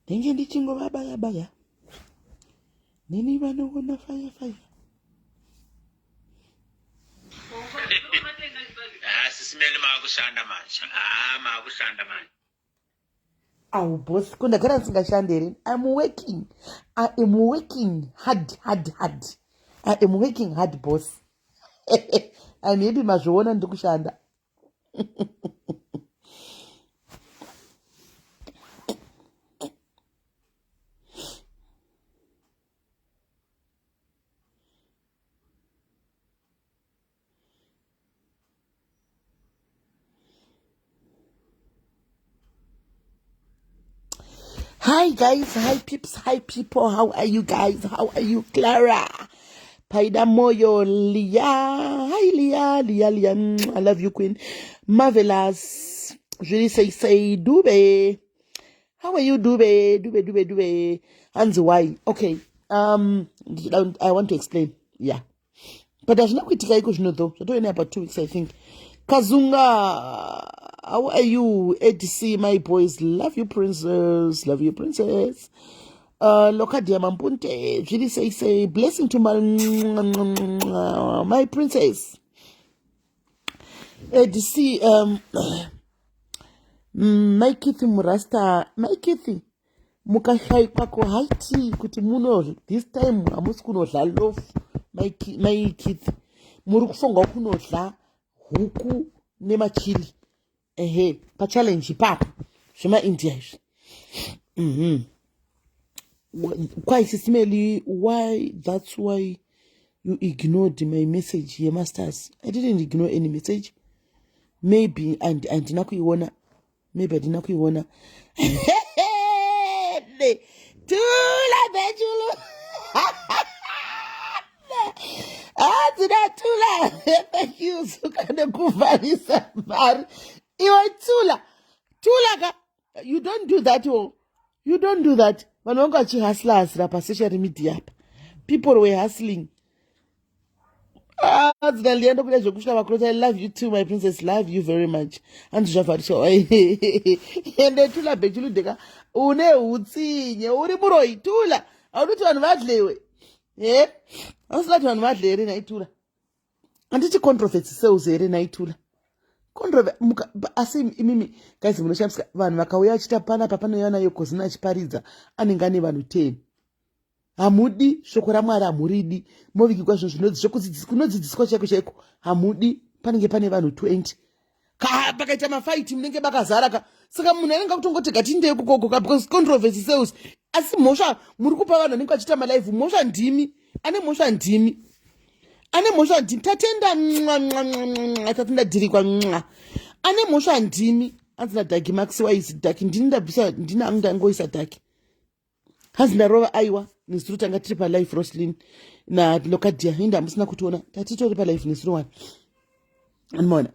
Ndenge ndichingovabaya baya. Neni vanoona faya faya. Ah, sisi Meli maakushanda manje. Ah, maakushanda manje. Awu boss, ko ndagara ndisingashandi here? I'm working. I am working hard, hard, hard. I am working hard boss. I'm happy mazviona ndiri kushanda. Hi guys, hi peeps, hi people. How are you guys? How are you, Clara? Paida Moyo, Leah. Hi Leah, Leah, Leah. I love you, Queen. Marvelous. Julie say say Dube. How are you, Dube? Dube, Dube, Dube. Hanzi why? Okay. I want to explain. Yeah. But hazvina kuitika iko zvino though. Zvatove ne about 2 weeks I think. Kazunga, how are you? ADC, my boys. Love you, princess. Love you, princess. Lokadia Mampunte, Julie say say, blessing to my princess. ADC, my Kithy Murasta, my Kithy, mukashaikwa kuhaiti kuti muno this time hamusi kunodla loaf mai Kithy, muri kufunga kunodla huku nemachili ehe pachallenge ipapo zvemaindia izvi. Kwai sisimeli, why that's why you ignored my message yemasters. I didn't ignore any message. Maybe and handina kuiona. Maybe handina kuiona. Tula bechulu. Adzina tula. Thank you Zuka nekuvharisa mari. Iwe tula. Tula ka. You don't do that oh. You don't do that. Vanhu vanga vachihasla hasla pasocial media apa. People were hustling. Dzina Liya ndokuda zvekusvika vakuroti. I love you too my princess. Love you very much. Hanzi zvavhariswa. Ende tula bechuludeka. Une hutsinye. Uri muroyi tula. Haudi kuti vanhu vadlewe. Eh? Hausina kuti vanhu vadle here nhai tula? Handiti controversy sales here nhai tula? Asi imimi guys munoshamisika vanhu vakauya vachiita panapa panouya nayo kozina achiparidza anenge ane vanhu 10. Hamudi shoko raMwari, hamuridi. Movigirwa zvinhu kunodzidziswa chaiko chaiko hamudi. Panenge pane vanhu 20. Ka pakaita mafight munenge makazara ka. Saka munhu anenge akutongoti gatindei kukoko ka because controversy sales. Asi mhosva muri kupa vanhu vanenge vachiita malive, mhosva ndimi. Ane mhosva ndimi. Ane mhosva ndimi. Tatenda mwa mwa mwa mwa tatenda dhirikwa mwa. Ane mhosva ndimi. Hanzi na Dhaki Max wise Dhaki ndini ndabvisa ndini angu ndangoisa Dhaki. Hanzi ndarova aiwa nezuro tanga tiri palive Roslyn na Locadia inde hamusina kutiona tatitori palive nezuro wani. Anmaona.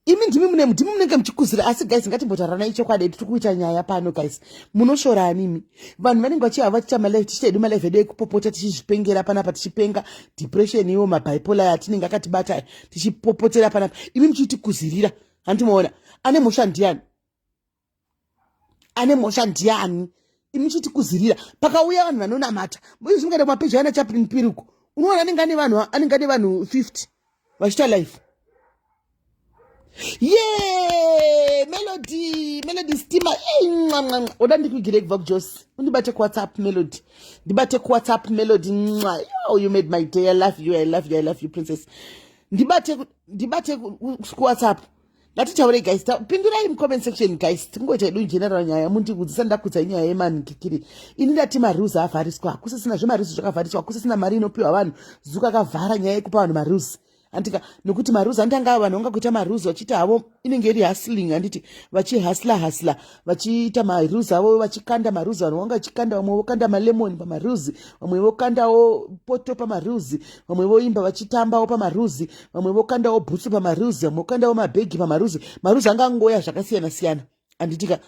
Imi ndimi mune ndimi munenge muchikuzira asi guys ngatimbotaranai chokwadi tiri kuita nyaya pano guys. Munoshora ani imi? Vanhu vanenge vachiha vachiita malive tichiita hedu malive edu ekupopota tichizvipengera panapa tichipenga depression iwo mabipolar atinenge akatibata tichipopotera panapa. Imi muchitikuzirira. Handimuona. Ane mhosva ndiani? Ane mhosva ndiani? Imi muchitikuzirira. Pakauya vanhu vanonamata. Izvi mukaenda kumapeji ana Chaplin Piruko. Unoona anenge ane vanhu anenge ane vanhu 50 vachiita live. Ye Melody, Melody Steamer. Mwa mwa mwa. Oda ndikuigire kubva kuJosi. Undibate kuWhatsApp Melody. Ndibate kuWhatsApp Melody. Mwa. Oh, you made my day. I love you. I love you. I love you princess. Ndibate ndibate kuWhatsApp. Ngatitaurei guys. Pindurai mu comment section guys. Tingoita hedu general nyaya mundikudzisa ndakudza nyaya yemanikikiri. Ini ndati marules avhariswa. Kusisina zvemarules zvakavhariswa. Kusisina mari inopiwa vanhu. Zuka akavhara nyaya yekupa vanhu marules. Andika nokuti marules andanga vanhu vanga kuita marules vachiita havo inenge iri hustling handiti vachihustla hustla vachiita marules avo vachikanda marules vanhu vanga vachikanda vamwe vokanda malemon pamarules vamwe vokandawo poto pamarules vamwe voimba vachitambawo pamarules vamwe vokandawo bhutsu pamarules vamwe vokandawo mabhegi pamarules marules anga angoya zvakasiyana siyana handitika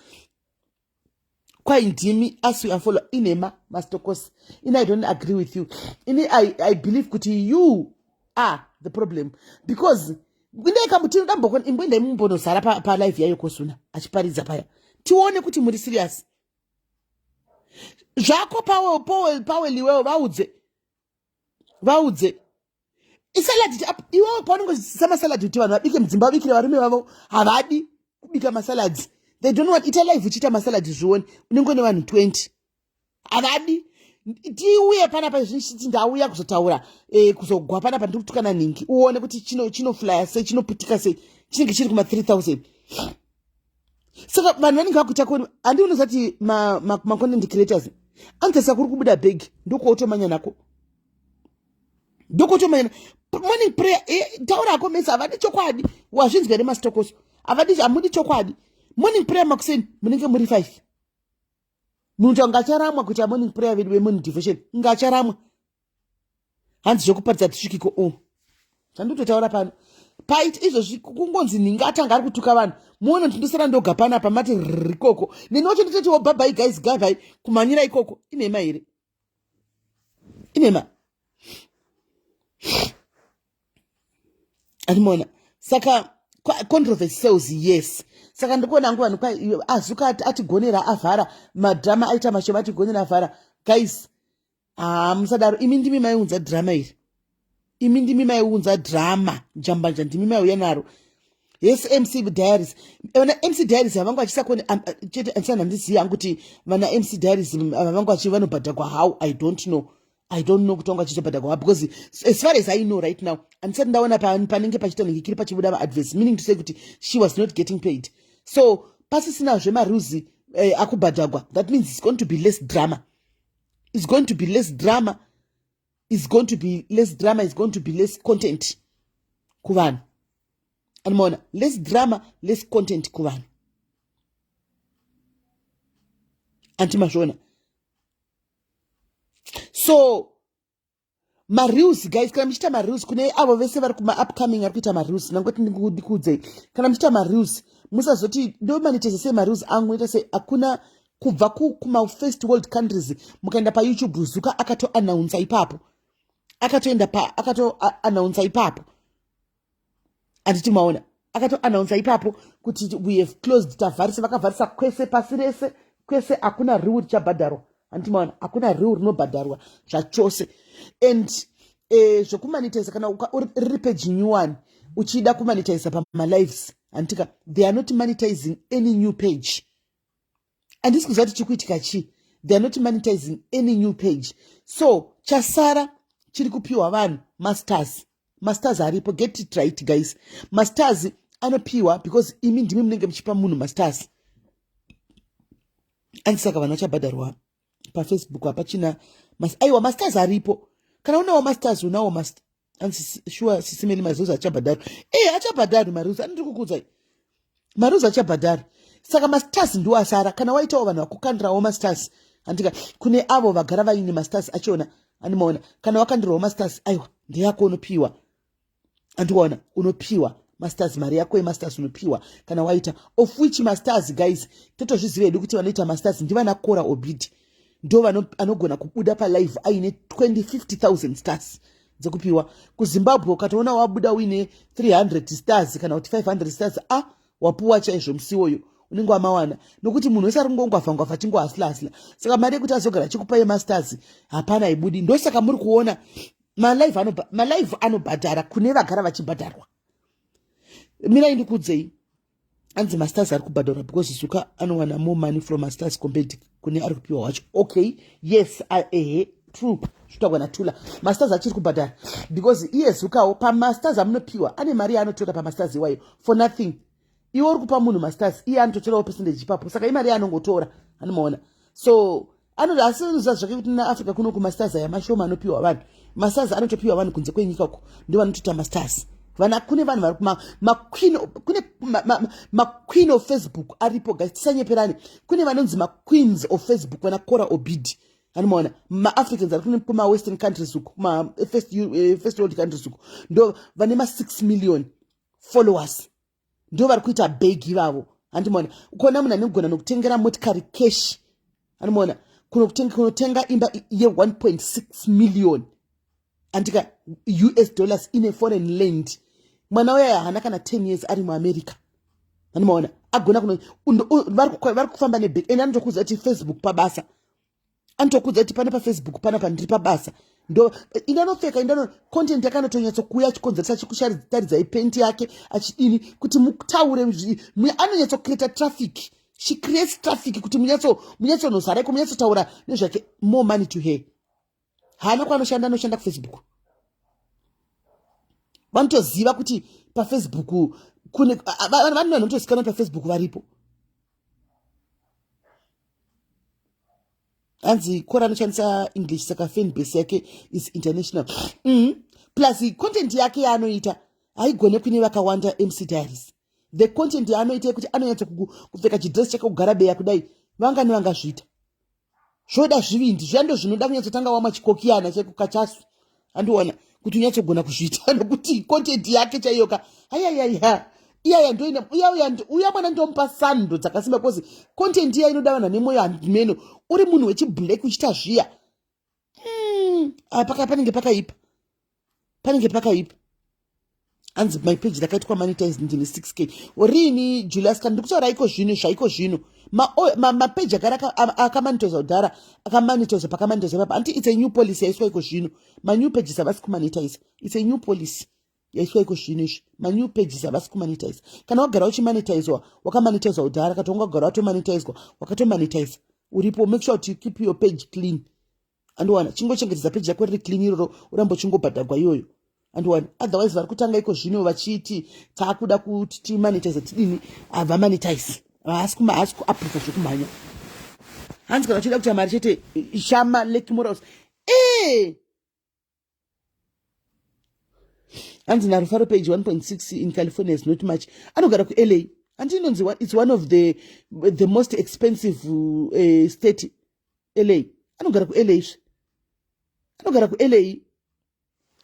kwai ndimi asi you unfollow inhema mastokosi ini I don't agree with you ini I believe kuti you are the problem because imboendai mumbonozara palive yayo kosuna achiparidza paya tione kuti muri serious. Zvako Powell, iwewo vaudze, vaudze isalad. Iwewe paunenge uchidzidzisa masalad kuti vanhu vabike mudzimba, vabikire varume vavo, havadi kubika masalads. They don't want. Ita live uchiita masalad, zvione, unenge une vanhu 20. Havadi. Tiuye panapa zvichiti ndauya kuzotaura, kuzogwa panapa, ndiri kutukana nhingi, uone kuti chinoflya sei, chinoputika sei, chinenge chiri kuma 3000. Saka vanhu vanenge vakuita koni handi unozati macontent creators anotarisa kuri kubuda bhegi, ndokwautomanya nako, ndokutomanya. Morning prayer, taura hako mese, havadi chokwadi. Wazvinzwa here, masitokoso? Havadi, hamudi chokwadi. Morning prayer makuseni munenge muri five. Munhu anga acharamwa kuita morning prayer vedu vemorning devotion, inga acharamwa. Hanzi zvokuparidza tisvikiko. O, zvanditotaura pano paita izvozvi, kungonzi nhingi atanga ari kutuka vanhu, muone kuti ndosara ndoga panapa. Mati rikoko neni wacho nditotiwo bye bye guys, gavai kumhanyira ikoko. Inhema here? Inhema, andimona. Saka controversy sales, yes. Saka ndikuona hangu vanhu, azuka atigonera, avhara madhirama, aita mashoma, atigonera, avhara. Guys, haa, musadaro imi. Ndimi maiunza dhirama iri, imi ndimi maiunza dhirama jambanja, ndimi maiuya naro. Yes, MC Diaries, vana MC Diaries havangu vachisakoni chete. Andisana handizivi hangu kuti vana MC Diaries vangu vachi vanobhadhagwa how. I don't know, I don't know kuti vanga vachitobhadhagwa, because as far as I know right now, handisati ndaona panenge pachiita nhingikiri pachibuda maadverts, meaning to say kuti she was not getting paid. So pasisinazve maruzi akubhadhagwa, that means it's going to be less drama, it's going to be less drama, it's going to be less drama, it's going to be less content kuvanhu. Anomaona, less drama, less content kuvanhu. Anti mazviona? So mareels, guys, kana muchiita mareels, kune avo vese vari kumaupcoming ari kuita mareels, nangoti ndikuudzei, kana muchiita mareels, musazoti ndomonetize sei mareels angu, noita sei. Hakuna. Kubva kumafirst world countries, mukaenda paYouTube, Zuka akatoannounsa ipapo, akatoenda pa akatoannounsa ipapo, handiti maona? Akatoannounsa ipapo kuti we have closed, tavharisa. Vakavharisa kwese, pasi rese, kwese hakuna reel richabhadharwa, handiti maona? Hakuna reel rinobhadharwa zvachose. And zvokumonetiza, kana riri page new one uchida kumonetiza pamalives, handitika? They are not monetizing any new page. Handisi kuziva kuti chikuitika chii. They are not monetizing any new page. So chasara chiri kupiwa vanhu mastars. Mastars aripo. Get it right, guys. Mastars anopiwa because imi ndimi munenge muchipa munhu mastars. Andi saka vanhu vachabhadharwa paFacebook hapachina. Aiwa, mastars aripo. Kana unawo mastars, unawo. Anzi sure, sisimeni, mareels achabhadharwa. E, achabhadharwi mareels, andiri kukuudzai, mareels achabhadharwa. Saka mastars ndiwo asara. Kana waitawo vanhu vakukandirawo mastars, handika? Kune avo vagara vaine mastars achiona, andimaona? Kana wakandirawo mastars, aiwa, ndeyako, unopiwa. Andiwaona? Unopiwa mastars, mari yako yemastars unopiwa kana waita. Of which mastars, guys, totozviziva hedu kuti vanoita mastars ndivana Kora Obidi, ndo anogona kubuda palive aine 20 50,000 stars dzekupiwa. KuZimbabwe ukatoona wabuda uine 300 stars kana kuti 500 stars, a ah, wapuwa chaizvo musi iwoyo, unenge wamawana, nokuti munhu wese ari kungongwavha ngwavha, achingohasila hasila. Saka mari yekuti azogara achikupa yemastars hapana, ibudi. Ndosaka muri kuona malive anobhadhara kune vagara vachibhadharwa. Mirai ndikuudzei. Anzi mastars ari kubhadharwa because Zuka anowana more money from mastars compared kune ari kupiwa wacho. Okay, yes, ehe, true, zvitaurwa natula. Mastars achiri kubhadhara because iye Zukawo pamastars amunopiwa ane mari yaanotora pamastars iwayo for nothing. Iwe uri kupa munhu mastars, iye anototorawo percentage ipapo. Saka imari yaanongotora, anomaona? So anoti, asi anoziva zvake kuti naAfrica kuno kumastars aya mashoma anopiwa vanhu. Mastars anotopiwa vanhu kunze kwenyika uko, ndo vanotoita mastars. Vana, kune vanhu vari maqueen, kune maqueen of Facebook aripo, guys, tisanyeperane. Kune vanonzi maqueens of Facebook, vana Kora Obid, anomaona? MaAfricans ari kumawestern countries uko, kumafirst world countries uko, ndo vane ma6 million followers, ndo vari kuita bhegi ivavo, handimaona? Ukaona munhu anogona nokutengera motikari cash, anomaona? Kunotenga imba ye1.6 million, andika, US dollars, ine foreign land. Mwana uyo haana kana 10 years ari muAmerica, anomaona? Agona kuno, vari kufamba nebhegi, ende anotokuudza kuti Facebook pabasa. Anotokudza kuti pane paFacebook pana pandiri pabasa ndo indanopfeka indano content yake anotonyatsokuuya achikonzeresa achikusharidzai penti yake achidini kuti mutaure. Anonyatsocreata traffic. She creates traffic kuti munyatsonozareko, munyatsotaura nezvake. More money to her. Haana kwaanoshanda, anoshanda kuFacebook. Vanotoziva kuti paFacebook kune vanhu vanotozikanwa paFacebook varipo. Hanzi Kora anoshandisa English, saka fan base yake is international. Plus content yake yaanoita haigone kuine vakawanda. MC Diaries, the content yaanoita yekuti anonyatso kupfeka chidress chake, kugara beya kudai, vangani vangazviita? Zvoda zvivindi zviya, ndo zvinoda kunyatsotanga wamwa chikokiyana chekukachasu, andiona kuti unyatsogona kuzviita, nokuti content yake chaiyoka, ayayaya, iyaya ndoina uya uya mwana ndomupa sando dzakasimba, because content iya inoda vanhu vane mwoyo handimeno. Uri munhu wechiblack uchiita zviya, Paka panenge pakaipa, panenge pakaipa. Hanzi my page rakaitwa monetize, ndine 6K rini, Julius? Kana ndikutaura iko zvino, zvaiko zvino, mapeji agara akamonetiza kudhara, akamonetiza, pakamonetiza papa anti it's a new policy yaiswa iko zvino. Manew pages havasi kumonetize. It's a new policy yaiswa iko zvino izvi. Manew pages havasi kumonetize. Kana wagara uchimonetizwa, wakamonetizwa kudhara, kati wangagara watomonetizwa, wakatomonetize uripo, make sure kuti you keep your page clean, andiwana. Chingochengetedza peji yako riri clean iroro, uramba uchingobhadhagwa iyoyo, andiwana. Otherwise vari kutanga iko zvino vachiti taakuda kuti timonetize, tidini, havamonetize, haasi kuapprova zvekumhanya. Hanzi kana uchida kuita mari chete, shama lake morals e. Hanzi naRufaro Page, 1.6 in California is not much. Anogara kuLA, hanti inonzi it's one of the most expensive state, LA. Anogara kuLA zve, anogara kuLA,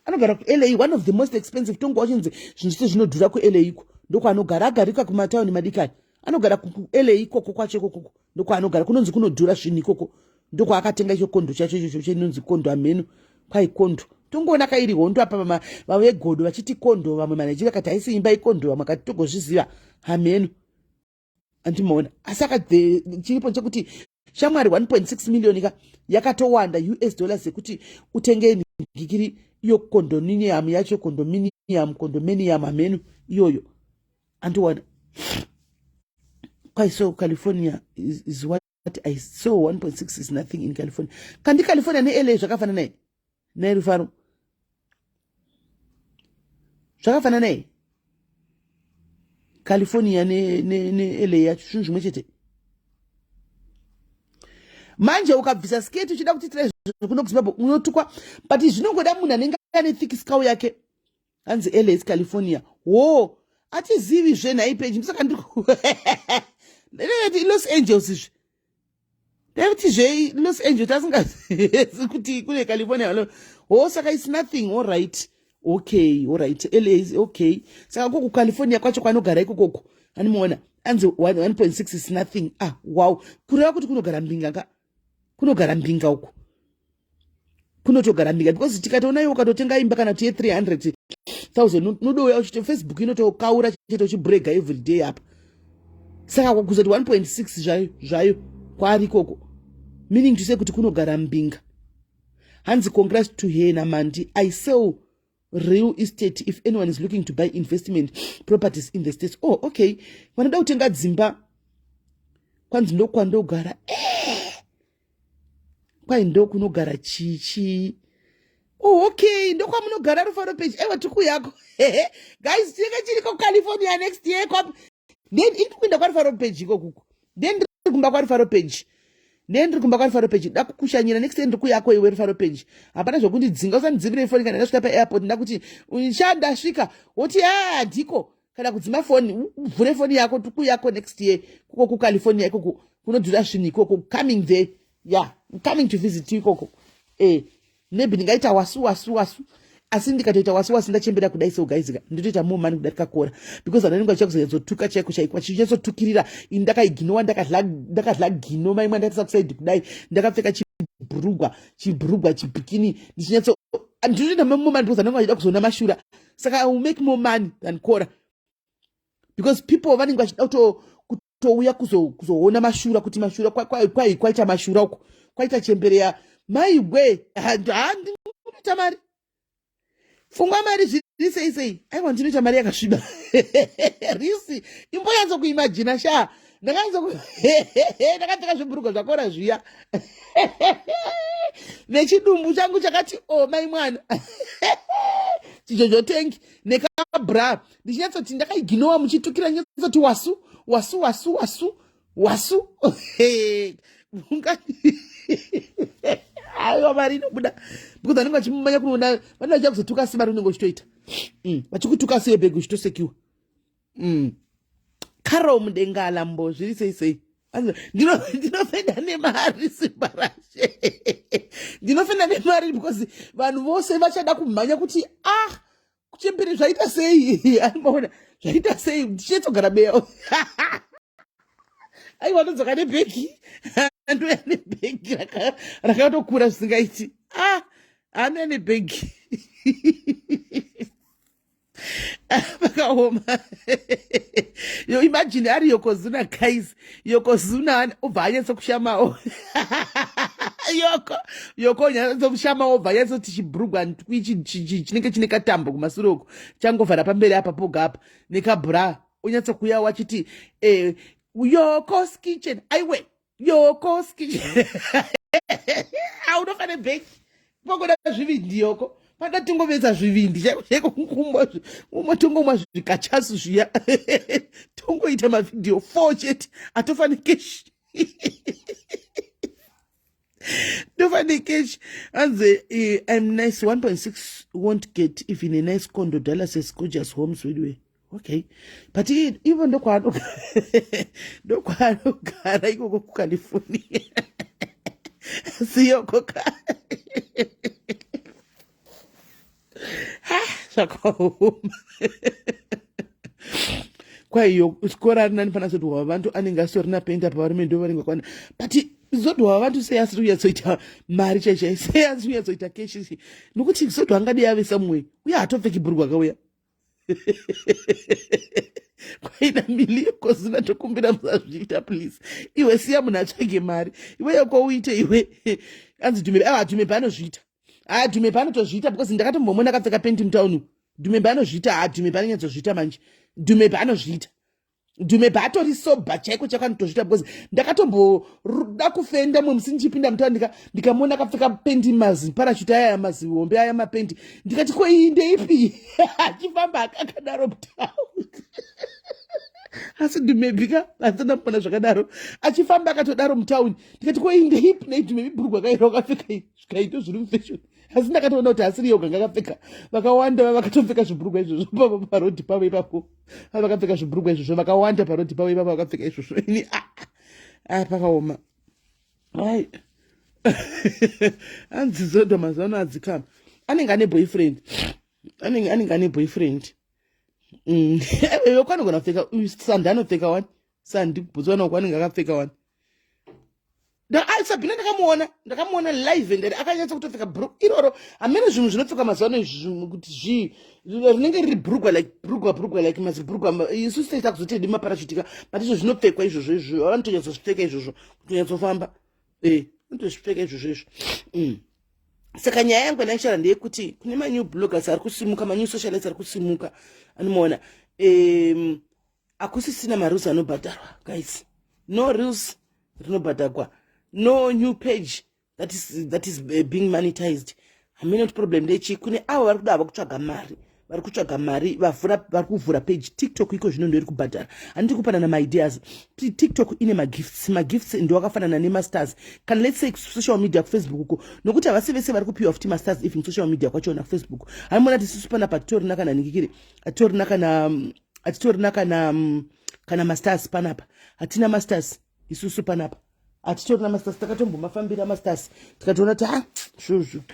anogara kuLA, one of the most expensive. Tongo wachinzi zvinhu zvese zvinodhura kuLA iko, ndokwaanogara. Agarika kumatauni madikani, anogara kuLA ikoko kwacho ikokoko, ndokwaanogara, kunonzi kunodhura zvinhu ikoko. Ndokwaakatenga icho condo chacho ichocho chinonzi condo, hameno kwai condo. Tongoona kairi hondo apa, vavegodo vachiti condo, vamwe maNigeria kati haisi imba, icondo, vamwe kati togozviziva, hameno, andimaona. Asi chiripo chekuti shamwari, 1.6 million ka yakatowanda US dollars yekuti utenge ngikiri iyo condominium yacho, condominium, condominium, hameno iyoyo, andiwana. Kwai so California is what I saw. 1.6 is nothing in California. Kandi California neLA zvakafanana nei nerufaro? Zvakafanana nei California neLA yacho? Zvinhu zvimwe chete. Manje ukabvisa sketi uchida kuti kuno kuZimbabwe, unotukwa, but zvinongoda munhu anenge ane thick skull yake. Hanzi LA is California wo, atizivi zvenhai Peji. Ndosaka ndiri Los Angeles izvi, ndakuti zve Los Angeles, asingazi kuti kune California ho. Saka it's nothing. All right, okay, all right, LA, okay. Saka ko kuCalifornia kwacho kwanogara ikokoko, animuona anzi 1.6 is nothing. Ah, wow, kureva kuti kunogara mbinga ka, kunogara mbinga uku, kunotogara mbinga, because tikatoona iwe ukatotenga imba kana kuti ye300 000, unodouya uchiti Facebook inotokaura chete, uchibrega every day apa. Saka kuzoti 1.6 zvayo zvayo kwaari ikoko, meaning to say kuti kunogara mbinga. Hanzi congrats to her naMandi. I sell real estate if anyone is looking to buy investment properties in the States. Oh, okay, vanoda kutenga dzimba, kwanzi ndokwandogara. Eh! Kwai ndokunogara chichi. Oh, okay, ndokwamunogara, Rufaro Page. Ewa, tikuyako guys, tinenge chiriko California next year. Then iri kuenda kwaRufaro Page ikokuko, then ndiri kumba kwaRufaro Page, then ndiri kumba kwaRufaro Page, da kukushanyira next year. Ndiri kuyako iwe, Rufaro Page. Hapana zvokundidzinga, usandidzivire foni kana ndasvika paairport. Ndakuti sha ndasvika, woti a dhiko, kana kudzima foni, uvhure foni yako. Tikuyako next year kuko kuCalifornia ikoko, kunodhura zvinhu ikoko. Coming there, yeah, I'm coming to visit you ikoko. Maybe ndingaita wasu wasu wasu, asi ndikatoita wasu wasu ndachembera kudai so guys ka, nditoita more money kudarika Kora, because vanhu vanenge vachiya kuzonyatsotuka chaiko chaiko, vachinyatsotukirira. Ini ndakaiginowa, ndakadla gino maimwe, ndakaisa kusaidi kudai, ndakapfeka chibhurugwa, chibhurugwa, chibikini, ndichinyatso ndinotoita more money because vanenge vachida kuzoona mashura. Saka I will make more money than Kora because people vanenge vachida kutouya kuzoona mashura, kuti mashura kwaita mashura uko. Kwaita chembere ya maigwe, handinoita mari. Pfungwa mari zviri sei sei? Aiwa, ndinoita mari yakasviba. Risi imbonyatso kuimajina sha. Ndakanyatso ndakapfeka zvibhurugwa zvakora zviya nechidumbu changu chakati o oh, mai mwana, chijojo tengi nekabra, ndichinyatsoti ndakaiginowa muchitukira, nyatsoti wasu wasu wasu wasu wasu. Aiwa, mari inobuda because vanenge vachimumanya kunoona vanenge vachiya kuzotuka, si mari unenge uchitoita vachikutuka siye bhegi uchitosekiwa. Carol Mudengala mbo, zviri sei sei? Ndinofenda nemari, simba rashe, ndinofenda nemari because vanhu vose vachada kumhanya kuti, ah, kuchembere zvaita sei? Anomaona zvaita sei? Ndichetsogara beya. Aiwa, ndodzoka nebhegi, andoya nebhegi rakatokura zvisingaiti. Ah, anoya nebhegi, vakaoma. Yo, imagine ari Yokozuna, guys. Yokozuna obva anyatso kushamawo. Yoko, Yoko nyatso kushamawo, obva anyatsoti chibhurugwa ntwi chinenge chine katambo kumasure uko, changovhara pamberi apa poga apa, nekabhura, unyatso kuya wachiti, eh, Yoko's Kitchen. Aiwe, Yoko's Kitchen, aunofa nebheki. Pogoda zvivindi, Yoko, pada tingovetsa zvivindi chaiko chaiko, kumwa, tongomwa zvikachasu zviya, tongoita mavhidhiyo four chete, atofane keshi, tofane keshi. Anzi, I'm nice. 1.6 won't get even a nice condo. Dallas has gorgeous homes anyway. Okay, but ivo ndokwaanogara ikoko kuCalifornia, siyoko ka. Zvakaoma. Kwaiyo sikora ari nani pana Zodwa Wabantu, anenge asitorina penda pavarume, ndo vanenge vakwana. But Zodwa Wabantu sei asiri kunyatsoita mari chaichai? Sei asiri kunyatsoita keshi? Nokuti Zodwa angadi ave somewhere uye hatopfeki bhurugwa akauya kwaina miliko zina. Tokumbira musazviita, please. Iwe, siya munhu atsvage mari. Iweyo kouite iwe. Anzi Dhumebe. Aiwa, Dhumebe anozviita. A, Dhumebe anotozviita because ndakatombomona akapfeka penti mutauni. Dhumebe anozviita. Ha, Dhumebe anonyatsozviita manje. Dhumebe anozviita. Dhumebe atori sober chaiko chaiko, anotozviita because ndakatomboda kufenda mumwe musi ndichipinda mutauni, ndikamuona akapfeka pendi, mazi parachute aya, mazihombe aya, mapendi. Ndikati, ko iyi ndeipi? Achifamba akadaro mutauni. Asi Dhumebika handisana mupona zvakadaro, achifamba akatodaro mutauni. Ndikati, ko iyi ndeipi nei, Dhumebi, bhurugwa kairo wakapfeka iyi? Zvikaito zviri mufashion, asi ndakatoona kuti asiri yoga ngakapfeka, vakawanda vakatopfeka zvibhurugwa izvozvo parodhi pavo ipapo. Vakapfeka zvibhurugwa izvozvo vakawanda parodhi pavo ipapo, vakapfeka izvozvo. Ini, ah, ah, pakaoma. Ai, anzi Zodwa mazuva ano adzikama, anenge ane boyfriend, anenge ane boyfriend. Yoko anogona kupfeka sandi, anopfeka wani sandi kuBotswana uko, anenge akapfeka wani. Sabhina ndakamuona live and akanyatsa kutopfeka bru iroro. Hamene zvinhu zvinopfekwa mazuva ano izvi kuti zvii, rinenge riri brugwa, like brugwa, brugwa, like mazibrugwa. Isusu taita kuzotedi maparachutika, but izvo zvinopfekwa izvozvo, izvo vanotonyatsozvipfeka izvozvo kutonyatsofamba. E, vanotozvipfeka izvozvo izvo. Saka nyaya yangu yandaichara ndeyekuti kune manew bloggers ari kusimuka, manew socialites ari kusimuka, anomaona akusisina mareels anobhadharwa, guys. No reels rinobhadharwa, no new page that is being monetized. Hamene kuti problem ndechii. Kune avo vari kuda havo kutsvaga mari, vari kutsvaga mari, vavhura, vari kuvhura page, TikTok iko zvino ndoiri kubhadhara. Handiti kupanana maideas. TikTok ine magifts, magifts ndo akafanana nemastars kana, let's say, social media kuFacebook uko, nokuti havasi vese vari kupiwa futi mastars even social media kwachona kuFacebook. Haimona kuti isusu panapa hatitorina kana ningikiri, hatitorina kana, hatitorina kana mastars panapa. Hatina mastars isusu panapa, hatitorina mastars. Takatombomafambira mastars, tikatoona kuti, ah,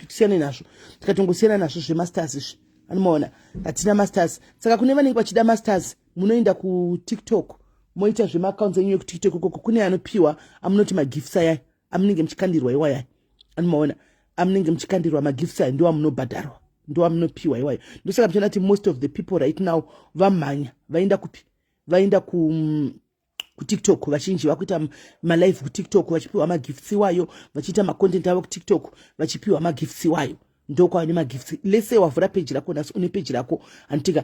tisiyane nazvo, tikatongosiyana nazvo zvemastars izvi. Anomaona hatina mastars. Saka kune vanenge vachida mastars, munoenda kuTikTok, moita zvemaaccounts enyu ekuTikTok ikoko. Kune anopiwa amunoti magifts ayaya amunenge muchikandirwa iwayaya. Anomaona amunenge muchikandirwa magifts aya, ndo amunobhadharwa, ndo amunopiwa iwayo. Ndosaka muchiona kuti most of the people right now vamhanya vaenda kupi? Vaenda ku Kutiktok vazhinji vakuita malive kuTikTok vachipiwa magifts iwayo, vachiita macontent avo kuTikTok vachipiwa magifts iwayo. Ndokwava nemagifts. Lese wavhura peji rako nhasi, une peji rako, handitika?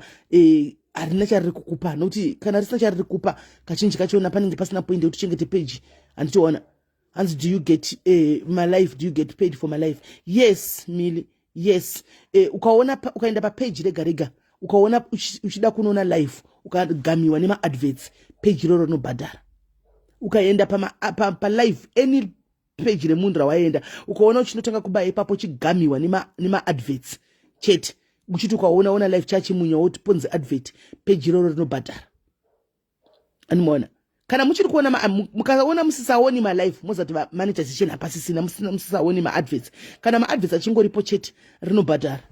Harina chariri kukupa, nokuti kana risina chariri kupa, kazhinji kachona panenge pasina point yekuti uchengete peji, handitoona? Hanzi, "Do you get my live? Do you get paid for my live?" Yes, Mili, yes. Ukaona ukaenda papeji rega rega, ukaona uchida kunoona live, ukagamiwa nemaadverts, peji iroro rinobhadhara. Ukaenda palive pa any page remunhu rawaenda, ukaona uchinotanga kubaya ipapo, uchigamiwa nemaadverts chete, uchiti ukaona ona live chachimunya, woti ponzi advert, peji iroro rinobhadhara. Animaona? Kana muchiri kuona, mukaona musisaoni malive, mozati monetization hapasisina. Musisaoni maadverts, kana maadverts achingoripo chete, rinobhadhara.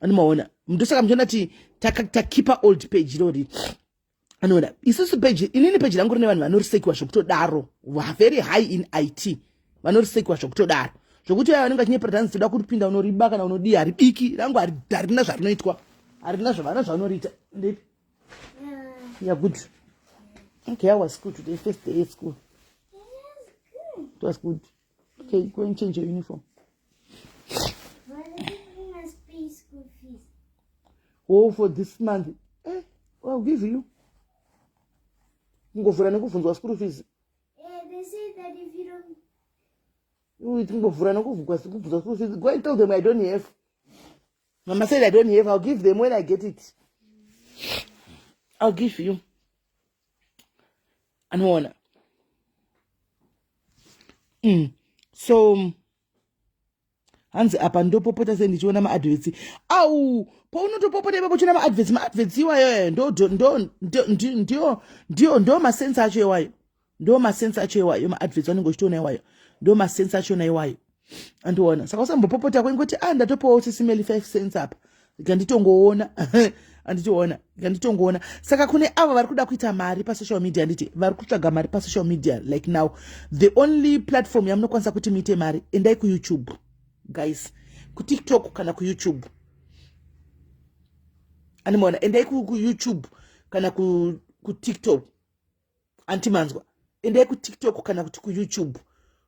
Animaona? Ndosaka muchiona ti takipa old page irori. Anoona isusu page, inini page rangu rine vanhu vanorisekiwa zvokutodaro, very high in it, vanorisekiwa zvokutodaro, zvokuti vaya vanenge vachinyepera tanzi toda kuripinda, unoriba kana unodii, haribiki rangu, harina zvarinoitwa, harina zvavana zvavanoriita. Ndepi? Yeah, good. Okay, how was school today? First day at school. It was good. Okay, go and change your uniform. But I think we must pay school fees. Oh, for this month. I'll give you. Kungovhura nekubvunzwa school fees. They say that if you don't Kungovhura nekubvunzwa school fees. Go and tell them I don't have. Mama said I don't have. I'll give them when I get it. I'll give you. Anoona. So hanzi apa ndopopota sei ndichiona maadverts? Au, paunotopopota ipapo uchiona maadverts, maadverts iwayo ndo masense acho iwayo, ndo masense acho iwayo. Maadverts vanenge uchitoona iwayo, ndo masense achona iwayo, andiona? Saka usambopopota kwengoti a ah, ndatopawo sisimeli 5 cents apa, ikanditongoona, anditiona, ikanditongoona. Saka kune avo vari kuda kuita mari pasocial media, handiti vari kutsvaga mari pasocial media, like now the only platform yamunokwanisa kuti muite mari, endai kuYouTube, guys, kuTikTok kana kuYouTube. Animaona? Endai kuYouTube kana kuTikTok, antimanzwa? Endai kuTikTok kana kuti kuYouTube,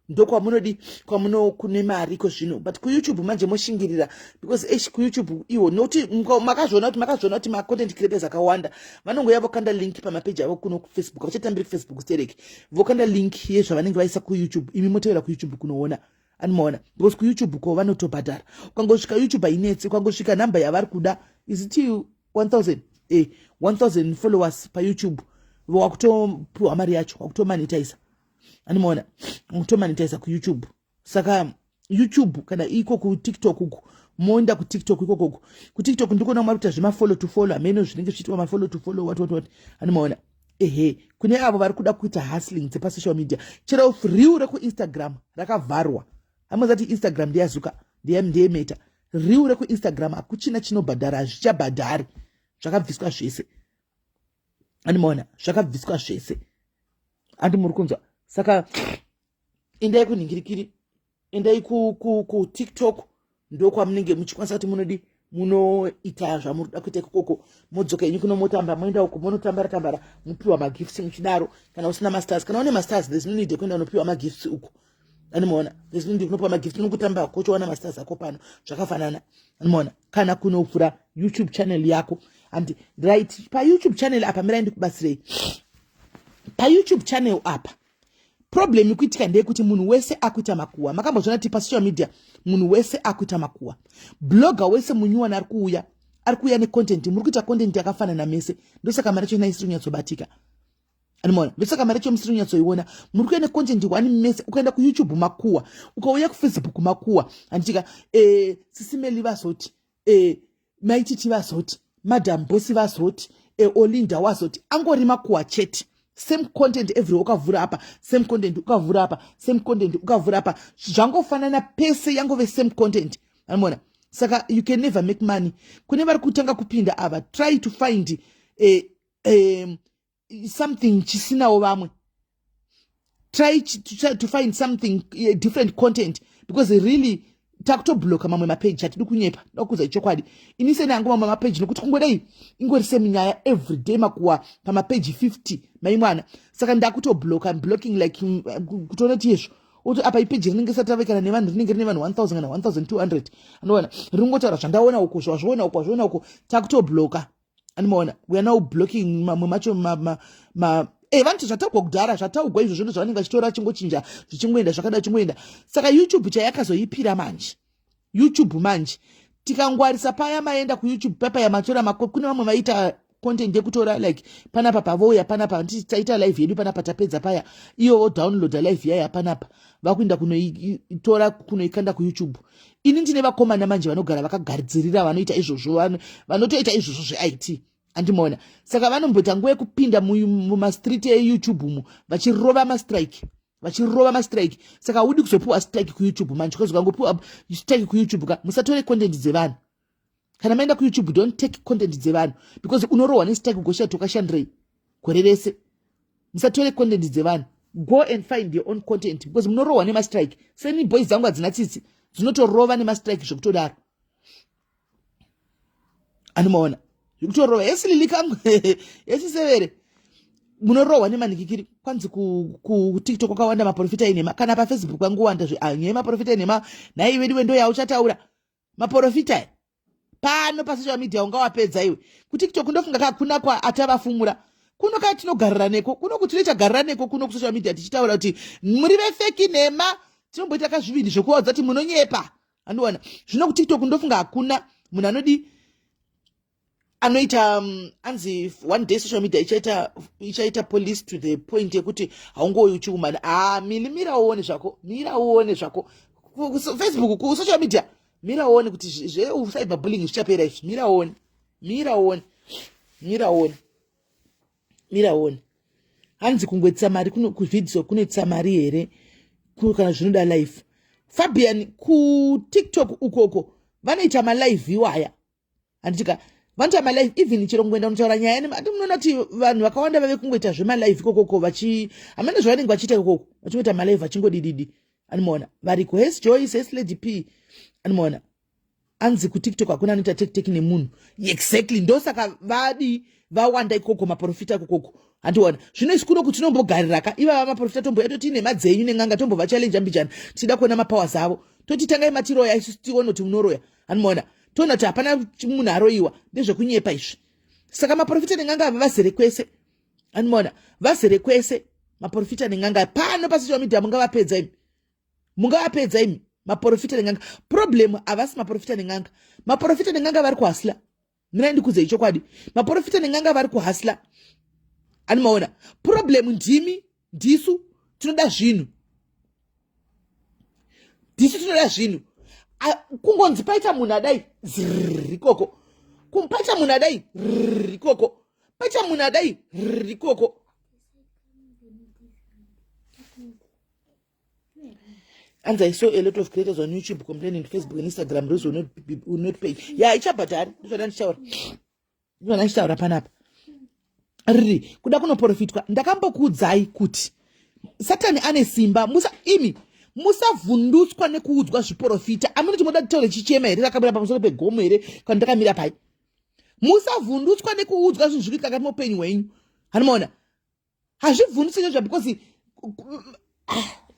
ndokwamunodi, kwamuno kune mari iko zvino. But kuYouTube manje moshingirira, because esh, kuYouTube iwo, nokuti makazviona kuti macontent creators akawanda vanongouya vokanda link pamapeji avo kuno kuFacebook, vachatambiri kuFacebook stereki, vokanda link yezvavanenge vaisa kuYouTube, imi motevera kuYouTube kunoona. Animaona? Because kuYouTube ko vanotobhadhara. Ukangosvika YouTube hainetsi, ukangosvika nhamba yavari kuda, iziti 1000, 1000 followers paYouTube, wakutopiwa mari yacho, wakutomonetiza. Animaona? Wakutomonetiza kuYouTube. Saka YouTube kana iko kuTikTok uku, moenda kuTikTok ikokoko. KuTikTok ndikuona mari kuita zvemafollow to follow, hameno zvinenge zvichiitwa, mafollow to follow, what what what. Animaona? Ehe, kune avo vari kuda kuita hustling dzepasocial media, chero reel rekuInstagram rakavharwa. Hamuzati Instagram ndeyazuka, ndeyemeta. Reel rekuInstagram hakuchina chinobhadhara, hazvichabhadhari, zvakabviswa zvese. Animaona? Zvakabviswa zvese, andi muri kunzwa? Saka endai kunhingirikiri, endai kuTikTok, ndokwamunenge muchikwanisa kuti munodi munoita zvamuri kuda kuita ikokoko. Modzoka inyu kuno, motamba, moenda uko monotambara tambara, mupiwa magifts muchidaro. Kana usina mastars, kana une mastars, there's no need yekuenda unopiwa magifts uko. Animaona? There's no need kunopiwa magifts, unokutamba kochowana mastars ako pano, zvakafanana. Animaona? Kana kunovhura YouTube channel yako, and right, paYouTube channel apa, mirai ndikubatsirei. PaYouTube channel apa, problem ikuitika ndeyekuti munhu wese akuita makuhwa. Makambozviona kuti pasocial media munhu wese akuita makuhwa? Blogger wese munyuwani ari kuuya, ari kuuya necontent, muri kuita content yakafanana mese. Ndosaka mari yacho isiri kunyatsobatika. Animaona? Ndosaka mari yacho musiri kunyatsoiona. Muri kuuya necontent one mese. Ukaenda kuYouTube, makuhwa. Ukauya kuFacebook, makuhwa, handitika? Sisimeli vazoti, Maititi vazoti, Madam Bosi vazoti, Olinda wazoti, angori makuhwa chete. Same content every, ukavhura apa, same content, ukavhura apa, same content, ukavhura apa, zvangofanana pese, yangove same content. Anoona? Saka you can never make money. Kune vari kutanga kupinda ava, try to find something chisinawo vamwe. Try to find something different content, because really Takutobloka mamwe mapeji, hatidi kunyepa, dakuudza chokwadi. Ini seni angu mamwe mapeji, nokuti kungodai ingori same nyaya everyday, makuwa pamapeji 50 mai mwana. Saka ndakutobloka. I'm blocking like kutoona kuti yezvo oti apa ipeji rinenge risati ravekana nevanhu, rinenge rine vanhu 1000 kana 1200, anoona rinongotaura zvandaona uko, zvazviona uko, zvazviona uko. Takutobloka, animaona? We are now blocking mamwe macho ma, ma, ma vanoti zvataugwa kudhara, zvataugwa izvo zvinhu zvavanenge vachitora, chingochinja, zvichingoenda zvakada, chingoenda. Saka YouTube chayakazoipira manje, YouTube manje tikangwarisa paya, maenda kuYouTube papa yamatora, kune vamwe vaita content yekutora like panapa pavouya panapa, taita live yedu panapa, tapedza paya, iyo vodownloada live yaya panapa, vakuenda kunoitora, kunoikanda kuYouTube. Ini ndine vakomana manje vanogara vakagadzirira, vanoita izvozvo, vanotoita izvozvo zveIT, andimaona? Saka vanomboita nguva yekupinda mumastreet eYouTube umu vachirova mastrike, vachirova mastrike. Saka haudi kuzopiwa strike kuYouTube manje, because ukangopiwa strike kuYouTube ka, musatore content dzevanhu. Kana maenda kuYouTube, don't take content dzevanhu, because unorohwa nestrike, ugoshaya tokashandirei gore rese. Musatore content dzevanhu. Go and find your own content, because munorohwa nemastrike. Seni boys dzangu hadzina tsitsi, dzinotorova nemastrike zvekutodaro, anomaona? Zvekutorova esi lili kangu esi severe, munorohwa nemanikikiri. Kwanzi kuTikTok kwakawanda maprofita enhema, kana paFacebook kwanguwanda nyaya yemaprofita enhema. Nhai vedu wendo yauchataura maprofita pano pasocial media, ungawapedza iwe. KuTikTok ndofunga kakuna kwa atavafumura. Kuno kaa tinogarira neko kuno, kuti tinoita garira neko kuno kusocial media, tichitaura kuti muri vefake nhema. Tinomboita kazvivindi zvokuvaudza kuti munonyepa, andiona? Zvino kuTikTok ndofunga hakuna munhu anodi anoita anzi one day social media ichaita police to the point yekuti haungouyi uchiumana. Ah, mili, mira uone zvako, mira uone zvako. Facebook, kusocial media, mira uone kuti zvecyber bullying zvichapera izvi. Mira uone, mira uone, mira uone, mira uone. Hanzi kungoitisa mari kuvhidhiyo kunoitisa mari here kana zvinoda life? Fabian, kuTikTok ukoko vanoita malive iwaya, handitika? Vanoita malive even chero kungoenda kunotaura nyaya. Ati munoona kuti vanhu vakawanda vave kungoita zvemalive ikokoko, vachi hamene zvavanenge vachiita ikokoko, vachingoita malive, vachingodididi, animaona? Variko. Hes Joyce, hes Lady P, animaona? Anzi kuTikTok hakuna anoita tektek nemunhu. Exactly, ndosaka vadi vawanda ikoko maprofita ikokoko, handiona? Zvino isu kuno kuti tinombogariraka ivava maprofita, tomboya toti nhema dzenyu nen'anga, tombovachallenja mbijana, tichida kuona mapowers avo. Toti tangai matiroya isusu tione kuti munoroya, handimaona? Toona kuti hapana munhu aroyiwa, ndezvekunyepa izvi. Saka maprofita nen'anga ava vazere kwese, handimaona? Vazere kwese maprofita nen'anga pano pasocial media. Mungavapedza imi, mungavapedza imi maprofita nen'anga. Problem havasi maprofita nen'anga. Maprofita nen'anga vari kuhustler. Mina ndikudzei chokwadi, maprofita nen'anga vari kuhustler, animaona? Problem ndimi, ndisu tinoda zvinhu, ndisu tinoda zvinhu. Kungonzi paita munhu adai zrr ikoko, paita munhu adai rr ikoko, paita munhu adai rr ikoko. And I saw a lot of creators on YouTube complaining Facebook and Instagram those will not pay. Yeah, ichabhadhari. Ndizvona ndichitaura, ndizvona ndichitaura panapa. Riri kuda kunoprofitwa. Ndakambokuudzai kuti Satani ane simba. Musa imi musavhundutswa nekuudzwa zviprofita. Amunoti moda kutaura chichema here, rakamira pamusoro pegomo here, kana ndakamira pai? Musavhundutswa nekuudzwa zvinhu zviri kuitika muupenyu hwenyu, hanimaona? Hazvivhundutsi nezva, because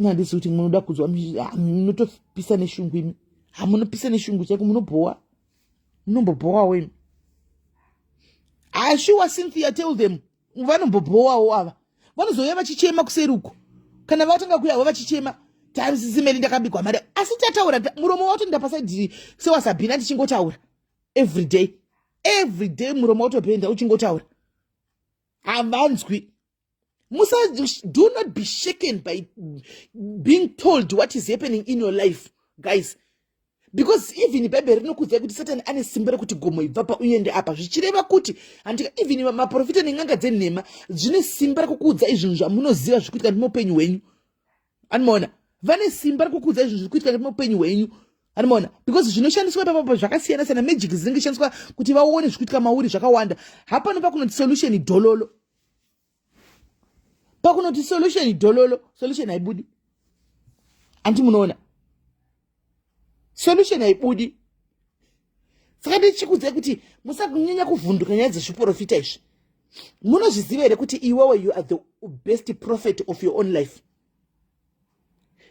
handisi kuti munoda kudzwa. Munotopisa neshungu imi, hamunopisa neshungu chaiko, munobhowa, munombobhowawo imi. Ashuwa Cynthia, tell them vanombobhowawo ava, vanozouya vachichema kuseri uko kana vatanga kuyawo vachichema, tasimeli ndakabigwa mari. Asi tataura, muromo watoenda paside sewasabhina, tichingotaura every day, every day, muromo watopenda uchingotaura, havanzwi. Musa, do not be shaken by being told what is happening in your life, guys, because even Bhaibheri rinokudzai kuti Satani ane simba rekuti gomo ibva pa uende apa, zvichireva kuti handika even maprofita nen'anga dzenhema dzine simba rekukuudzai zvinhu zvamunoziva zviri kuitika muupenyu hwenyu, animaona? Vane simba rekukuudzai zvinhu zviri kuitika muupenyu hwenyu, animaona? Because zvinoshandiswa ipapapo zvakasiyana siyana, magic dzinenge shandiswa kuti vaone zviri kuitika mauri zvakawanda. Hapano pakunoti solution dhololo, pakunoti solution dhololo, solution haibudi, anti munoona? Solution haibudi. Saka ndichikuudzai kuti musanyanya kuvhunduka nyaya dzezviprofita izvi. Munozviziva here kuti iwewe you are the best prophet of your own life?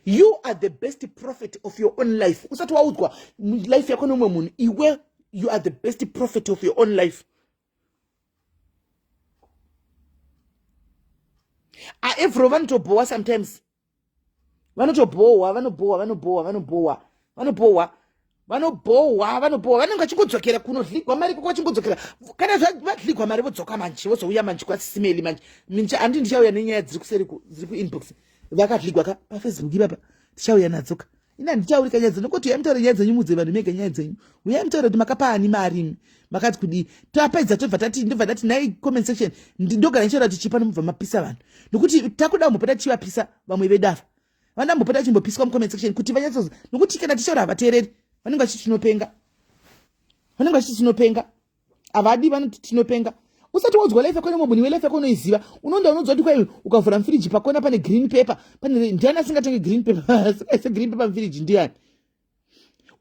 You are the best prophet of your own life. Usati waudzwa life yako neumwe munhu, iwe you are the best prophet of your own life. Aevro vanotobhowa sometimes, vanotobhowa, vanobhowa, vanobhowa, vanobhowa, vanobhowa, vanobhowa, vanobhowa, vanenge vachingodzokera kunodligwa mari koko, vachingodzokera kana vadligwa mari vodzoka manje, vozouya manje kwasisimeli manje. Handi ndichauya nenyaya dziri kuseri, dziri kuinbox, vakadligwa ka pafacebook ipapa, tichauya nadzo ka. Ini handitauri ka nyaya dzenyu, nokuti uyai mutaure nyaya dzenyu, muudze vanhu mega nyaya dzenyu. Uyai mutaure kuti makapa ani mari imi, makati kudii. Tapedza tobva tati, ndobva ndati nhai comment section, ndogara ndichitaura kuti chipa nomubva mapisa vanhu, nokuti takuda kumbopota tichivapisa vamwe vedu ava, vanoda kumbopota vachimbopiswa mucomment section kuti vanyatsoza, nokuti kana tichitaura havateereri, vanenge vachiti tinopenga, vanenge vachiti tinopenga, havadi, vanoti tinopenga. Usati waudzwa life yako nemwe munhu, iwe life yako unoiziva. Unonda unonzwa kuti kwai ukavhura mufiriji pakona pane green paper, pane ndiani asingatenge green paper? Asingaise green paper mufiriji ndiani?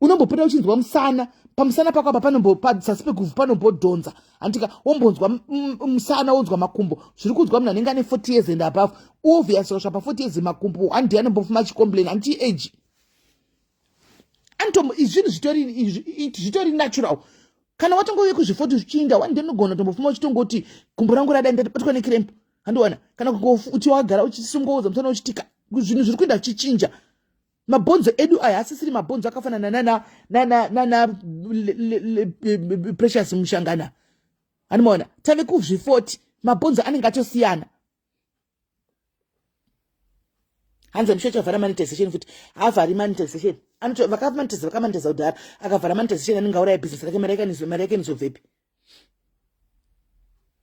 Unombopota uchinzwa musana, pamusana pako apa panombopazasi peguvhu panombodhonza, handika? Wombonzwa musana, wonzwa makumbo, zviri kunzwa munhu anenge ane 40 years and above. Obvious ukasvika pa 40 years makumbo handi anombofuma achicomplain, anti age antombo izvinhu zvitori zvitori natural. Kana watongouye kuzvifoti zvichiinda wani, ndinogona tombofuma uchitongoti gumbo rangu radai, ndabatwa necramp, handiwana kana kuti wagara uchisungoudza musana uchitika. Zvinhu zviri kuenda zvichichinja. Mabhonzo edu aya asisiri mabhonzo akafanana nana nana nana Precious Mushangana, handimaona? Tave kuzvifoti, mabhonzo anenge atosiyana. Hanzi amusha chavhara monetization futi. Haavhari monetization, vakamonetiza, vakamonetiza kudhara. Akavhara monetization anenge auraya business rake. Mari yake, mari yake inozobvepi?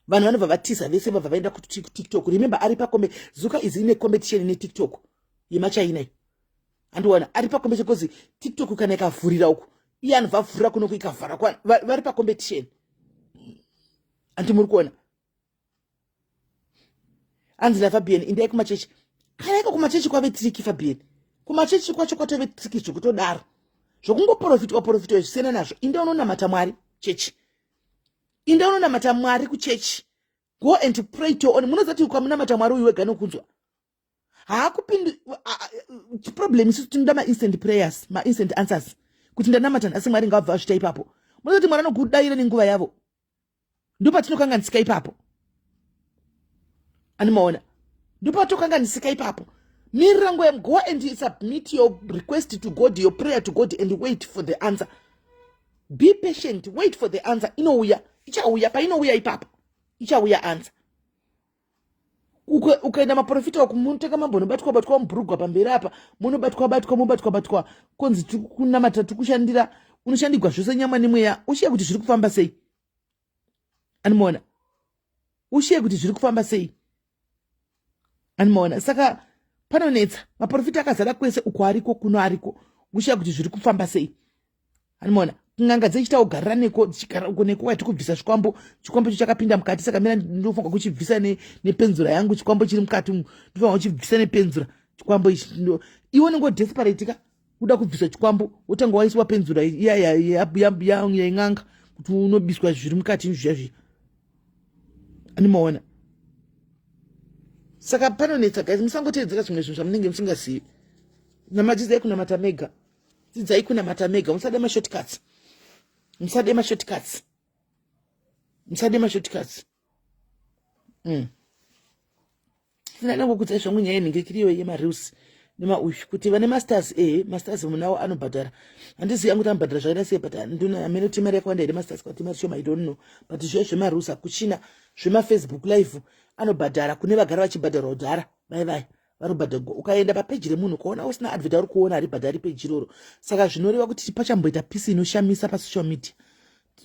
Vanhu vanobva vatiza vese, vabva vaenda kuTikTok. Remember, ari pakombe zuka izi ine competition neTikTok yemaChina iyi, andiwana? Ari pacompetition because TikTok kana ikavhurira uku, iye anobva avhurira kunoku, ikavhara, vari pacompetition, anti muri kuona? Anzi naFabian, indai kumachechi. Kana iko kumachechi kwave tricky, Fabian, kumachechi kwacho kwatove tricky zvekutodaro, zvokungoprofitwa profitwa zvisiyana nazvo. Inda unonamata Mwari chechi, inda unonamata Mwari kuchechi. Go and pray to on. Munoziva kuti ukamunamata Mwari uyu wega nokunzwa haakupindi problem. Isusu tinoda mainstant prayers, mainstant answers, kuti ndanamata nhasi, Mwari ngavabva vasvita ipapo. Munoziva kuti Mwari anokudayira nenguva yavo, ndopatinokanganisika ipapo, animaona? Ndopatokanganisika ipapo. Mirira nguva. Go and submit your request to God, your prayer to God, and wait for the answer. Be patient, wait for the answer. Inouya, ichauya painouya ipapo, ichauya answer. Ukaenda maprofita uku, munotanga mambonobatwa batwa mubhurugwa pamberi apa, munobatwa batwa, mobatwa batwa, konzi tikunamata, tikushandira. Unoshandigwa zvose, nyama nemweya. Ushiye kuti zviri kufamba sei, animaona? Ushiye kuti zviri kufamba sei, animaona? Saka panonetsa. Maprofita akazara kwese uko, ariko kuno, ariko. Ushiya kuti zviri kufamba sei, animaona? N'anga dzichita kugarira neko, dzichigara uko neko, waiti kubvisa chikwambo, chikwambo icho chakapinda mukati, saka mira ndofanirwa kuchibvisa nepenzura yangu. Chikwambo chiri mukati umu, ndofanirwa kuchibvisa nepenzura chikwambo ichi. Iwe unenge desperate ka, uda kubvisa chikwambo, wotanga waiswa penzura iya yen'anga kuti unobiswa zviri mukati zviya zviya, animaona? Saka panonetsa guys, musangoteedzera zvimwe zvinhu zvamunenge musingazivi. Namadzidzai kunamata mega, dzidzai kunamata mega. Musade mashortcuts, musade mashortcuts, musade mashortcuts. Sina kukudzai zvangu nyaya yenhingekiriyo yemareels nemauyu, kuti vane masters, ehe, masters munawo anobhadhara. Handizivi yangu kuti anobhadhara zvakaita sei, but nduna amene kuti mari yakawanda here masters, kwati mari shoma, I don't know. But zviya zvemareels hakuchina, zvemafacebook live anobhadhara kune vagara vachibhadharwa kudhara, vai vai vari kubhadharwa. Ukaenda papeji remunhu ukaona usina advert auri kuona, haribhadhari peji iroro. Saka zvinoreva kuti pachamboita pisi inoshamisa pasocial media,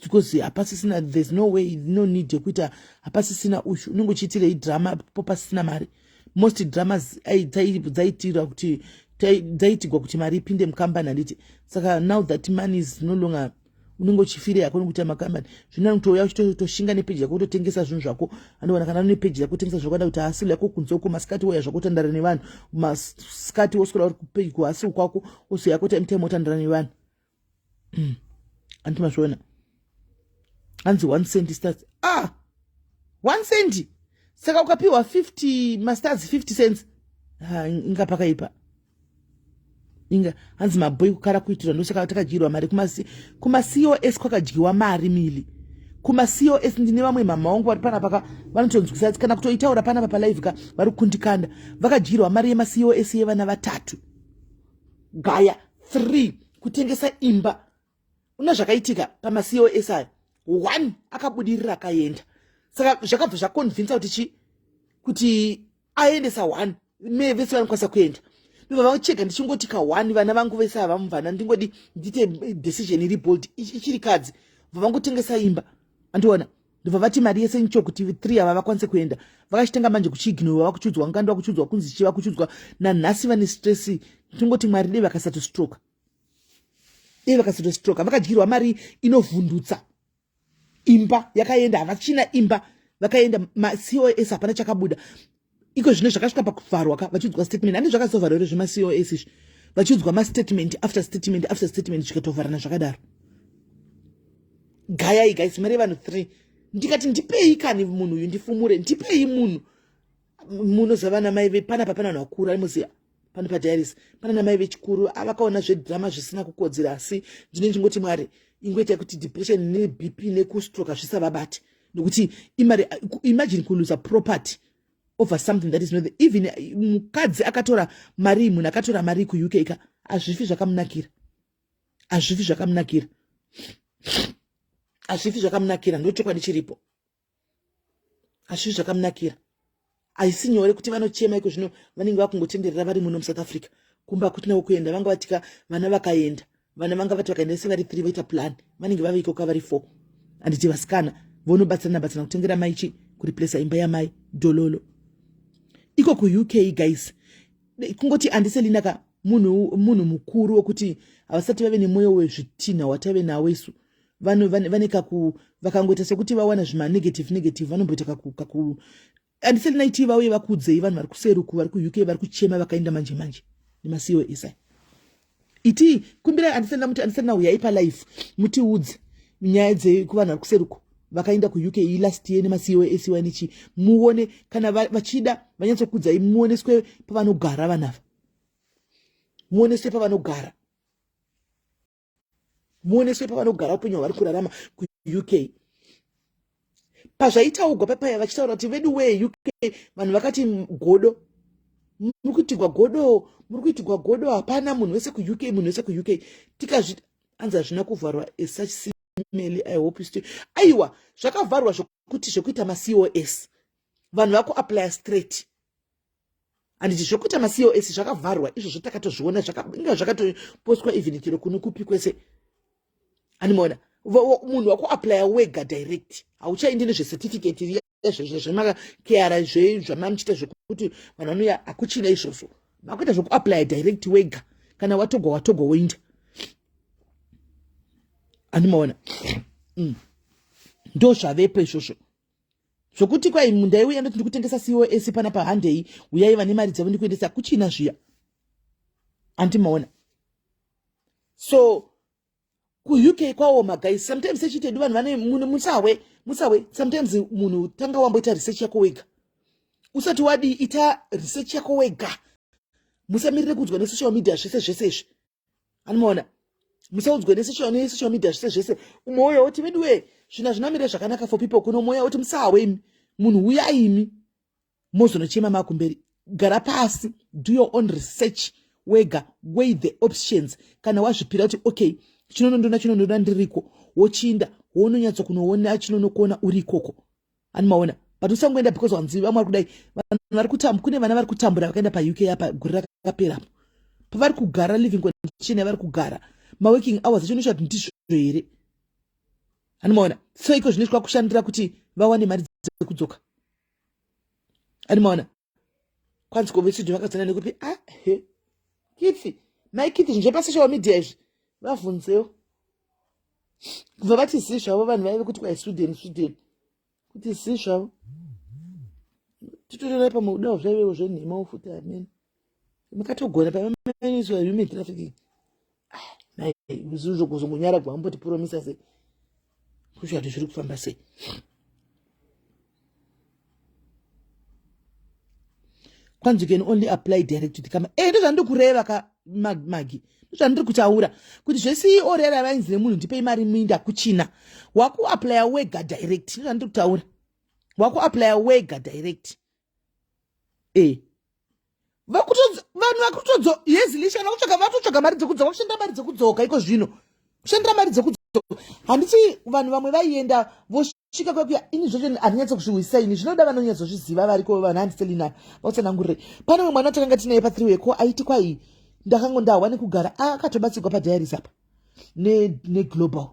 because hapasisina, there's no way, no need yekuita, hapasisina ushu. Unenge uchiitirei drama po pasisina mari? Most dramas dzaitirwa kuti, dzaitigwa kuti mari ipinde mukambani, handiti? Saka now that money is no longer, unenge uchifirei hako nekuita makambani? Zvino kutouya uchitoshinga nepeji yako, kutotengesa zvinhu zvako, andoona? Kana une peji yako, tengesa zvako, kuti hasili yako kunze uko, masikati woya zvako tandara nevanhu, masikati woswera uri kupeji kuhasili kwako, wozouya ko time time wotandara nevanhu. Anti mazviona hanzi one cent stars. Ah, one cent. Saka ukapiwa 50 mastars 50 cents. Ah, inga pakaipa. Inga hanzi mabhoyi kukara kuitirwa, ndosaka takadyirwa mari kuma COS, kwakadyiwa mari mili kuma COS. Ndine vamwe mama vangu vari panapa ka, vanotonzwisa kana kutoitaura panapa palive ka, vari kukundikanda. Vakadyirwa mari yemaCOS yevana vatatu, gaya 3, kutengesa imba. Una zvakaitika pamaCOS aya, one akabudirira akaenda, saka zvakabva zvaconvinsa kuti chi kuti aendesa one, me vese vanokwanisa kuenda. Ndobva vachega, ndichingoti ka one, vana vangu vese ava mubvana, ndingodi ndiite decision iri bold, ichiri kadzi. Bva vangotengesa imba, andiona, ndobva vati mari yese ncho kuti three ava vakwanise kuenda. Vakachitenga manje kuchiignore, vakuchiudzwa ngando, vakuchiudzwa kunzi chi, vakuchiudzwa nanhasi vane stress. Tingoti Mwari dei vakasatostroka, dei vakasatostroka. Vakadyirwa mari inovhundutsa, imba yakaenda, havachina imba, vakaenda maCOS, hapana chakabuda. Iko zvino zvakasvika pakuvharwa ka, vachiudzwa statement handi zvakazovharwa here zvemaCOS izvi, vachiudzwa mastatement after statement after statement, zvikatovharana zvakadaro. Gayai guys, mari yevanhu 3. Ndikati ndipei kani munhu uyu ndifumure, ndipei munhu. Munoziva vana mai vepanapa, pana vanhu vakuru arimuziva pano padiaries, pana namai vechikuru avakaona zvedhirama zvisina kukodzera. Asi ndine ndingoti Mwari ingoita kuti depression neBP nekustroka zvisavabate, nekuti imari. Imagine kuluza property over something that is not even. Mukadzi akatora mari, munhu akatora mari kuUK ka, hazvifi zvakamunakira, hazvifi zvakamunakira, hazvifi zvakamunakira. Ndo chokwadi chiripo, hazvifi zvakamunakira. Haisi nyore kuti vanochema iko zvino, vanenge vakungotenderera vari muno muSouth Africa, kumba kutinavo kuenda. Vanga vatika vana vakaenda, vana vanga vati vakaenda vese vari three, voita plan, vanenge vave ikoka vari four, handiti? Vasikana vonobatsirana batsirana kutengera mai chi, kureplaca imba yamai dhololo iko kuUK. Guys, kungoti andiselina ka, munhu mukuru wekuti havasati vave nemwoyo wezvitinha watave nawo isu. Vanhu vane kaku, vakangoita sekuti vawana zvimanegative negative, vanomboita kaku. Andiselina iti vauye vakuudzei vanhu vari kuseruku, vari kuUK, vari kuchema, vakaenda manje manje nemaCOS. Iti kumbirai andiselina, muti andiselina uyai palive mutiudze nyaya dzekuvanhu vari kuseruku vakaenda kuUK last year nemaCOS nechi, muone kana vachida vanyatsokudzai, muoneswe pavanogara vanava, muoneswe pavanogara, muoneswe pavanogara, upenyu hwavari kurarama kuUK. Pazvaitaugwa papaya vachitaura kuti vedu wee UK, vanhu vakati godo, muri kuitigwa godo, muri kuitigwa godo. Hapana munhu wese kuUK, munhu wese kuUK tikazvi. Anzi hazvina kuvharwa as such simely. I hope you still. Aiwa, zvakavharwa zvokuti zvekuita maCOS, vanhu vakuapplya straight, handiti? Zvokuita maCOS zvakavharwa izvozvo, takatozviona, inga zvakatopostwa even chero kuno kupi kwese, animaona. Munhu wakuapplya wega direct, hauchaendi nezvecertificate riya zvemakara zvamamuchiita zvekuti vanhu vanouya, hakuchina izvozvo. Makuita zvokuapplya direct wega, kana watogwa watogwa, woinda, animaona. Ndo zvavepo izvozvo zvokuti kwai ndaiuya ndoti ndikutengesa COS panapa, handei, uyai vane mari dzavo ndikuendesa, kuchina zviya, andimaona. So kuUK kwaoma guys. Sometimes sechitedu vanhu vane musawe musawe. Sometimes munhu tanga wamboita research yako wega usati wadi, ita research yako wega, musamirire kuudzwa nesocial media zvese zvese izvi, anomaona. Musaudzwe nesocial media zvese zvese. Umwe uyo woti vedu we zvinhu hazvinamire zvakanaka for people kuno, mweya woti musawe imi, munhu uyai imi mozonochema makumberi. Gara pasi, do your own research wega, weigh the options. Kana wazvipira kuti okay, chinonondona chinondoda ndiriko, wochinda wononyatso kunoona chinonokuona uri ikoko, animaona. But usangoenda because wanzi vamwe vari kudai, vanhu vari kutambura. Kune vana vari kutambura vakaenda paUK apa gore rakaperapo, pavari kugara, living condition yavari kugara, maworking hours acho, unoshati ndizvo here, animaona. So iko zvinoitwa kushandira kuti vawane mari dzekudzoka, animaona. Kwanzi kovestudio vakadzana nekupi? Ah, he Kitsi, mai Kitsi, zvinhu zvepasocial media izvi vavhunzewo kubva vati zii zvavo. Vanhu vaive kuti kwai Sweden, Sweden, kuti zii zvavo, titotorai pamwe kudawo zvaivewo zvenhemawo futi. Amene makatogona pamamaniswa human trafficking. Ah, Zvinhu zvokuzongonyara gwambotipuromisa sei kusvika kuti zviri kufamba sei. Kwanzi you can only apply direct to the camera. Eh, ndozvandiri kureva ka Magi, ndozvandiri kutaura kuti zveceo rera vainzi nemunhu ndipei mari minda kuchina wakuaplya wega direct. Ndozvandiri kutaura, wakuaplya wega direct. Eh, vanhu vakutodzo yezilisha vakutsvaga vatotsvaga mari dzekudzoka, kushandira mari dzekudzoka iko zvino, kushandira mari dzekudzoka. Handiti vanhu vamwe vaienda vosvika kwekuya. Ini zvacho handinyatso kuzvihwisisa ini, zvinoda vanonyatsozviziva variko vanhu handiselina vakutsanangurire. Pane mumwe mwana takanga tinaye pathree ko aiti kwai ndakango ndahwa nekugara, akatobatsirwa padiaries apa neglobal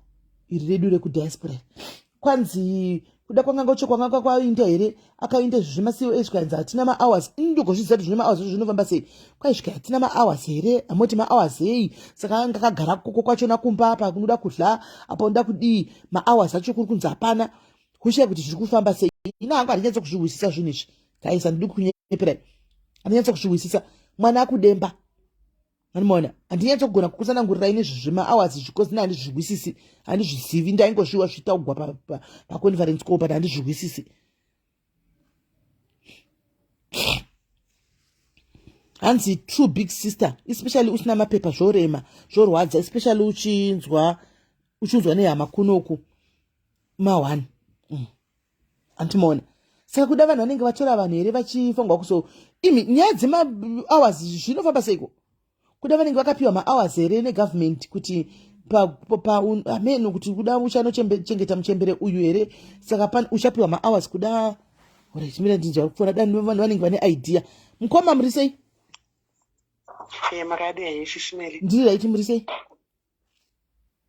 ne iri redu rekudiaspora. Kwanzi kuda kwanga ngocho kwanga kwainda here, akainda izvo zvemasiwo ezvikanzi hatina mahours. Ini ndogozviziva kuti zvine mahours zvinofamba sei. Kwaisvika hatina mahours here, amoti mahours ei? Saka anga akagara koko kwachona kumba apa kunoda kudla apa unoda kudii, mahours acho kuri kunzi hapana. Kushaya kuti zviri kufamba sei. Ini hangu handinyatso kuzvihwisisa zvinhu izvi guys, handidi kunyeperai, handinyatso kuzvihwisisa. Mwana akudemba Anomaona handinyatso kugona kukutsanangurirai nezvezvemahours zvikozi ne handizvihwisisi, handizvizivi. Ndaingozviwa zvichitaugwa paconference call, but handizvihwisisi. Hanzi true big sister, especially usina mapepa zvorema, zvorwadza, especially uchinzwa uchinzwa nehama kunoku ma1. Antimaona saka kuda vanhu vanenge vatora vanhu here vachifanirwa kuso imi nyaya dzemahours zvinofamba seiko? Kuda vanenge vakapiwa mahours here negovernment kuti ameno kuti kuda uchanochengeta muchembere uyu here? Saka uchapiwa mahours kuda chimira ndinzwa kufona da vanhu vanenge vane idea. Mukoma, muri sei? Makadii, Sisimeli? Ndiri raiti, muri sei?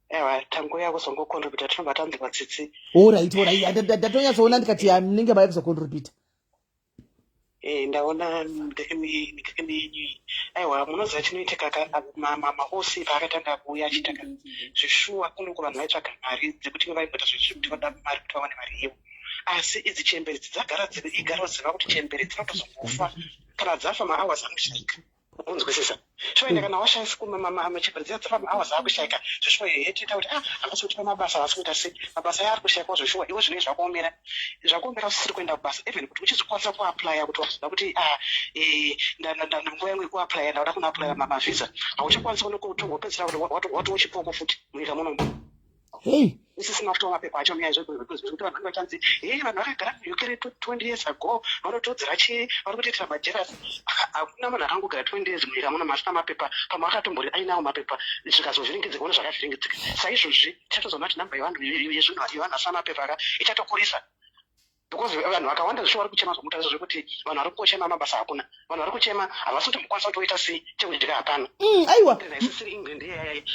Ewa, tangouya kuzongocontributa, tinobva tanzwa tsitsi. Alright, alright, ndatonyatsoona ndikati ya munenge mauya kuzocontributa. Eh, ndaona ndekene yenyu. Aiwa, munoziva chinoitika ka, maOC paakatanga kuuya achiita ka zvishuwa kuno vanhu vaitsvaga mari dzekuti vaimboita zvinhu zvekuti vada mari kuti vawane mari ivo. Asi idzi chembere dzagara igara ziva kuti chembere dzinotozongofa, kana dzafa mahours anoshaika. Unzwisisa so ende kana washaisa chembere dziya dzafa, mahours akushaika zveshuwa. Hehe, toita kuti ah, havasi kutipa mabasa, havasi kuita sei, mabasa aya ari kushaikwa zveshuwa. Iwe zvinenge zvakuomera, zvakuomera usisiri kuenda kubasa, even kuti uchizokwanisa kuaplya kuti wazoda kuti ah, nguva yangu yekuaplya, ndauda kunoaplya mavhisa, hauchakwanisi kunokutongopedzisira kuti watoo chipoko futi munyika munomu. Hey. Isisina kutora mapepa acho nyaya zvekuti vanhu vanenge vachanzi hei, vanhu vakagara muUK 20 years ago vanotodzera chii, vari kutoitira majerasi. Hakuna munhu akangogara 20 years munyika muno masina mapepa. Pamwe akatombori ainawo mapepa, zvikazovhiringidzika, one zvakavhiringidzika. Saizvozvi tichatozoona kuti namba yevanhu yezvinhu yevanhu vasina mapepa aka ichatokurisa, because vanhu vakawanda zvisho vari kuchema zvomutarisa zvekuti vanhu vari kungochema, mabasa hakuna, vanhu vari kuchema, havasi kutombokwanisa kuti voita sei, chekudya hapana. Aiwa. Haisisiri England,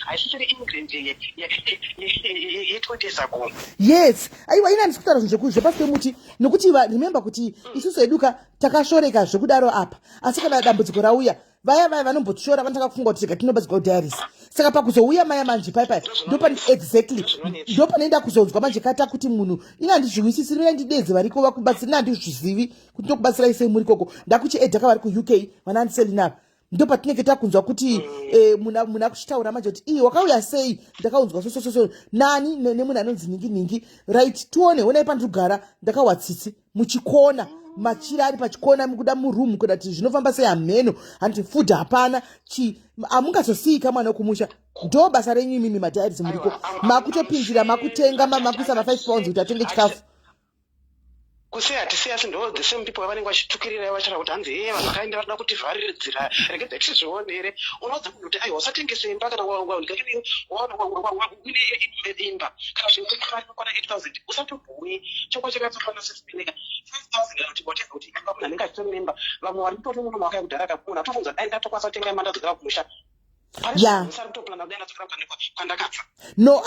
haisisiri England ye20 years ago. Yes, aiwa, ina handisi kutaura zvinhu zvepasi pemuti, nokuti remember kuti isusu hedu ka takashoreka zvekudaro apa, asi kana dambudziko rauya, vaya vaya vanombotishora vanotanga kufunga kuti rega tinobatsirwa kudiaries. Saka pakuzouya maya manje pai pai ndopane, exactly, ndopanoenda kuzonzwa manje kata kuti munhu ina handizviwisisi ina ndidedze variko vakubatsira, ina handizvizivi kuti ndokubatsirai sei muri koko. Ndakuchiedha ka vari kuUK vana andiselinava, ndopatinenge takunzwa kuti munhu akuchitaura manje kuti ii wakauya sei, ndakaunzwa sosososo nani nemunhu anonzi ningi ningi. Right, tione, onai pandiri kugara, ndakawa tsitsi muchikona, machira ari pachikona, mukuda muroom kuda kuti zvinofamba sei hamheno. Handiti food hapana chi, hamungazosiyika mwana wekumusha. Ndo basa renyu imimi madiaries muriko, makutopinzira, makutenga, makuisa ma5 pounds kuti atenge chikafu. Kusiya hatisiya, asi ndo the same people vanenge vachitukirira, vachara kuti hanzi he, vanhu vakaenda varida kutivharidzira, regedza tisizvionere. Unoudza munhu kuti aiwa, usatengese imba kana uine imba, kana zvinhu kwana 8000 usatobhuyi chokwa chakatsofana sesipeneka 5000 kana kuti whatever, kuti imba munhu anenge achitori nemba. Vamwe vari kutori muno mawakaya kudhara ka, munhu atofunza dai ndatokwanisa kutenga imba ndadzokera kumusha. Usari kutoplana kudai ndadzokera kwandakabva. No,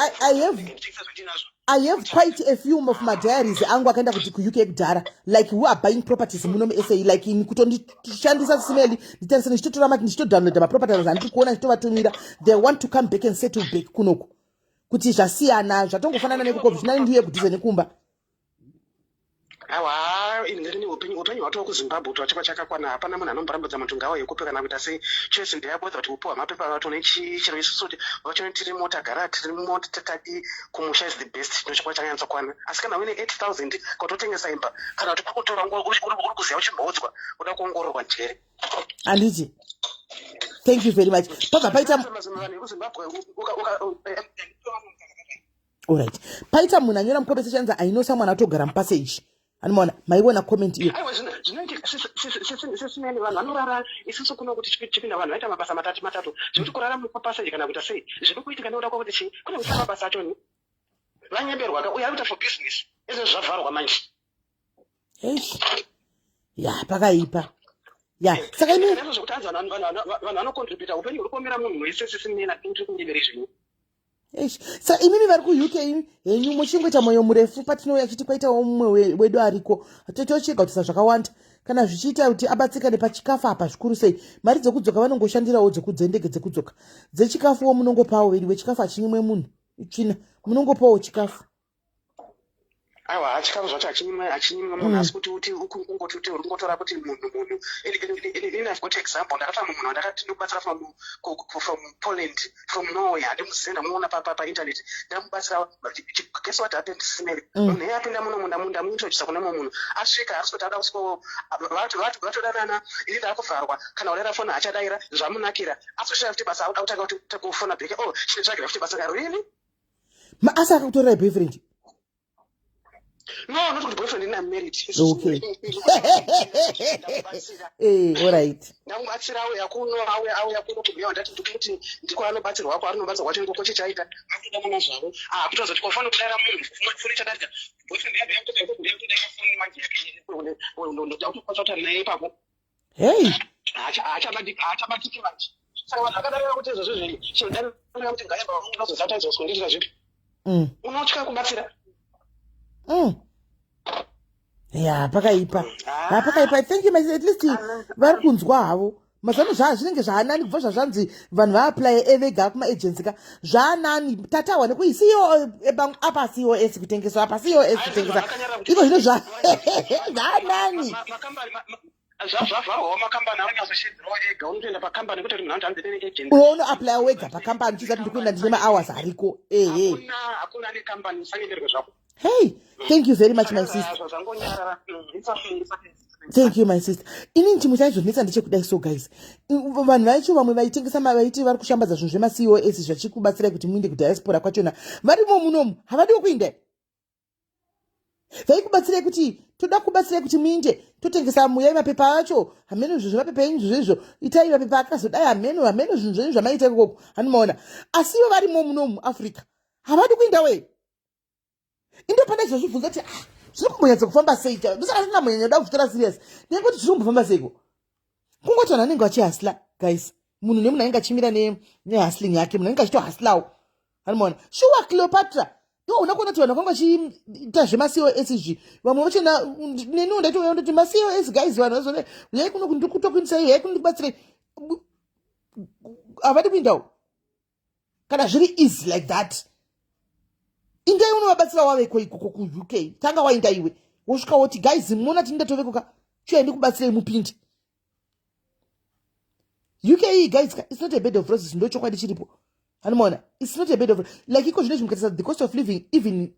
I have quite a few of my diaries angu akaenda kuti kuUK kudhara, like who are buying properties muno muSA, like ini kutondishandisa simeli nditarise ndichitotora mati ndichitodownloada maproperties andiri kuona, ndichitovatumira. They want to come back and settle back kunoku kuti zvasiyana, zvatongofanana nekuko, zvinani ndiuye kudhize nekumba. Aiwa, ini upenyu hwatova kuZimbabwe kuti wachakwa chakakwana. Hapana munhu anomborambidza muntu ngawa yekupe kana kuita sei. Choice ndeyabodha kuti upiwa mapepa vacho nechii chero isusu kuti vacho tirimo tagara tirimo tadi kumusha is the best ndochakwa chakanyatsokwana. Asi kana uine 8000 kutotengesa imba kana kuti kukutora nguva uri kuziva uchimboudzwa uda kuongororwa njere. Handiti? Thank you very much. Pabva paita Alright, paita munhu anyora mucomment section anzi, "I know someone atogara mupassage." Anomaona, maiona comment iyo? Aiwa, zvinoitika sesimene vanhu vanorara. Isusu kuno kuti chipinda vanhu vaita mabasa matatu matatu, zvekuti kurara mupassage kana kuita sei zviri kuitika nekuda kwakuti chii kune kuita mabasa achoni vanyemberwa ka uye ari kuita for business izvo zvavharwa manje. Eish, ya, pakaipa ya. Saka imi Izvo zvekuti hanzi vanhu vanocontributa, upenyu huri kuomera munhu wese sesimene atiri kunyembera izvinhu. Eish, sa imimi vari kuUK henyu muchingoita mwoyo murefu patinouya chiti kwaitawo mumwe wedu ariko, tochega kutisa zvakawanda kana zvichiita kuti abatsikane pachikafu apa. Zvikuru sei mari dzekudzoka vanongoshandirawo dzekudzendege dzekudzoka, dzechikafuwo munongopawo vedu wechikafu achinyimwe munhu itsvina, munongopawo chikafu. Aiwa, chikafu zvacho hachinyimwe munhu, asi kuti uti ungoti uti uri kungotora kuti munhu ini I've got example. Ndakatsvaka munhu wandakati ndikubatsira from Poland, from Norway, handimuzive, ndamuona painternet, ndamubatsira. Guess what happened, Simeri? Munhu iye apinda muno munda, ndamuintrodusa kune mumwe munhu. Asvika asi kuti ada kusiko vatodanana. Ini ndakuvharwa, kana urera foni haachadaira, zvamunakira azosvika futi basa auda kutanga kuti kufona back, "Oh, chinotsvagira futi basa." Really? Asi akakutorerai boyfriend? No, not kuti boyfriend, ini I'm married. Okay, alright. Ndamubatsira auya kuno, auya kuno kubuya. Ndati ndikuti ndiko anobatsirwa kwako, anobatsirwa kwacho ikoko chichaita akutodanana zvavo. Ah, kutozoti kofana kudaira munhu foni chadarika boyfriend yake yakutodaira foni manje yake ndakutokwanisa kutaura naye ipapo. Hey. Haachabatiki manje. Saka vanhu vakadarira kuti izvozvo zvi chinodarira kuti ngaemba unozoziva kuti aizosunditira zvipi. Unotya kubatsira. Ya, pakaipa ha, pakaipa. Thank you, my sister. At least vari kunzwa havo mazano zvinenge zvaanani kubva zvazvanzi vanhu vaapply evega kumaagency ka, zvaanani tatawa nekuti ceo apa cos kutengeswa apa, cos kutengesa iko zvino zvaanani. Zvavharwawo makambani anonyatsoshidzirawo ega, unotoenda pakambani kuti munhu anoti hanzi ndine agent. Unoapply wega pakambani uchiziva kuti ndikuenda, ndine mahours ariko, ehe. Hakuna nekambani, usanyenderwe zvako. Hey, thank you very much, my sister. Zvangonyarara. It's okay, it's okay. Thank you, my sister. Inini chimwe chaizvonetsa ndechekudai. So guys, vanhu vacho vamwe vaitengesa vaiti vari kushambadza zvinhu zvemacos zvachikubatsirai kuti muinde kudiaspora kwachona varimo munomu, havadiwo kuinda. Vaikubatsirai kuti toda kubatsirai kuti muinde, totengesa, muyai mapepa acho, hameno zvinhu zvemapepa enyu zvezvo, itai mapepa akazodai, hameno hameno zvinhu zvenyu zvamaita ikoko, hanimaona. Asi ivo varimo munomu Africa havadi kuinda wei. Indopanda izvozvibvunza kuti, ah, zviri kumbonyatsa kufamba sei? Ndosaka ndinambonyanyoda kuzvitora serious nekuti zviri kumbofamba seiko? Kungoti vanhu vanenge vachihustla, guys, munhu nemunhu anenge achimira nehustling yake, munhu anenge achitohustlawo, anomaona. Shuwa, Cleopatra, iwo una kuona kuti vanhu vakanga vachiita zvemacos izvi, vamwe vachona neniwo ndaitouya ndoti macos, guys, vanhu vazone uyai kuno ndikutokuindisai, uyai kuno ndikubatsirei, havadi kuindawo. Kana zviri easy like that, indai unovabatsira waveko ikoko kuUK. Tanga wainda iwe, wosvika woti, "Guys, muona tini ndatoveko chiuya ndikubatsirei mupinde UK." Iyi, guys, it's not a bed of roses, ndo chokwadi chiripo, anomaona. It's not a bed of, like, iko zvino zvimukatarisa the cost of living, even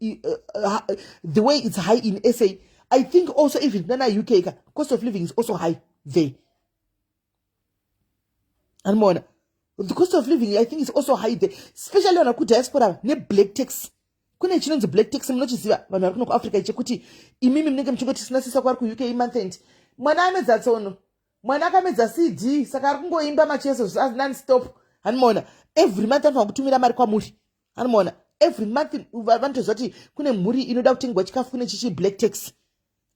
the way it's high in SA, I think also even nana UK ka, cost of living is also high there, anomaona. The cost of living, I think, is also high there, especially vanhu vari kudiaspora neblack tax. Kune chinonzi black tax, munochiziva vanhu vari kuno kuAfrica, chekuti imimi munenge muchingoti sinasisa kwaari kuUK, month end mwana amedza tsono, mwana akamedza CD, saka ari kungoimba macheso nonstop, hanimaona. Every month anofanira kutumira mari kwamuri, hanimaona. Every month vanotoziva kuti kune mhuri inoda kutengwa chikafu, kune chichi black tax,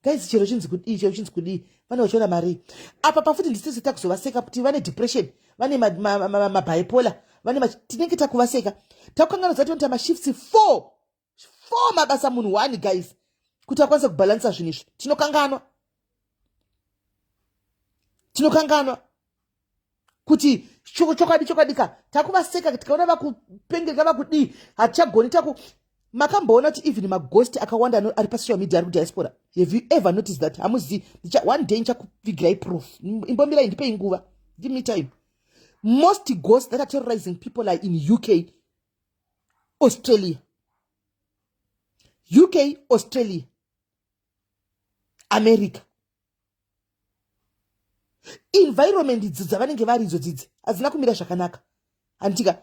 guys. Chero chinzi kudii, chero chinzi kudii, vane vachiona mari apa pafuti. Ndisisi takuzovaseka kuti vane depression, vane mabipolar, vane tinenge takuvaseka, takukanganudza kuti vanoita mashifts four four mabasa munhu one, guys, kuti akwanise kubhalansa zvinhu izvi. Tinokanganwa, tinokanganwa kuti chokwadi chokwadi ka takuvaseka tikaona vakupengeka vakudii, hatichagoni taku. Makamboona kuti even maghost akawanda ari pasocial media ari kudiaspora? Have you ever noticed that? Hamuzivi. One day ndichakuvigirai proof. Imbomirai, ndipei nguva, give me time. Most ghosts that are terrorizing people are in UK, Australia, UK, Australia, America. Environment idzi dzavanenge vari idzo dzidzi hadzina kumira zvakanaka, handitika?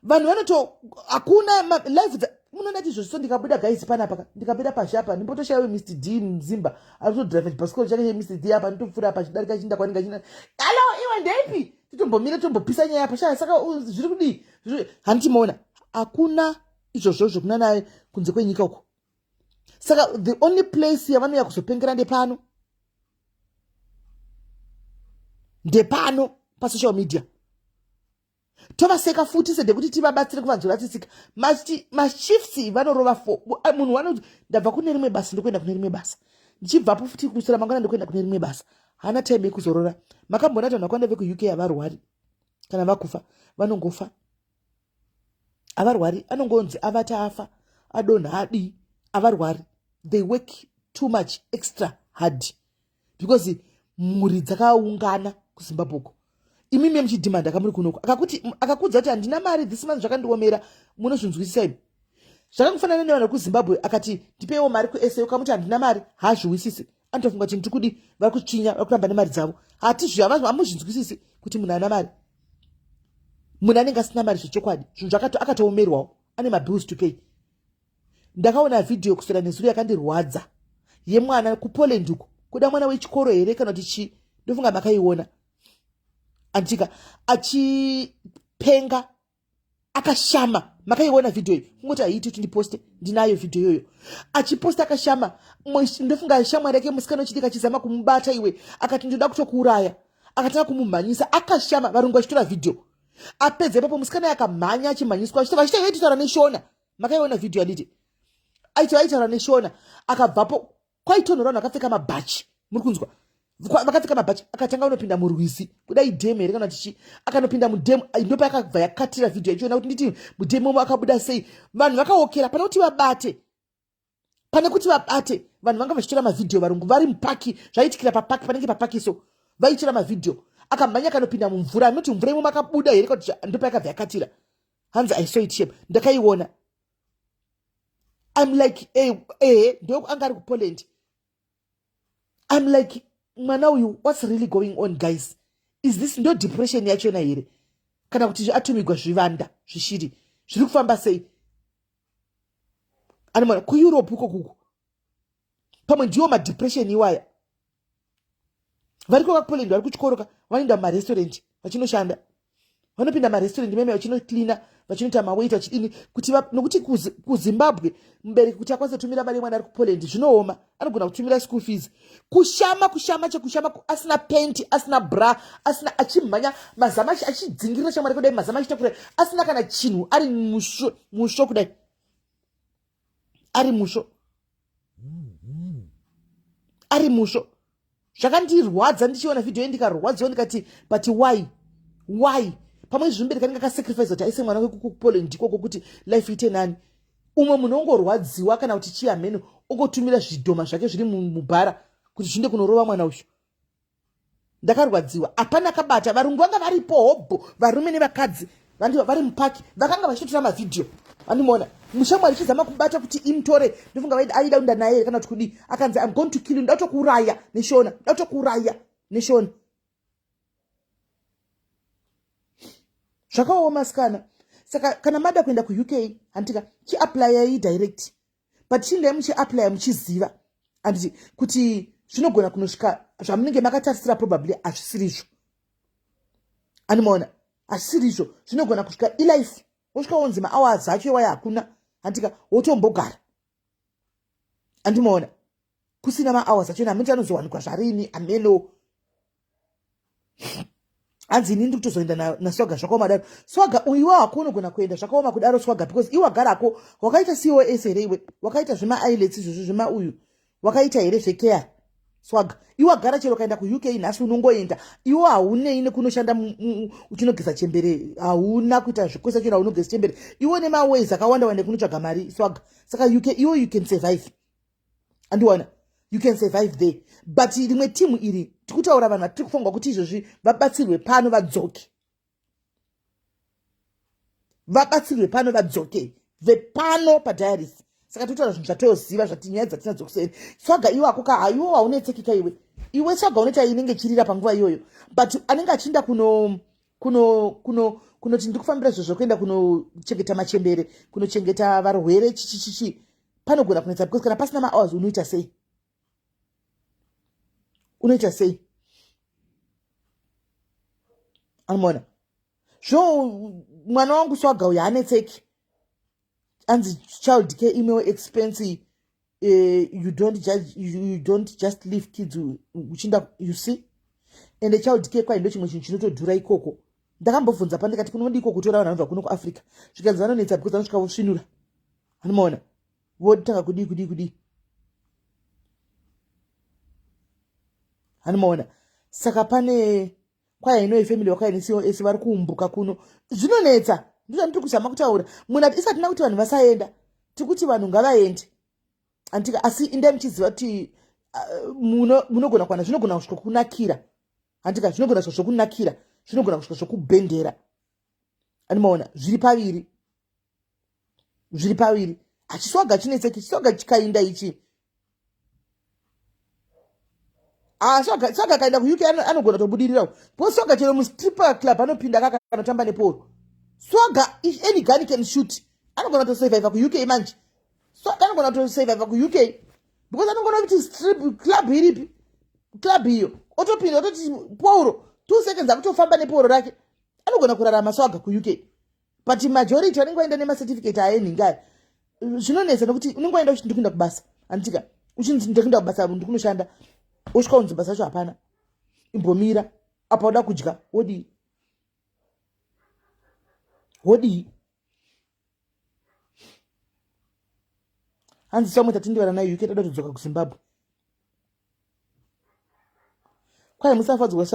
Vanhu vanoto hakuna life. Munoona ti izvozvo. So ndikabuda, guys, panapa, ndikabuda pashe apa, ndimbotoshaiwe Mr D Mzimba ari kutodhiraivha chibhasikoro chake cheMr D apa, nditopfuura apa chidarika chinda kwanenge china, "Hallo, iwe, ndeipi?" Titombomira, tombopisa nyaya apa. Sha, saka zviri kudii? Handitimaona hakuna izvozvozvo kuna naye kunze kwenyika uko. Saka the only place yavanouya kuzopengera ndepano, ndepano pasocial media. Tovaseka futi sedekuti tivabatsire kuvanzwa tsitsika. Mashifts vanorova fo munhu vanoti, "Ndabva kune rimwe basa, ndokuenda kune rimwe basa, ndichibvapo futi kusura mangwana ndokuenda kune rimwe basa." Haana time yekuzorora. Makamboona kuti vanhu vakawanda vekuUK havarwari? Kana vakufa, vanongofa, havarwari. Anongonzi avata, afa, adonha, adii, havarwari. They work too much, extra hard, because mhuri dzakaungana kuZimbabwe uko. Imimi muchidhimanda kamuri kunoko, akakuti, akakudza kuti, "Handina mari this month, zvakandiomera," munozvinzwisisa imi? Zvakangofanana nevanhu vekuZimbabwe, akati, "Ndipeiwo mari kuSA," ukamuti, "Handina mari," haazviwisisi. Anotofunga kuti ndiri kudi, vari kutsvinya, vari kuramba nemari dzavo. Hatizvi, hamuzvinzwisisi kuti munhu ana mari, munhu anenge asina mari zvechokwadi, zvinhu akatoomerwawo, ane mabills to pay. Ndakaona vhidhiyo kuswera nezuro yakandirwadza, yemwana kuPoland uko, kuda mwana wechikoro here kana kuti chii, ndofunga makaiona, anditika, achipenga akashama. Makaiona vhidhiyo iyi? Kungoti haiiti kuti ndiposte, ndinayo vhidhiyo iyoyo. Achiposta akashama, ndofunga shamwari yake musikana wechidiki achizama kumubata iwe, akati, "Ndoda kutokuuraya." Akatanga kumumhanyisa akashama, varungu vachitora vhidhiyo. Apedza ipapo, musikana akamhanya achimhanyiswa, vachita vaititaura neShona. Makaiona vhidhiyo, handiti? Aiti vaitaura neShona. Akabvapo, kwaitonhora, vanhu vakapfeka mabhachi, muri kunzwa? Vakapfeka mabhachi. Akatanga unopinda murwizi, kudai dhemu here kana tichi, akanopinda mudhemu. Ndopa yakabva yakatira vhidhiyo yachiona kuti nditi mudhemu umo akabuda sei. Vanhu vakaokera pane kuti vabate, pane kuti vabate vanhu vanga vachitora mavhidhiyo. Varungu vari mupaki, zvaitikira papaki, panenge papaki, so vaitora mavhidhiyo. Akamhanya akanopinda mumvura, anoti mvura imo makabuda here? Kuti ndopa yakabva yakatira. Hanzi, "I saw it, shame." Ndakaiona. I'm like, eh, eh, ndo anga ari kuPoland. I'm like, mwana uyu, what's really going on, guys? Is this ndo depression yachona here, kana kuti atumigwa zvivanda zvishiri? Zviri kufamba sei? Anomwana kuEurope uko kuko, pamwe ndiwo madepression iwaya. Variko vakuPoland, vari kuchikoro ka, vanoenda mumarestaurant vachinoshanda, vanopinda marestaurant meme vachinocleana, vachinoita mawaiter, vachidini, kuti nokuti kuZimbabwe mubereki kuti akwanise kutumira mari yemwana ari kuPoland zvinooma. Anogona kutumira school fees. Kushama, kushama, chekushama, asina penti, asina bra, asina, achimhanya mazama, achidzingirira shamwari kudai, mazama achiita kudai, asina kana chinhu, ari musvo musvo kudai, ari musvo, ari musvo. Zvakandirwadza ndichiona vhidhiyo iyi, ndikarwadziwa, ndikati, "But why, why?" Pamwe zvimubereki anenge akasacrifice kuti aise mwana wake kuPoland ikoko kuti life ite nani. Umwe munhu ongorwadziwa kana kuti chii hameno, ongotumira zvidhoma zvake zviri mubhara kuti zviinde kunorova mwana uyu. Ndakarwadziwa. Hapana akabata. Varungu vanga varipo hobho, varume nevakadzi vari mupaki, vakanga vachitotora mavhidhiyo. Andimona mushamwari ichizama kubata kuti imutore, ndofunga aida kuenda naye kana kuti kudii. Akanzi, "I'm going to kill you, ndatokuuraya neShona, ndatokuuraya neShona." Zvakaoma, sikana. Saka kana mada kuenda kuUK, handika, chiapplyai direct, but chindai muchiapplya muchiziva, handiti, kuti zvinogona kunosvika zvamunenge makatarisira probably hazvisirizvo. Animaona, hazvisirizvo, zvinogona kusvika ilife, wosvika wonzi mahours acho iwaya hakuna, handika, wotombogara, andimaona, kusina mahours achona. Hamiti anozowanikwa zvarini, ameno. Hanzi, "Ini ndiri kutozoenda naSwaga." Zvakaoma daro, Swaga. Iwe hako unogona kuenda, zvakaoma kudaro, Swaga, because iwe wagarako wakaita COS here? Iwe wakaita zvemaIELTS izvozvo, zvemauyu wakaita here zvecare? Swaga iwe agara chero ukaenda kuuk nhasi unongoenda iwe haunei nekunoshanda uchinogeza chembere hauna kuita zvekwesa chero haunogeza chembere iwe nemaways akawanda wanda ekunotsvaga mari swaga saka uk iwe you can survive andiwana you can survive there but rimwe timu iri tikutaura vanhu vatiri kufongwa kuti izvozvi vabatsirwe pano vadzoke vabatsirwe pano vadzoke vepano padiaries saka tinotaura zvinhu zvatoziva zvati nyaya dzatinadzo kuseri swaga iwe ako ka haiwo haunetsekika iwe iwe swaga unoita inenge ichirira panguva iyoyo but anenge achiinda kuno kuno kuno kunoti ndiri kufambira zvo zvokuenda kunochengeta machembere kunochengeta varwere chichichichi panogona kunetsa because kana pasina mahours unoita sei unoita sei anomaona zvo mwana wangu swaga uyo haanetseki anzi child care imwe expense you don't judge, you don't just leave kids uchinda you see and child care kwai ndo chimwe chinhu chinotodhura ikoko ndakambobvunza pa ndikati kunodi iko kutora vanhu vanobva kuno kuafrica zvikanzi vanonetsa because vanosvika vosvinura anomaona votanga kudii kudii kudii anomaona saka pane kwaya ino yefamily wakwaya necos vari kuumbuka kuno zvinonetsa ndozvandiri kuzama kutaura munhu ati isati kuti vanhu vasaenda tikuti vanhu ngavaende antika asi indai muchiziva kuti munogona kuwana zvinogona kusvika kunakira handika zvinogona kusvika zvokunakira zvinogona kusvika zvokubhendera andimaona zviri paviri zviri paviri hachiswaga chinetseki chiswaga chikainda ichi ah, swaga akaenda kuuk anogona tobudirirawo because swaga chero mustripper club anopinda kaka anotamba neporo swaga if any gun can shoot anogona kutosurviva kuuk manje swaga anogona kutosurviva kuuk because anogona kuti strip club iripi club iyo otopinda ototi poro two seconds akutofamba neporo rake anogona kurarama swaga kuuk but majority vanenge vaenda nemacertificate aye nhingi aya zvinonetsa nekuti unenge waenda uchiti ndikuenda kubasa anditika uchinzi ndikuenda kubasa ndikunoshanda wosvika unzi basa racho hapana imbomira apa uda kudya wodii wodii hanzi samwe tatindivana nayo uk toda kudzoka kuzimbabwe kwai musafadzwe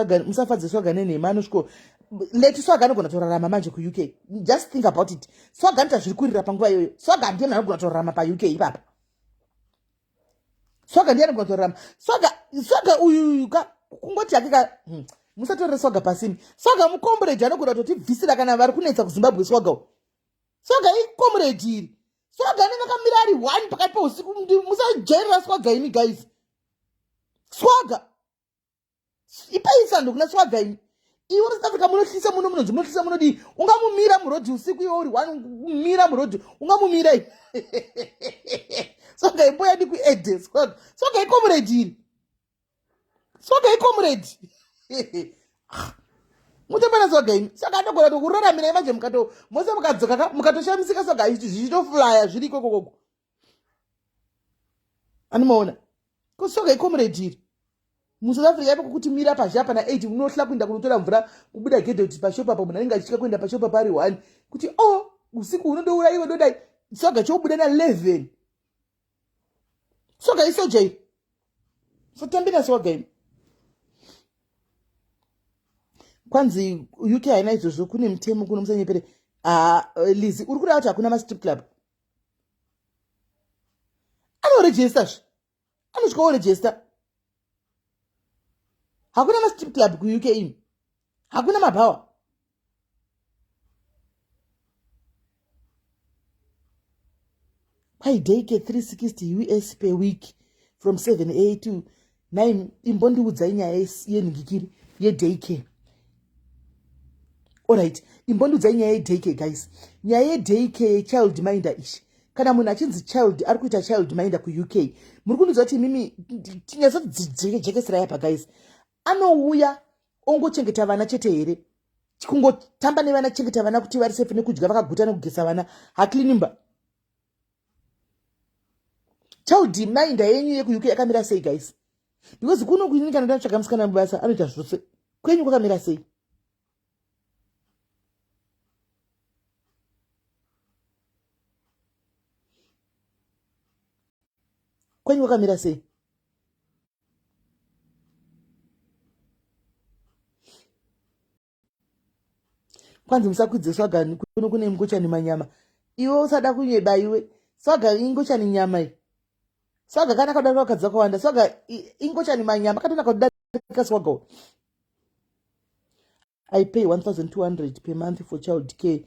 swaga nenhema anosviko leti swaga anogona torarama manje kuuk just think about it swaga anoita zviri kurira panguva iyoyo swaga ndiye munhu anogona torarama pauk ipapa swaga ndiye anogona torarama swaga swaga uyuyu ka kungoti hake ka musatorere swaga pasini swaga mukombureji anogona kutotibvisira kana vari kunetsa kuzimbabwe swaga u swaga ikomureji iri swaga anenge akamira ari one pakati peusiku musajairira swaga imi guys swaga ipai sando kuna swaga imi iwe uri south africa munohlisa muno munonzi munohlisa munodii ungamumira murodhi usiku iwe uri one mira murodhi ungamumira i swaga imbo yadi kuede swaga swaga ikomureji iri swaga ikomureji mutambana swaga imi saka anogona tokuraramirai manje mukato mose mukadzoka ka mukatoshamisika swaga zvichitoflya zviri ikokokoko anomaona kosoga icomrade iri musouth africa ipo kuti mira pazhe apa na8 unohla kuenda kunotora mvura kubuda gedhe kuti pashopu apo munhu anenge achitya kuenda pashopu apo ari one kuti o oh, usiku unondouraiwe ndodai soga chobuda na11 soga isoja iri sotambira soga iri kwanzi uk haina izvozvo kune mutemo kuno musanyepere ah, lizi uri kureva kuti hakuna mastrip club anorejesta zve anosvika orejesta hakuna mastrip club kuuk imi hakuna mabhawa kwai daycare 360 us per week from 7 a to 9 imbondiudzai nyaya yenhingikiri yedaycare Alright, imbondiudzai nyaya yedaycare guys. Nyaya yedaycare child minder ishi. Kana munhu achinzi child ari kuita child minder kuUK, muri kundiudza kuti imimi tinyatsodzijekeserai apa guys. Anouya ongochengeta vana chete here? Kungotamba nevana chengeta vana kuti vari safe nekudya vakaguta nekugesa vana. Haklinimba. Child minder yenyu yekuUK yakamira sei guys? Because kuno kuini kana ndatsvaga musikana mubasa anoita zvose. Kwenyu kwakamira sei? Kwenyu kwakamira sei? Kwanzi musakwidze swaga kuno kune ngochani manyama. Iwe usada kunyeba iwe. Swaga ingochani nyama iyi. Swaga kana kadarika vakadzi vakawanda. Swaga ingochani manyama katonaka kudarika swaga. I pay 1200 per month for child care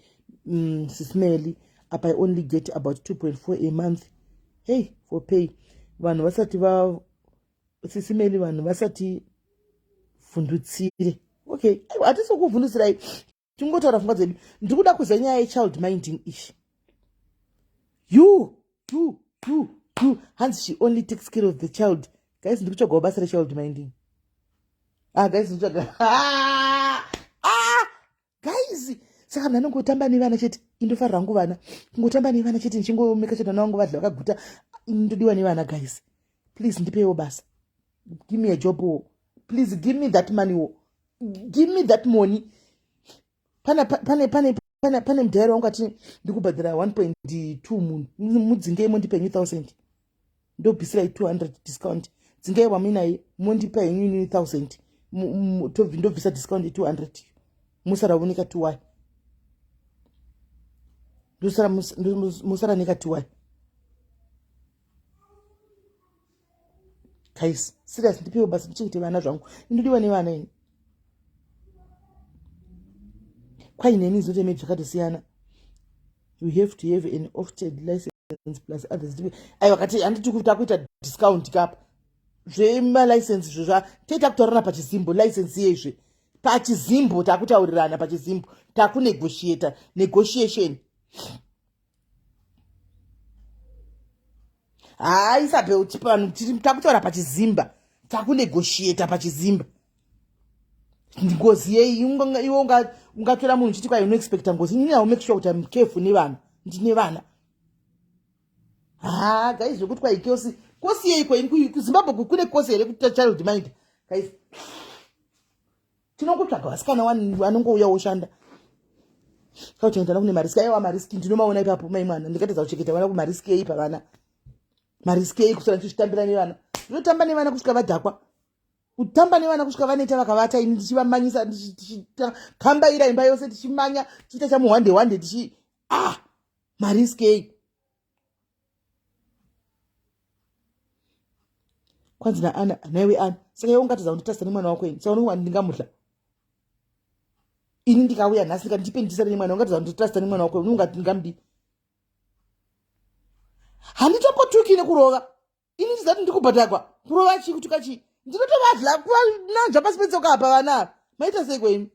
Sismeli apa I only get about 2.4 a month hey for pay vanhu vasati va Sisimeli vanhu vasati vhundutsire okay aiwa hatisi kuvhundutsirai tingotaura pfungwa dzedu ndiri kuda kuziva nyaya yechild minding ishi you you you you hanzi she only takes care of the child guys ndiri kutsvagawo basa rechild minding ah guys ndikutsvaga ah, ah guys saka mna anongotamba nevana chete indofarira hangu vana kungotamba nevana chete ndichingomeka chete vana vangu vadla vakaguta ndodiwa nevana guys please ndipeiwo basa give me a job wo please give me that money wo give me that money pane pane pane pane pane mudhairi wangu ati ndikubhadhara 1.2 munhu mudzingei mondipa henyu 1000 ndobvisirai 200 discount dzingei wamuinaye mondipa henyu inini 1000 ndobvisa discount 200 musara vonika 2 y musara neka 2 y guys serious ndipiwe basa ndichengete vana zvangu indodiwa nevana ini kwaineni zoteme zvakatosiyana you have to have an ofted license plus others aiwa kati handiti kuti takuita discount kapa zvemalicense izvo zva toita kutaurirana pachizimbo license yezve pachizimbo takutaurirana pachizimbo takunegotiata negotiation haa isabel vanhu takutaura pachizimba takunegotiata pachizimba ngozi yei iwe ungatora munhu uchiti kwai unoexpecta ngozi inini ill make sure kuti im careful nevana ndine vana haa guys zvekuti kwai kosi kosi yeiko kuzimbabwe kune kosi here kuti child mind guys tinongotsvaga vasikana vanongouya woshanda kauchengeta kune mariski aiwa mariski ndinomaona ipapo mai mwana ndikatadza kuchengeta vana kumariski ei pavana mariski ei kusara ndichitambira nevana ndinotamba nevana kusvika vadhakwa kutamba nevana kusvika vaneta vakavata ini ndichivamanyisa ndichikambaira imba yose tichimanya tichiita chamuhwande hwande tichi ah mariski ei kwanzi naana naiwe ana saka iwe ungatadza kunditarisa nemwana wako ini saka unonga ndingamudla ini ndikauya nhasi ndikati ndipe ndisare nemwana ungatadza kunditarisa nemwana wako unonga ndingamudi handitombotuki nekurova ini ndizati ndikubhadhagwa kurova chii kutuka chii ndinotovadla kuvananzva pasi petsoka apa vana ava maita sei kweimi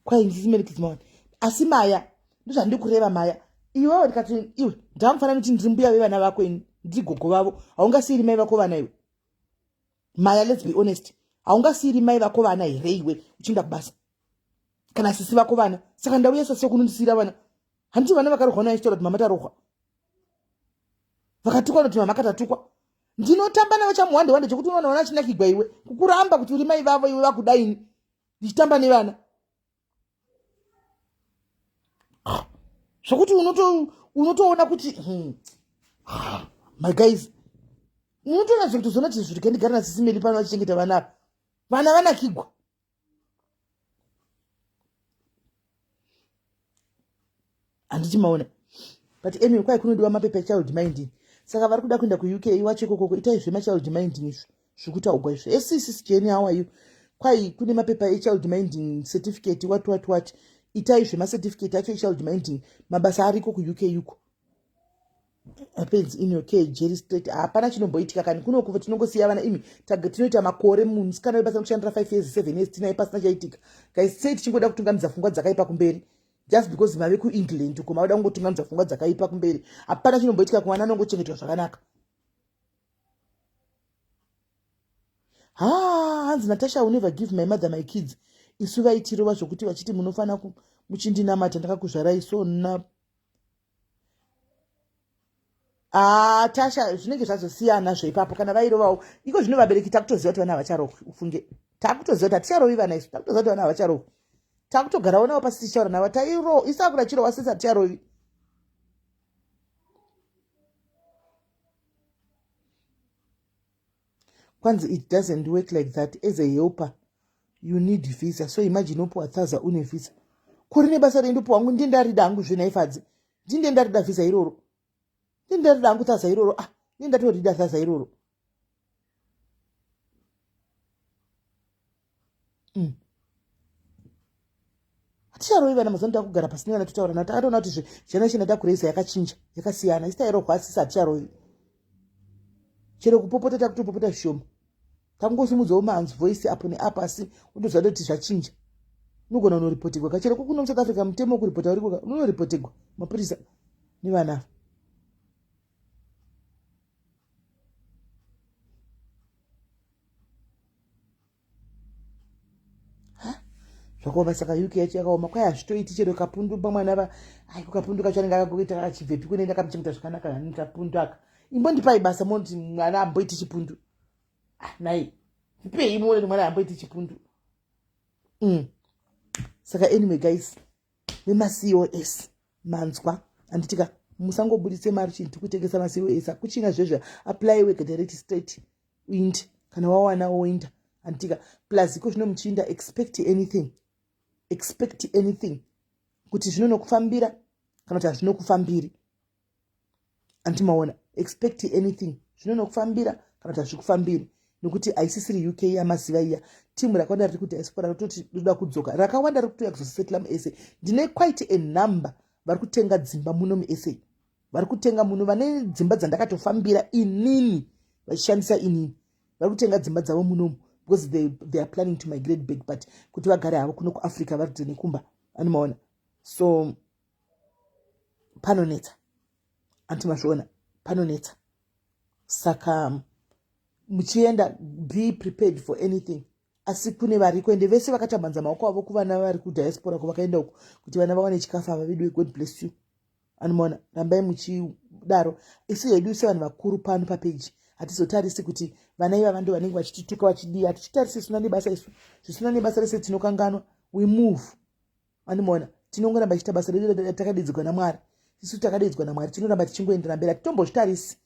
kwai ndisimerekizimawani asi maya ndozvandikureva maya iwewe ndikati iwe ndamufanira kuti ndiri mbuya vevana vako ini ndiri gogo vavo haungasiyiri mai vako vana iwe maya lets be honest haungasiyiri mai vako vana here iwe uchienda kubasa kana sisi vako vana saka ndauya sasi kunondisiyira vana handiti vana vakarohwa naye chitaura kuti mama tarohwa vakatukwa noti mama katatukwa ndinotamba navo chamuwande wande chekuti unoona vana achinakigwa iwe kukuramba kuti uri mai vavo iwe vakudaini ndichitamba nevana zvekuti unotoona kuti my guys unotoona zvekutozoona kuti zviri ndigara nasisimeli pano vachichengeta vana ava vana vanakigwa handiti maona but anyway kwai kunodiwa mapepa echild minding saka vari kuda kuenda kuuk wacho ikokoko itai zvemachild minding izvo zvikutaugwa izvo esisi jeni how are you kwai kune mapepa echild minding certificate what what what itai zvemacertificate acho echild minding mabasa ariko kuuk uko happens in your care jerry straight hapana chinomboitika kani kunokuva tinongosiya vana imi tinoita makore munhu musikana webasa kushandira 5 years 7 years tinaye pasina chaitika guys sei tichingoda kutungamidza pfungwa dzakaipa kumberi just because mave kuengland uko mavada kungotungamidza pfungwa dzakaipa kumberi hapana chinomboitika kumwana anongochengetwa zvakanaka ha hanzi natasha will never give my mother my kids isu vaitirova zvokuti vachiti munofanira muchindinamata ndakakuzvarai so na Ah, Tasha zvinenge zvazosiyana zveipapo kana vairovawo iko zvino vabereki takutoziva kuti vana havacharohwi ufunge takutoziva kuti haticharovi vana isu takutoziva kuti vana havacharohwi takutogarawo navo pasi tichitaura navo tairo isu akura chirowa sisi haticharovi Kwanzi it doesn't work like that. As a helper you need visa. So imagine upiwa thaza une visa. Kuri nebasa rei ndopiwa hangu ndindarida hangu zvenaifadzi. Ndinde ndarida visa iroro. Ndinde ndarida hangu thaza iroro. Ah, ndinde ndatorida thaza iroro. Haticharovi vana mazuva takugara pasi nevana totaura navo takatoona kuti zve generation yatakureza yakachinja yakasiyana isi tairohwa asisi haticharovi chero kupopota takutopopota zvishoma takungosimudzawo manzi voice apo neapo asi unotoziva kuti zvachinja unogona unoripotegwa ka chero kukuno musouth africa mutemo wekuripota uriko ka unonoripotegwa mapurisa nevana ava. Zvakaoma saka uk yacho yakaoma kwai hazvitoiti chero kapundu pamwana va ai kapundu kacho anenge akakuita kachibvepi kune ndakamuchengeta zvakanaka hani kapundu aka imbondipai basa monti mwana amboiti chipundu ah, nai ndipei muone mwana amboiti chipundu. Saka anyway guys vemaCOS manzwa handitika musangobuditse mari chinhu kutengesa maCOS akuchina zvezvo apply wega direct straight uinde kana wawana woinda handitika plus iko zvino muchiinda expect anything expect anything kuti zvinonokufambira kana kuti hazvinokufambiri andimaona expect anything zvinonokufambira kana kuti hazvikufambiri nekuti haisisiri uk yamaziva iya timu rakawanda riri kudiaspora rototi roda kudzoka rakawanda riri kutouya kuzosetla musa ndine quite a number vari kutenga dzimba muno musa vari kutenga muno vane dzimba dzandakatofambira inini vachishandisa inini vari kutenga dzimba dzavo munomu because they are planning to migrate back but kuti vagare havo kuno kuafrica vari kudze nekumba anomaona so panonetsa anti mazviona panonetsa saka muchienda be prepared for anything asi kune variko ende vese vakatambanza maoko avo kuvana vari kudiaspora kwavakaenda uko kuti vana vawane chikafu ava vedu god bless you anomaona rambai muchidaro isu hedu sevanhu vakuru pano papeji hatizotarisi kuti vana ivava ndo vanenge vachitituka vachidii hatichitarisi zvisina nebasa isu zvisina nebasa rese tinokanganwa we move anomaona tinongoramba tichiita basa redu takadaidzwa namwari isu takadaidzwa namwari tinoramba tichingoendera mberi hatitombozvitarisi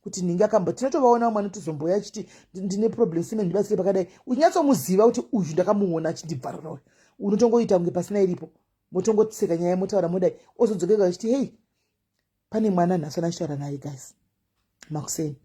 kuti nhingi akambo tinotovaona vamwe anotozomboya achiti ndine problem sime ndibatsire pakadai uchinyatsomuziva kuti uyu ndakamuona achindibvarura uyu unotongoita kunge pasina iripo motongotseka nyaya motaura modai ozodzokeka achiti hei pane mwana nhasi anachitaura naye guys makuseni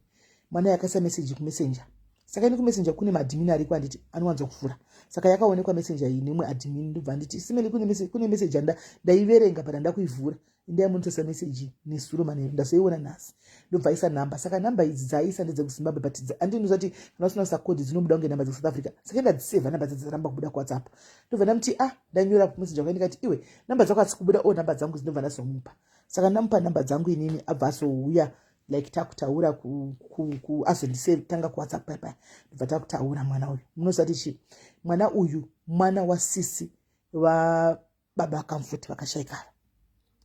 mwana yakaisa meseji kumessenger saka ini kumessenger kune maadmin ariko anditi anowanza kuvhura saka yakaonekwa messenger iyi nemwe admin ndobva anditi simeli kune meseji anda ndaiverenga but andakuivhura indaimonitosa meseji nezuro manheru ndazoiona nhasi ndobva aisa nhamba saka nhamba idzi dzaaisa ndedzekuzimbabwe but andinoziva kuti kana usina kuisa kodi dzinobuda kunge nhamba dzekusouth africa saka ndadzisevha nhamba dzadziramba kubuda kuwhatsapp ndobva ndamuti ah ndanyora kumessenger kwake ndikati iwe nhamba dzako hadzisi kubuda o oh, nhamba dzangu dzinobva ndazomupa saka ndamupa nhamba dzangu inini abva azouya like takutaura azondisatanga kuwhatsapp paya paya ndobva takutaura mwana uyu munoziva kuti chii mwana uyu mwana wasisi vababa Comfort vakashaikava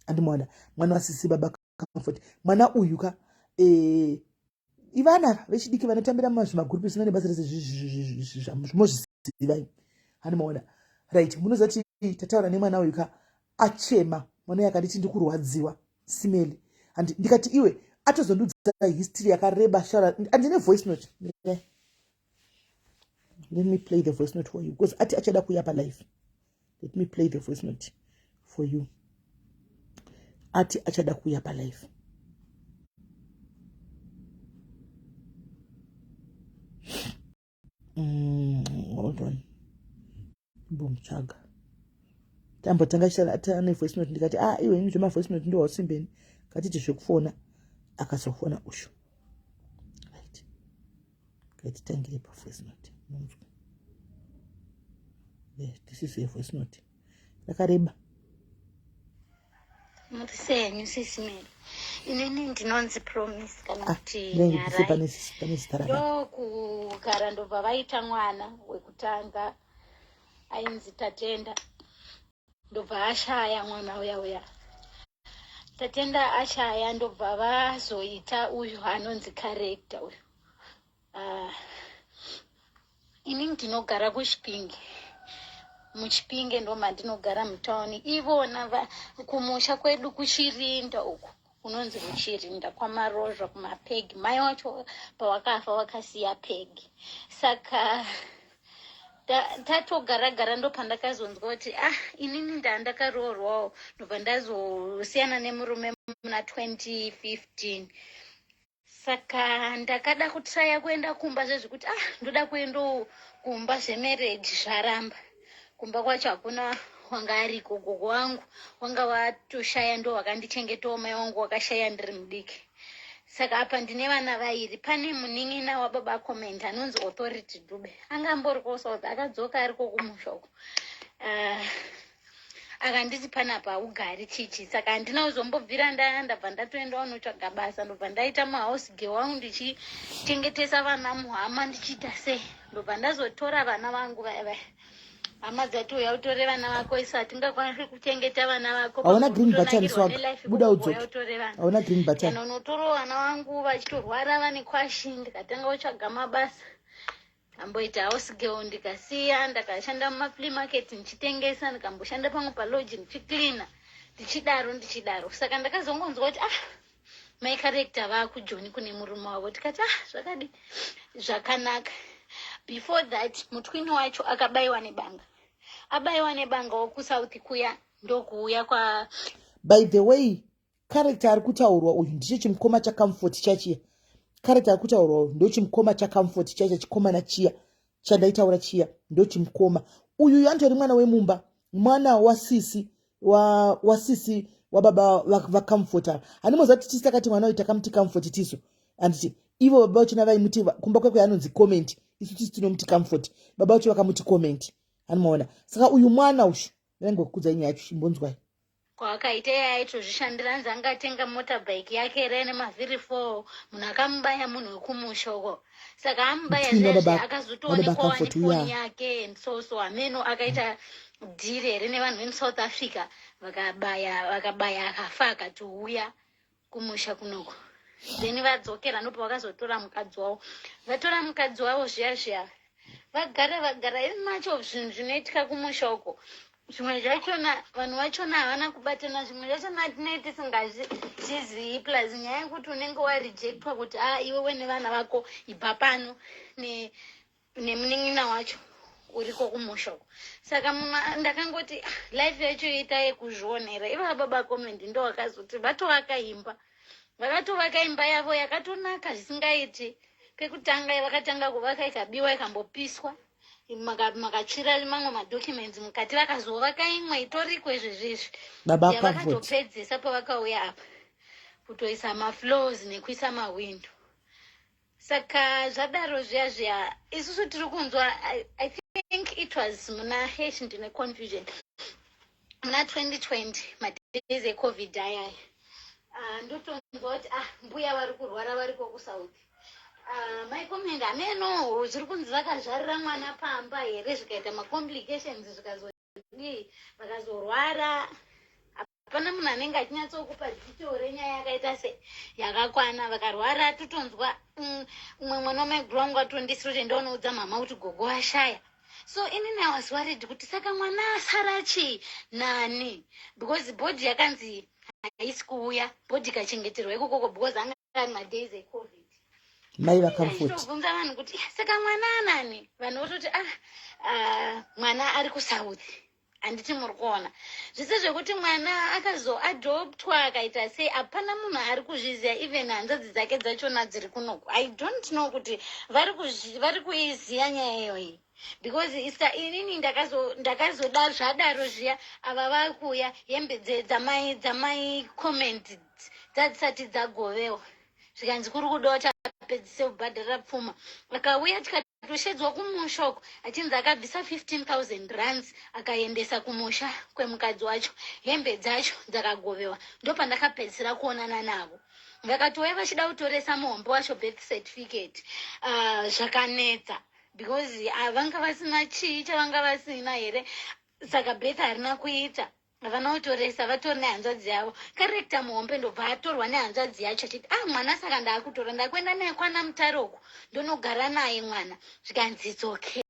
andimaona mwana wasisi baba Comfort mwana uyu ka eh, ivana vechidiki vanotambira mumazvimagurupu zvisina nebasa rese zvimozviziva handimaona right munoziva kuti tataura nemwana uyu ka achema mwana uyu akanditi ndikurwadziwa simeli and ndikati iwe atozondiudza history yakareba shara andine voice note let me play the voice note for you because ati achada kuuya palife let me play the voice note for you ati achada kuuya palife hold on mbomutsvaga tambotanga ane voice note ndikati ah iwe ini zvema voice note ndowausimbeni katiti zvekufona akazofona ushu right ngatitangire pa voice note munzwa this is a voice note rakareba Muri sei henyu sisi Mary? Inini ndinonzi Promise kana Ah, kuti ndinenge Nyarai. pane pane zita rakati Ndokugara ndobva vaita mwana wekutanga ainzi Tatenda. Ndobva ashaya mwana uya uya. Tatenda ashaya ndobva vazoita uyu anonzi Character uyu. Ah, ini ndinogara kuchipinge muchipinge ndo mandinogara mutauni ivona kumusha kwedu kuchirinda uku. Kunonzi kuChirinda kwaMarozva, kumaPegi. Mai wacho pawakafa wakasiya pegi. Saka tatogara-gara, ndopandakazonzwa kuti, ah, inini ndandakaroorwawo, ndobva ndazosiyana nemurume muna 2015. Saka ndakada kutraya kuenda kumba zvezvekuti, ah, ndoda kuendawo kumba zvemarriage, zvaramba. Kumba kwacho hakuna wanga ariko. Gogo wangu wanga watoshaya, ndo wakandichengetawo. Mai wangu wakashaya ndiri mudiki. Saka apa ndine vana vairi. Pane munin'ina wababa Comment anonzi Authority Dube, anga amboriko South, akadzoka ariko kumusha uko. Akanditi panapa haugari chichi. Saka handina kuzombobvira ndabva ndatoenda unotsvaga basa, ndobva ndaita muhouse girl wangu, ndichichengetesa vana muhama, ndichiita sei. Ndobva ndazotora vana vangu vaya vaya. Hama dzati, "Uya utore vana vako, isu hatingakwanisi kuchengeta vana vako." Hauna green button, Swag. Buda udzoke. Hauna green button. Kana unotorawo vana vangu vachitorwara, vane kwashi. Ndikatanga kutsvaga mabasa, amboita house girl, ndikasiya. Ndakashanda mumaflea market ndichitengesa, ndikamboshanda pamwe palodge ndichicleana, ndichidaro ndichidaro. Saka ndakazongonzwa kuti, ah, mai Character vaakujoni kune murume wavo. Tikati, ah, zvakadi zvakanaka. Before that, mutwini wacho akabayiwa nebanga, abayiwa nebanga wokuSouth kuya, ndokuuya kwa By the way, Character ari kutaurwa uyu ndicho chimukoma chaComfort chachiya. Character ari kutaurwa uyu ndo chimukoma chaComfort chacha, chikomana chiya chandaitaura chiya, ndo chimukoma uyu. Antori mwana wemumba, mwana wasisi wasisi wababa vaComfort ava. Handimoziva kuti tisi takati mwana uyu takamuti Comfort tisu, handiti? Ivo baba vachona vaimuti kumba kwekwe anonzi Comment, isu tisi tinomuti Comfort, baba vacho vakamuti Comment, hanimaona? Saka uyu mwana ushu ndaingokudzai nyaya yacho, chimbonzwai. Kwaakaita iye aitozvishandira. Anzi anga atenga motorbike yake rene mavhiri 4. Munhu akamubaya munhu wekumusha uko. Saka amubaya Mutwini zvezve wababa akazotoonekwawo Comfort nefoni uya. yake and so so. Hameno akaita dhiri here nevanhu vemuSouth Africa, vakabaya, vakabaya, akafa, akatouya kumusha kunoko. Then vadzokera, ndopa vakazotora mukadzi wavo. Vatora mukadzi wavo zviya zviya, vagara vagara macho. Zvinhu zvinoitika kumusha uko, zvimwe zvachona vanhu vachona havana kubatana, zvimwe zvachona tinee tisingazvizivi. Plus nyaya yekuti unenge warejectwa kuti, a, iwewe nevana vako ibva pano, nemunin'ina wacho uriko kumusha uko. Saka ndakangoti, ah, life yacho ita yekuzvionera. Ivava baba Comment ndo vakazoti vatovaka imba, vakatovaka imba yavo yakatonaka zvisingaiti. Pekutanga vakatanga kuvaka ikabiwa, ikambopiswa, makatsvira mamwe madocuments mukati. Vakazovaka imwe itoriko izvezvizvi Baba Comfort. yavakatopedzesa pavakauya apa, kutoisa mafloors nekuisa mahwindo. Saka zvadaro zviya zviya, isusu tiri kunzwa, I think it was muna h ndine confusion, muna 2020, madays eCovid ayaya. Ndotonzwa kuti, ah, mbuya vari kurwara, variko kuSouth. Mai Comment hameno zviri kunzi vakazvarira mwana pamba here, zvikaita macomplications, zvikazodii, vakazorwara. Hapana munhu anenge achinyatsokupa detail renyaya yakaita se yakakwana. Vakarwara, totonzwa umwe mwana wamaiguru wangu atondisiri kuti ndonoudza mama kuti gogo ashaya. So inini I was worried kuti saka mwana asara chii nani, because body yakanzi haisi kuuya, body ikachengeterwa ikokoko because anga ari madays eCovid. Mai vaComfort. Ndobvunza vanhu kuti, "Saka mwana anani?" Vanhu vototi, ah, ah, mwana ari kuSouth. Handiti muri kuona zvese zvekuti mwana akazoadoptwa, akaita sei, hapana munhu ari kuzviziva, even hanzvadzi dzake dzachona dziri kunoku. I don't know kuti vari kuiziva nyaya iyoyi, because isa inini ndakazoda zvadaro zviya, ava vakuuya, hembe dzamai Comment dzadzisati dzagovewa, zvikanzi kuri kuda kuti apedzise kubhadharira pfuma. Akauya, tikatoshedzwa kumusha uko, achinzi akabvisa 15 000 rands, akaendesa kumusha kwemukadzi wacho. Hembe dzacho dzakagovewa, ndopandakapedzisira kuonana navo. Vakatouya vachida kutoresa muhombe wacho birth certificate. Zvakanetsa because vanga vasina chii chavanga vasina here. Saka birth harina kuita, havana kutoresa, vatori nehanzvadzi yavo. Character muhombe ndobva atorwa nehanzvadzi yacho, achiti, ah, mwana saka ndaakutora, ndakuenda naye kwana Mutare uku, ndonogara naye mwana. Zvikanzi, "It's okay."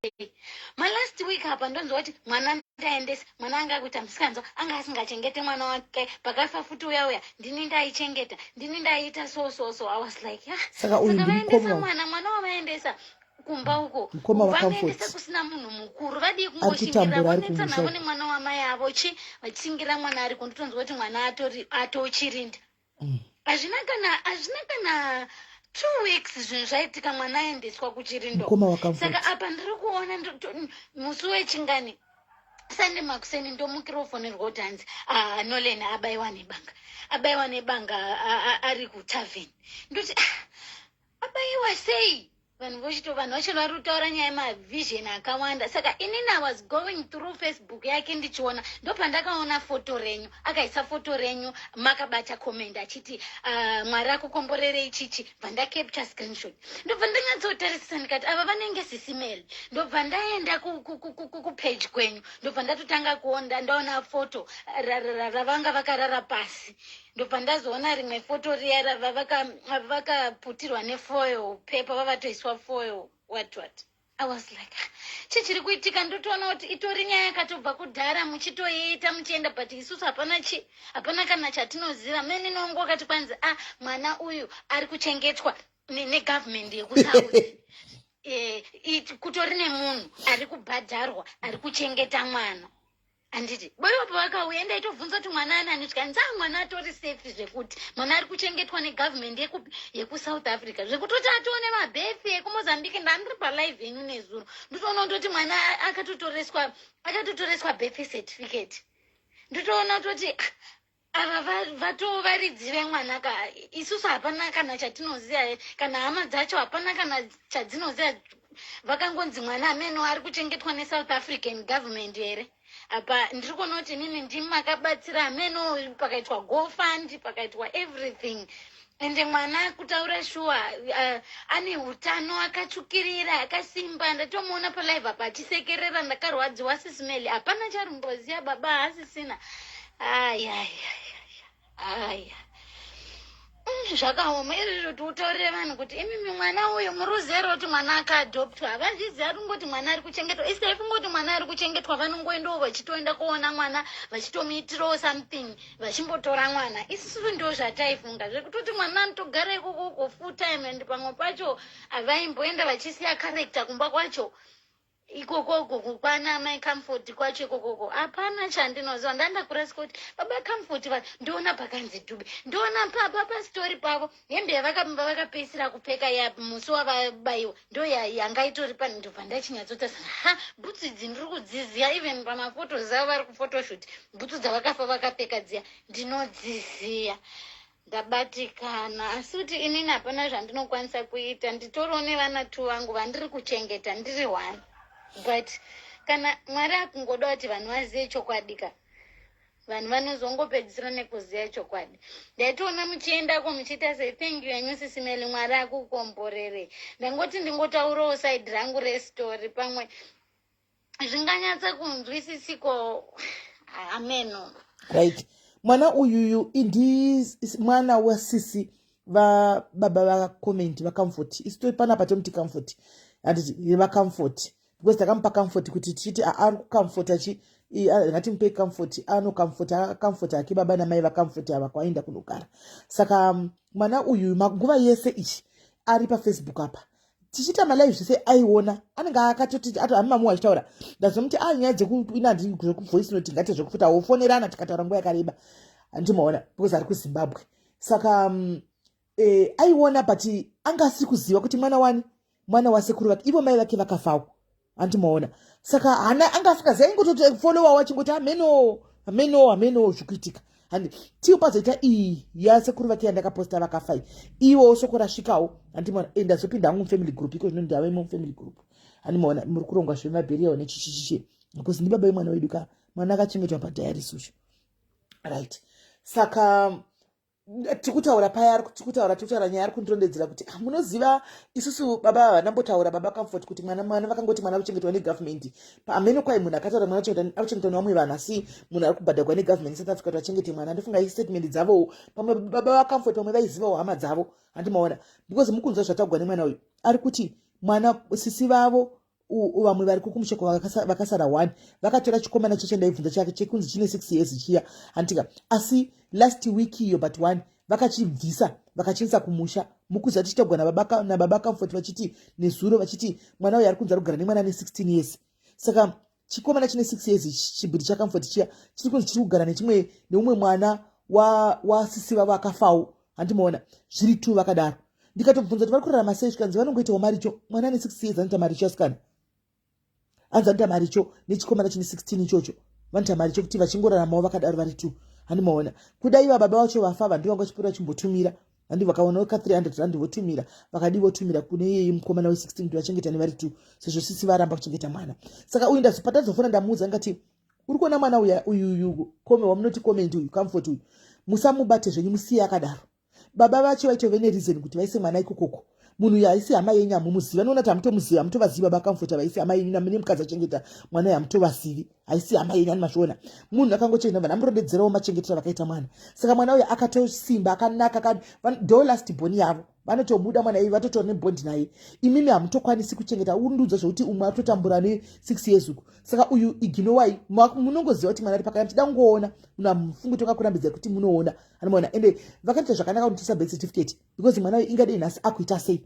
Malast week apa ndonzwa kuti mwana Ndaendesa mwana anga akuita musikanzwa, anga asingachengete mwana wake. Pakafa futi uya uya, ndini ndaichengeta, ndini ndaiita so so so. I was like, ah. Saka uyu Saka vaendesa ndimukoma mwana, mwana wavaendesa kumba uko, mukoma vanoendesa waComfort kusina munhu mukuru. Vadii ari kungoshingira, kutambura ari vonetsa kumusha navo uko. nemwana wamai avo chi vachishingira mwana ari kundotonzwa kuti mwana atori atochirinda. Hazvina kana 2 weeks zvinhu zvaitika, mwana aendeswa kuchirindo. Mukoma Saka waComfort. apa ndiri kuona musi wechingani, Sunday makuseni, ndomukira kufonerwa kuti hanzi, "Ah, Nolen abayiwa nebanga, abayiwa nebanga ari kutavheni." Ndoti, "Ah, abayiwa sei?" Vanhu vochito, vanhu vacho vari kutaura nyaya yemavision akawanda. Saka inini I was going through Facebook yake ndichiona, ndopandakaona foto renyu, akaisa foto renyu makabata comment achiti, "Mwari akukomborerei," chichi. Bva ndacapture screenshot, ndobva ndanyatsotarisisa, ndikati, "Ava vanenge Sisi Mel." Ndobva ndaenda kupage kwenyu, ndobva ndatotanga kuona, ndaona foto ravanga vakarara pasi. Ndobva ndazoona rimwe foto riya vakaputirwa nefoil paper, vavatoiswa foil, what what. I was like, "Ah, chichiri kuitika?" Ndotoona kuti itori nyaya yakatobva kudhara muchitoiita muchienda, but isusu hapana chi hapana kana chatinoziva. Meni nongo wakati kwanzi, "Ah, mwana uyu ari kuchengetwa negovernment yekuSouth." Kutori nemunhu ari kubhadharwa ari kuchengeta mwana, handiti? Boiwa pavakauya, ndaitobvunza kuti mwana anani, zvikanzi, "A, mwana atori safe, zvekuti mwana ari kuchengetwa negovernment yekuSouth Africa," zvekutoti atione mabhefi ekuMozambique. Ndandiri palive yenyu nezuro, ndotoona kutoti mwana akatotoreswa birth certificate. Ndotoona kutoti, ah, ava vatoo varidzi vemwana ka. Isusu hapana kana chatinoziva, kana hama dzacho hapana kana chadzinoziva. Vakangonzi mwana ameno ari kuchengetwa neSouth African government here. Apa ndiri kuona kuti inini ndimi makabatsira, ameno pakaitwa GoFund, pakaitwa everything. Ende mwana, kutaura shuwa, ane utano, akatsvukirira, akasimba. Ndatomuona palive apa achisekerera. Ndakarwadziwa, Sisi Meli. Hapana charumboziva baba, haasisina. Ayaya, aya, zvakaoma izvizvo. Tiutaurire vanhu kuti imimi mwana uyu muruzero, kuti mwana akaadoptwa, havazvizivi. Ari kungoti mwana ari kuchengetwa. Isai kungoti mwana ari kuchengetwa, vanongoendawo vachitoenda kuona mwana, vachitomuitirawo something, vachimbotora mwana. Isusu ndo zvataifunga, zvekutoti mwana anotogara ikokoko full time, and pamwe pacho havaimboenda, vachisiya character kumba kwacho ikokoko kukwana mai Comfort kwacho ikokoko. Hapana chandinoziva. Ndandakurasika kuti baba Comfort va ndoona pakanzi Dube, ndoona papa pastori pavo, hembe yavakapedzisira kupfeka ya musi wavabayiwa ndo yanga itori pani. Ndobva ndachinyatsotasa, ha, bhutsu idzi ndiri kudziziva. Even pamafotos avo vari kuphotoshoot, bhutsu dzavakafa vakapfeka dziya ndinodziziva. Ndabatikana, asi kuti inini hapana zvandinokwanisa kuita. Nditoriwo nevana tu vangu vandiri kuchengeta, ndiri one. But kana Mwari akungoda kuti vanhu vazive chokwadi ka, vanhu vanozongopedzisira nekuziva chokwadi. Ndaitoona muchiendako muchiita sei. Thank you yanyu, Sisi Meli, Mwari akukomborere. Ndangoti ndingotaurawo side rangu restory, pamwe zvinganyatsa kunzwisisiko, ameno. Right, mwana uyuyu indi mwana wasisi vababa vacomment, vaComfort. Isu tori panapa tomuti Comfort, handiti? VaComfort, because takamupa Comfort kuti tichiti ari kucomforta chi, ngatimupei Comfort, anocomforta, acomforta ake baba namai vaComfort ava kwaenda kunogara. Saka mwana uyu nguva yese ichi ari paFacebook apa tichiita malive zvese, aiona anenge akatoti hamimamuwa achitaura. Ndazomuti a nyaya dzekuinandi zvekuvoice note, ngati zvekufuta wofonerana, tikataura nguva yakareba, handimaona, because ari kuZimbabwe. Saka aiona, but anga asiri kuziva kuti mwana wani, mwana wasekuru vake, ivo mai vake vakafawo, handimaona. Saka hana anga asingazivi, aingototi followawo achingoti hameno, hameno, hameno zvikuitika. Handi tiyo pazoita iyi yasekuru vake yandakaposta vakafai, iwo soko rasvikawo, handimaona. Ndazopinda hangu mufamily group iko zvino, ndavemo mufamily group, handimaona. Muri kurongwa zvemabheriyawo nechichichichi, because ndibaba vemwana wedu ka, mwana akachengetwa padialysis ucho, right? Saka tikutaura paya, tikutaura nyaya, ari kundirondedzera kuti, "Ah, munoziva isusu baba vanambotaura, baba Comfort, kuti mwana vakangoti mwana kuchengetwa negovernment pamene." Kwai munhu akataura mwana akuchengetwa nevamwe vanhu, asi munhu ari kubhadhagwa negovernment South Africa kuti achengete mwana. Ndofunga istatement dzavowo, pamwe baba vaComfort pamwe vaizivawo hama dzavo, handimaona, because mukunzwa zvataugwa nemwana uyu, ari kuti mwana sisi vavo. Vamwe vari kukumusha vakasara one, vakatora chikomana chacho ndaibvunza chake chekunzi chine 6 years chiya, handitika? Asi last week iyo but one vakachibvisa, vakachiisa kumusha. Mukuziva tichitagwa nababa Comfort vachiti nezuro, vachiti mwana uyu ari kunzi ari kugara nemwana ane 16 years. Saka chikomana chine 6 years, chibhudi chaComfort chiya, chiri kunzi chiri kugara nechimwe neumwe mwana wasisi vavo akafawo, handimaona? Zviri tu vakadaro. Ndikatobvunza kuti vari kurarama sei, zvikanzi vanongoitawo maricho. Mwana ane 6 years anoita maricho, asikana. Anzi anoita maricho nechikomana chine 16 ichocho, vanoita maricho kuti vachingoraramawo vakadaro vari two, handimaona? Kudai vababa vacho vafa, vanhu vanga vachipota vachimbotumira, handi? Vakaonawo ka 300 rand votumira, vakadi votumira kune iyeye mukomana we16 kuti vachengetane vari two, sezvo sisi varamba kuchengeta mwana. Saka uyu ndazopatadzofona, ndamuudza ngati uri kuona mwana uya uyuyu kome wamunoti comment uyu, Comfort uyu, musamubate zvenyu, musiye akadaro. Baba vacho vaitove nereason kuti vaise mwana ikokoko. Munhu uyu haisi hama yenyu, hamumuzivi. Vanoona kuti hamutomuzivi, hamutovazivi. Baba Comfort havaisi hama yenyu, namune mukadzi achengeta mwana uyu hamutovazivi, haisi hama yenyu, ani mazviona? Munhu akangochengeta vanhu amurondedzerawo machengetero vakaita mwana. Saka mwana uyu akatosimba, akanaka, ndo last born yavo, vanotomuda mwana iyu, vatotora nebond naye. Imimi hamutokwanisi kuchengeta undiudza zvokuti umwe atotambura ne6 years uku. Saka uyu ignowai, munongoziva kuti mwana ari pakaya, muchida kungoona munhu hamufungi tongakurambidza kuti munoona, anomaona? Ende vakaita zvakanaka kunotisa birth certificate, because mwana uyu ingadei nhasi akuita sei?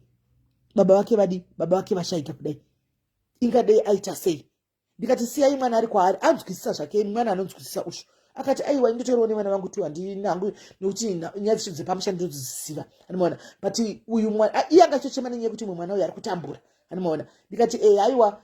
Baba vake vadi, baba vake vashaika kudai, ingadei aita sei? Ndikati siyai mwana ari kwaari, anzwisisa zvake mwana, anonzwisisa ushu. Akati aiwa, indotorawo nevana vangu tu, handinangu nekuti nyaya dzicho dzepamusha ndinodziziva, anomaona? But uyu mwana iye angachochema nenyaya yekuti umwe mwana uyu ari kutambura, anomaona? Ndikati e, aiwa,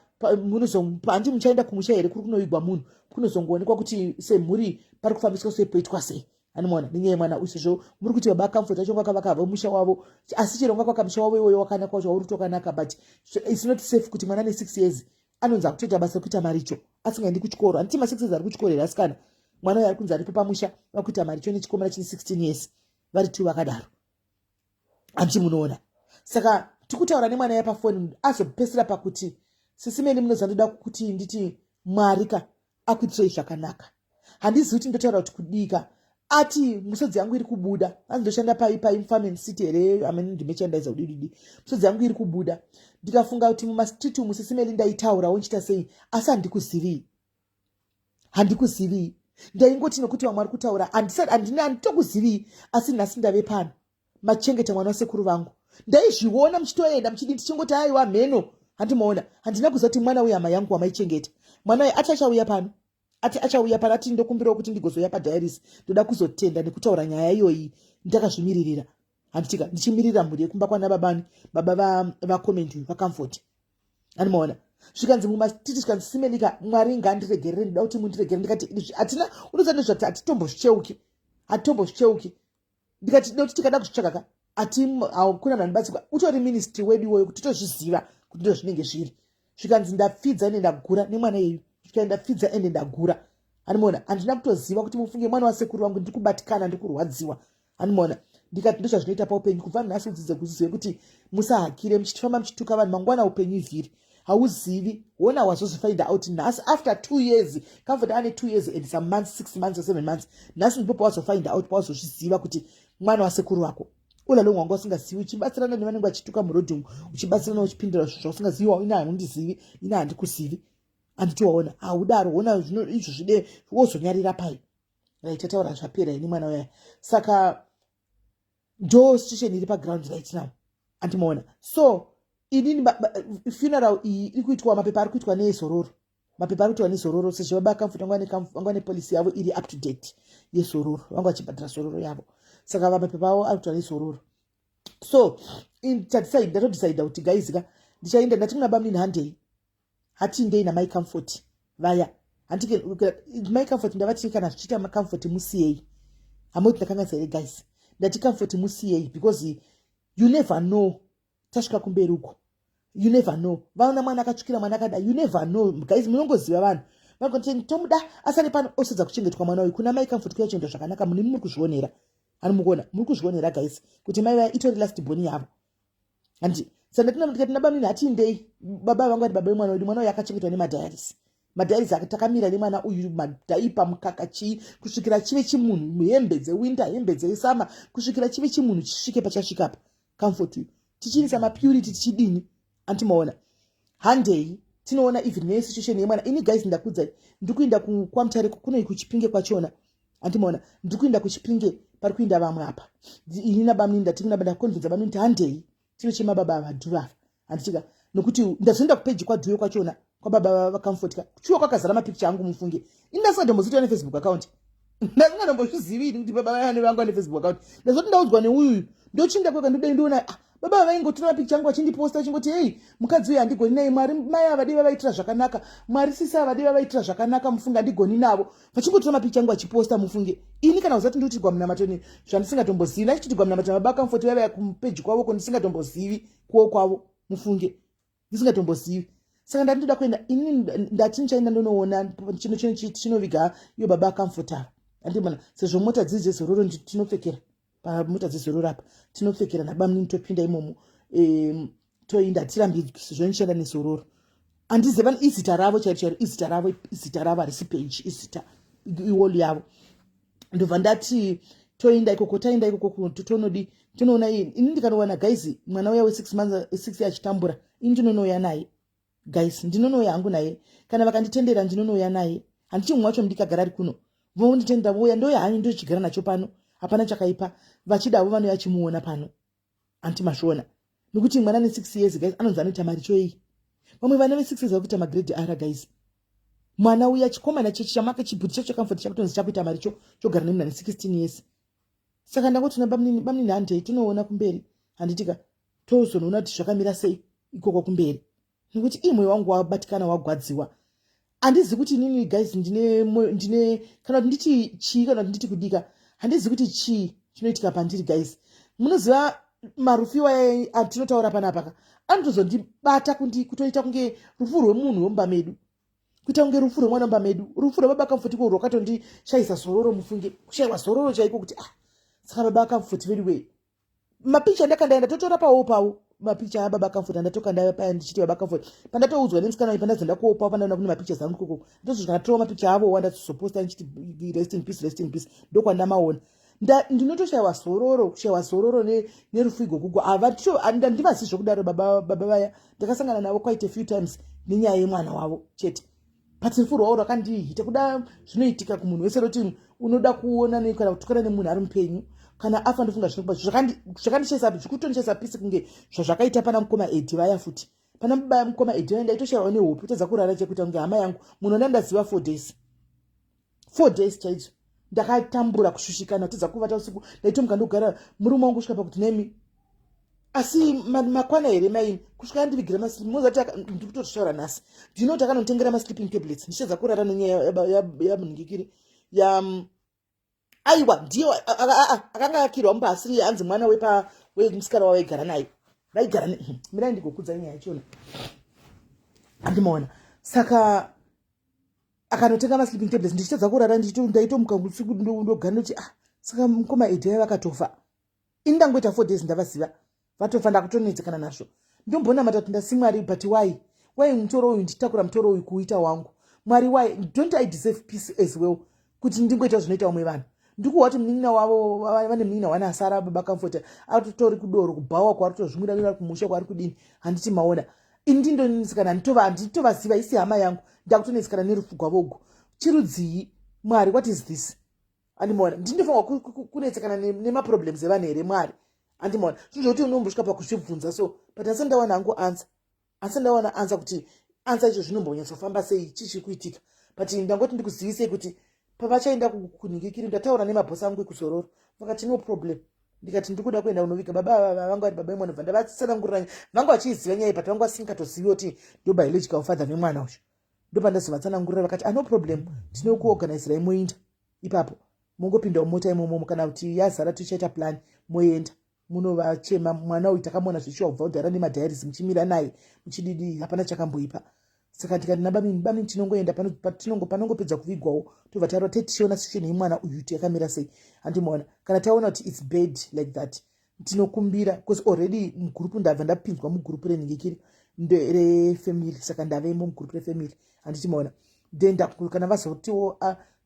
handi muchaenda kumusha here kuri kunoigwa munhu, kunozongoonekwa kuti semhuri pari kufambiswa sei, poitwa sei, anomaona? Nenyaya yemwana uyu, sezvo muri kuti baba Comfort vacho vakavaka musha wavo, asi chero ungakavaka musha wavo iwoyo wakanaka wacho wauri kuti wakanaka, but it's not safe kuti mwana ane 6 years anonzi akutoita basa rekuita maricho asingaendi kuchikoro. Handiti ma6 years ari kuchikoro here, asikana? Mwana uyo ari kunzi aripo pamusha vakuita maricho nechikomana chine 16 years, vari two vakadaro, handiti munoona? Saka tikutaura nemwana yapafoni, azopesera pakuti, "Sisi Meli, munoziva, ndoda kuti nditi Mwari ka akuitirei zvakanaka. Handizivi kuti ndotaura kuti kudika." Ati musodzi yangu iri kubuda. Anzi ndoshanda pai pai muFarm City here, amene ndimechandaiza kudididi. Musodzi yangu iri kubuda, ndikafunga kuti mumastreet umu, Sisi Meli, ndaitaurawo nchiita sei, asi handikuzivii, handikuzivii. Ndaingoti nokuti vamwe vari kutaura, handitokuzivii, asi nhasi ndave pano, machengeta mwana wasekuru vangu. Ndaizviona muchitoenda muchidi, tichingoti aiwa, mheno, handimaona? Handina kuziva kuti mwana uyu hama yangu wamaichengeta. Mwana uyu ati achauya pano, ati achauya pano, ati ndokumbirawo kuti ndigozouya padiaries, ndoda kuzotenda nekutaura nyaya iyoyi ndakazvimiririra, handitika? Ndichimirira mhuri yekumba kwana babani, baba vacomment uyu, vaComfort, animaona? Zvikanzi mumatiti, zvikanzi, "Sisi Melika, Mwari ngandiregerere, ndoda kuti mundiregerere." Ndikati hatina, unoziva nezvati, hatitombozvicheuki, hatitombozvicheuki. Ndikati nekuti tikada kuzvitsvaka ka, ati hakuna munhu anobatsirwa, utori ministry wedu iwoyo kuti totozviziva kuti ndo zvinenge zviri. Zvikanzi ndapfidza ende ndagura nemwana iyeyu. Zvikanzi ndapfidza ende ndagura, handimaona? Handina kutoziva kuti, mufunge, mwana wasekuru vangu, ndiri kubatikana, ndiri kurwadziwa, handimaona? Ndikati ndozvazvinoita paupenyu. Kubva nhasi udzidze kuzive kuti musahakire muchitifamba muchituka vanhu. Mangwana upenyu ivhiri, hauzivi. Wona wazozifind out nhasi after 2 years. Comfort ane 2 years and some months, 6 months or 7 months. Nhasi ndipo pawazofind out, pawazozviziva kuti mwana wasekuru vako. Ulalong wanga usingazivi, uchibatsirana nevanenge vachituka murodhi umu, uchibatsirana, uchipindura zvinhu zvausingazivi. Ina handizivi, ina handikuzivi, handiti waona? Haudaro, ona izvo zvide wozonyarira pai. Right, tataura zvapera ini mwana uyaya. Saka ndo situation iri paground right now, andimaona? So inini funeral iyi iri kuitwa, mapepa ari kuitwa neZororo, mapepa ari kuitwa neZororo, sezvo baba Comfort vanga nepolicy yavo iri up to date yeZororo, vanga vachibhadhara Zororo yavo. Saka mapepa avo ari kuitwa neZororo. So tadecide, ndatodecida kuti guys ka, ndichaenda. Ndati muna bamunini, handei, hatindei namai Comfort vaya. Handike mai Comfort, ndavati kana zvichiita maComfort musiyei. Hamoti ndakanganisa here, guys? Ndati Comfort musiyei, because you never know, tasvika kumberi uko, you never know, vaona mwana akatsvukira, mwana akada, you never know, guys. Munongoziva vanhu vanoti tomuda asari pano, osedza kuchengetwa mwana uyu kuna mai Comfort, kuyachengetwa zvakanaka. Mune muri kuzvionera, hani mukuona, muri kuzvionera, guys, kuti mai vaya itori last born yavo, handi? Saka ndikati nabamunini, hatindei. Baba vangu vati baba vemwana wedu, mwana uyu akachengetwa nemadiaries, madiaries takamira nemwana uyu, madiaper, mukaka, chii, kusvikira chive chimunhu, hembe dzewinter, hembe dzesummer, kusvikira chive chimunhu, chisvike pachasvikapa Comfort uyu, tichiinisa mapurity, tichidini, antimaona? Handei. Tinoona even nesituation yemwana. Ini guys, ndakudzai, ndikuinda kwaMutare kunoi, kuChipinge kwachona, handimaona? Ndikuinda kuChipinge pari kuinda vamwe apa. Ini nabamnini ndati ndakonvinza bamnini kuti handei tinochema baba vadhuva ava, handitika? Nokuti ndazoenda kupeji kwadhuyo kwachona, kwababa vaComfort ka, kuchiwa kwakazara mapikicha angu, mufunge. Ini ndasingatomboziitwa neFacebook account, ndasingatombozvizivi ini kuti baba vane vangu vane Facebook account. Ndazoti ndaudzwa neuyuyu, ndochinda kweka, ndodai ndoona, ah, baba vaingotora mapikicha angu vachindiposta, vachingoti, "Hei, mukadzi uyu handigoni naye. Mwari, mai avadi vavaitira zvakanaka. Mwari, sisi avadi vavaitira zvakanaka." Mufunge, handigoni navo. Vachingotora mapikicha angu vachiposta, mufunge. Ini kana uzati ndikutigwa munamato zvandisingatombozivi, ndachitigwa munamato nababa Comfort vavaya kupeji kwavo ko ndisingatombozivi kuwo kwavo, mufunge, ndisingatombozivi. Saka ndati ndoda kuenda ini, ndati ndichaenda ndonoona chinoviga iyo baba Comfort ava, andimona? Sezvo mota dziri dzezororo, tinopfekera pamota dzezororo apa, tinopfekera nabamunini, topinda imomo, toinda, tirambidzwi sezvo ndichienda nezororo. Handiziva izita ravo chairo chairo, izita ravo, izita ravo harisi page, izita, iwall yavo. Ndobva ndati toenda ikoko, taenda ikoko, tonodi tonoona. Ini ndikanowana, guys, mwana uya we6 months, 6 achitambura, ini ndinonouya naye, guys, ndinonouya hangu naye. Kana vakanditendera, ndinonouya naye. Handiti mumwe wacho mudikagara ari kuno, vonditendera, vouya, ndoya hanyu, ndochigara nacho pano, hapana chakaipa. Vachidavo vanouya chimuona pano, anti mazviona? Nokuti mwana ne6 years, guys, anonzi anoita mari choei. Vamwe vana ve6 years vakuita magrade R, guys. Mwana uya chikomana chechi chamaka chibhuti chacho Comfort chakutonzi chakuita mari cho, chogara nemunhu ane 16 years. Saka ndangoti bamunini, bamunini, handei tinoona kumberi, handitika? Tozonoona kuti zvakamira sei ikoko kumberi, nekuti ii mwoyo wangu wabatikana, wagwadziwa. Handizi kuti inini, guys, ndine kana kuti nditi chii, kana kuti nditi kudika, handizi kuti chii chinoitika pandiri. Guys, munoziva marufu iwaya atinotaura panapa ka, anotozondibata kutoita kunge rufu rwemunhu wemumba medu, kuita kunge rufu rwemwana mumba medu. Rufu rwababa Comfort ko rwakatondishayisa zororo, mufunge, kushayiwa zororo chaiko, kuti ah, saka baba Comfort vedu wei. Mapicha ndakandaenda totora pawo pawo mapicha ababa Comfort andatoka ndaya ndichiti baba Comfort. Pandatoudzwa nemusikana uyu, pandazoenda kuopawo, pandaona kune mapicha zangu ikoko, ndozosvika ndatora mapicha avo, wandazoposta ndichiti, "Rest in peace, rest in peace." Ndokwandamaona. Ndinotoshayiwa zororo, kushayiwa zororo nerufu igogugo. Handivazi zvokudaro baba vaya. Ndakasangana navo quite a few times nenyaya yemwana wavo chete, but rufu rwavo rwakandihita kuda. Zvinoitika kumunhu wese roti unoda kuona kana kutukana nemunhu ari mupenyu, kana afa ndofunga zvakandishaisa, zvikutondichaisa peace kunge zvazvakaita pana mukoma Edi vaya futi. Pana mukoma Edi vaya ndaitoshayiwa nehope, kutadza kurara, chekuita kunge hama yangu, munhu wandandaziva 4 days, 4 days chaidzo. Ndakatambura, kushushikana, kutadza kuvata usiku. Ndaitomuka ndogara, murume wangu kusvika pakuti, "Nemi asi makwana here maini?" Kusvika andivigira, mozati ndikutozvitaura nhasi, ndinoti akanotengera masleeping tablets, ndichitadza kurara nenyaya yamunhingikiri ya aiwa, ndiyo akanga akirwa mumba, asiri hanzi mwana wepa wemusikana wavaigara naye, vaigara. Mirai ndigokudza nyaya yachona, handimaona? Saka akanotenga masleeping tablets, ndichitadza kurara, ndaitomuka usiku ndogara, ndoti, "Ah, saka mukoma Edi vaya vakatofa?" Ini ndangoita 4 days ndavaziva, vatofa. Ndakutonetsekana nazvo. Ndombonamata kuti, "Ndasi Mwari, but why mutoro uyu ndichitakura, mutoro uyu kuuita wangu? Mwari, why don't I deserve peace as well, kuti ndingoita zvinoita vamwe vanhu?" Ndikuhwa kuti munin'ina wavo, vane munin'ina wane asara, baba Comfort, atotori kudoro, kubhawa kwaari, kutozvimwira kumusha kwaari kudini, handiti maona? Ini ndindonetsekana, handitovaziva, isi hama yangu. Ndakutonetsekana nerufu gwavogo. Chirudzii, Mwari? What is this? Andimaona? Ndindofanirwa kunetsekana nemaproblems evanhu here, Mwari? Andimaona? Zvinhu zvokuti unombosvika pakuzvibvunza so, but asi ndawana hangu answer, asi ndawana answer kuti answer icho zvinombonyatsofamba sei, chii chiri kuitika. But ndangoti ndikuzivisei kuti pavachaenda kunhingikiri, ndataura nemabhosi angu ekuzororo, vakati no problem. Ndikati ndikuda kuenda kunoviga baba vanga vari baba vemwana, bva ndavatsanangurira. Vanga vachiiziva nyaya, but vanga vasingatozivi kuti ndo biological father vemwana ucho. Ndopandazovatsanangurira, vakati, "Ah, no problem, tinokuorganizirai, moinda ipapo, mongopinda mumota imomomo. Kana kuti yazara, tichaita plan, moenda munovachema mwana uyu. Takamuona zvichiwa kubva kudhara nemadiaries, muchimira naye muchididi, hapana chakamboipa." Saka tikati nabamini, "Bamini, tinongoenda panongopedza kuvigwawo, tobva tarwa te tichiona situation yemwana uyu kuti yakamira sei, handimaona? Kana taona kuti it's bad like that, tinokumbira, because already mugurupu ndabva ndapinzwa mugurupu renhingikiri refamily, saka ndavemo mugurupu refamily, handiti maona? Then kana vazotiwo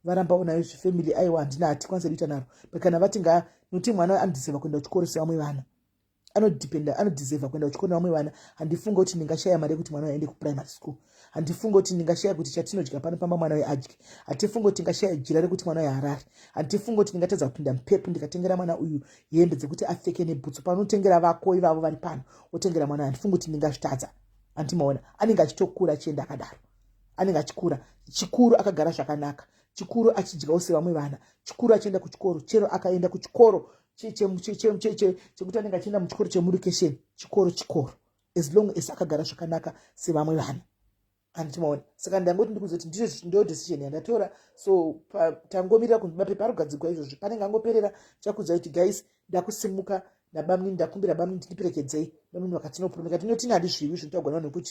varambawo nayo zvefamily, aiwa, handina, hatikwanisa kuita naro. But kana vati nga, nokuti mwana anodeserva kuenda kuchikoro sevamwe vana." Anodependa, anodeserva kuenda kuchikoro nevamwe vana. Handifunge kuti ndingashaya mari yekuti mwana uyu aende kuprimary school. Handifunge kuti ndingashaya kuti chatinodya pano pamba mwana uyu adye. Hatifunge kuti ndingashaya jira rekuti mwana uyu harare. Handifunge kuti ndingatadza kupinda mupepu ndikatengera mwana uyu hembe dzekuti apfeke nebhutsu. Panotengera vako ivavo vari pano, otengera mwana. Handifunge kuti ndingazvitadza. Andimaona anenge achitokura achienda akadaro, anenge achikura chikuru akagara zvakanaka, chikuru achidyawo sevamwe vana, chikuru achienda kuchikoro. Chero akaenda kuchikoro chekuti anenge achienda muchikoro chemurukesheni, chikoro chikoro, as long as akagara zvakanaka sevamwe vana. Andimaona. Saka ndangoti ndikuzoti ndizvo ndo decision yandatora. So tangomirira kunzi mapepa arikugadzirwa izvozvi, panenge angoperera chakudzai kuti guys, ndakusimuka nabamnini, ndakumbira bamnini tindiperekedzei. Bamnini vakati no problem. Kati notini handizvivi zvinotaurwa navanhu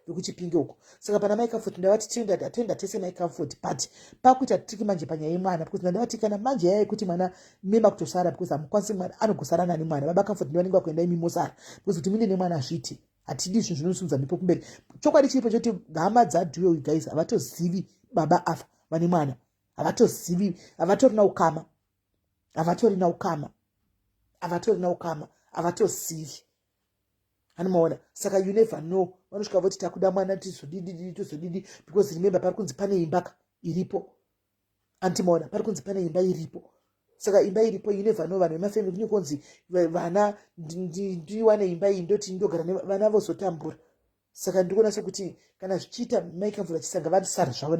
vekuChipinge uko. Saka pana Mai Comfort ndavati toenda, toenda tese Mai Comfort, but pakuita tricky manje panyaya yemwana, because ndandavati kana manje yaya yekuti mwana mema kutosara, because hamukwanisi, mwana anogosara nani mwana? Baba Comfort ndivanenge vakuenda, imi mosara, because kuti muinde nemwana hazviiti. Hatidi zvinhu zvinosimudza mhepo kumberi. Chokwadi chiripo choti hama dzadhuwe, guys, havatozivi baba afa vane mwana, havatozivi, havatorina ukama, havatorina ukama, havatorina ukama, havatozivi. Anomaona. Saka you never know, vanosvika voti takuda mwana, tizodididi, tozodidi, because remember pari kunzi pane imba ka iripo. Antimaona, pari kunzi pane imba iripo. Saka imba iripo, you never know, vanhu vemafamily kune kunzi vana ndiwane imba iyi, ndoti ndogara vana vozotambura. Saka ndikuona sekuti kana zvichiita, Mai Comfort achisanga vasara zvavo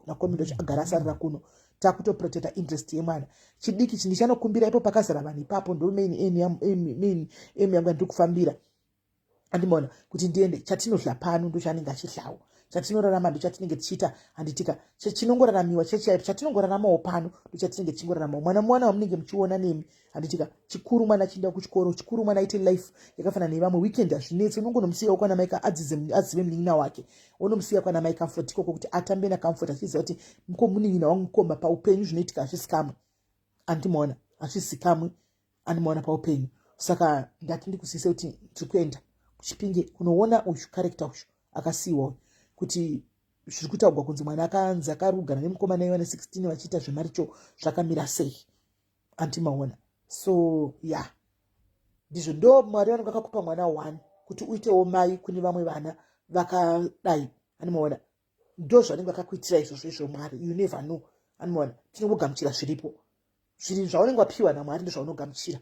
nakomidocho, agara asarira kuno, takutoprotecta interest yemwana chidiki. Chindi chanokumbira ipo pakazara vanhu ipapo, ndo main aim yangu yandiri kufambira. Andimaona kuti ndiende, chatinodya pano ndo chaanenge achihlawo, chatinorarama ndo chatinenge tichiita, handitika? Chinongoraramiwa chechaipo chatinongoraramawo pano ndo chatinenge tichingoraramawo. Mwana mwana wamunenge muchiona nemi, handitika? Chikuru mwana achienda kuchikoro, chikuru mwana aite life yakafanana nevamwe. Weekend hazvinetsi, unongonomusiyawo kwana Maika adzize, azive munin'ina wake. Unomusiya kwana Mai Comfort ikoko kuti atambe naComfort, achiziva kuti muko munin'ina wangu mukoma. Paupenyu zvinoitika hazvisikamwe, andimaona, hazvisikamwe, andimaona paupenyu. Saka ndati ndikusise kuti tiri kuenda kuChipinge kunoona uyu character uyu akasiyiwa uyu, kuti zviri kutaurwa kunzi mwana akanzi akarugana nemukomana iva ne16 vachiita zvemaricho zvakamira sei. Andimaona. So ya, yeah. Ndizvo ndo Mwari vanenge vakakupa mwana one kuti uitewo mai kune vamwe vana vakadai. Animaona, ndo zvanenge vakakuitira izvozvo izvo Mwari. You never know, animaona. Tinongogamuchira zviripo, zviri zvaunenge wapiwa naMwari, ndo zvaunogamuchira.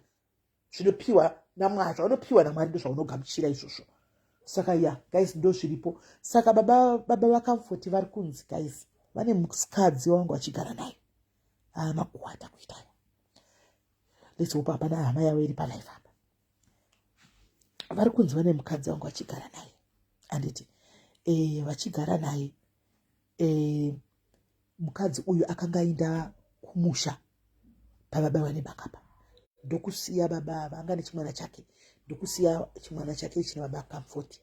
Zvinopiwa naMwari, zvaunopiwa naMwari ndo zvaunogamuchira izvozvo. Saka ya, guys, ndo zviripo. Saka baba vaComfort vari kunzi, guys, vane mukadzi wavangu vachigara naye. Ah, makuwata kuitayo. Let's hope hapana hama yavo iri palife apa. Vari kunzi vane mukadzi wangu vachigara naye, handiti? Vachigara naye. Mukadzi uyu akanga aenda kumusha pababa vane bakapa, ndokusiya baba ava anga nechimwana chake, ndokusiya chimwana chake ichi nababa Comfort.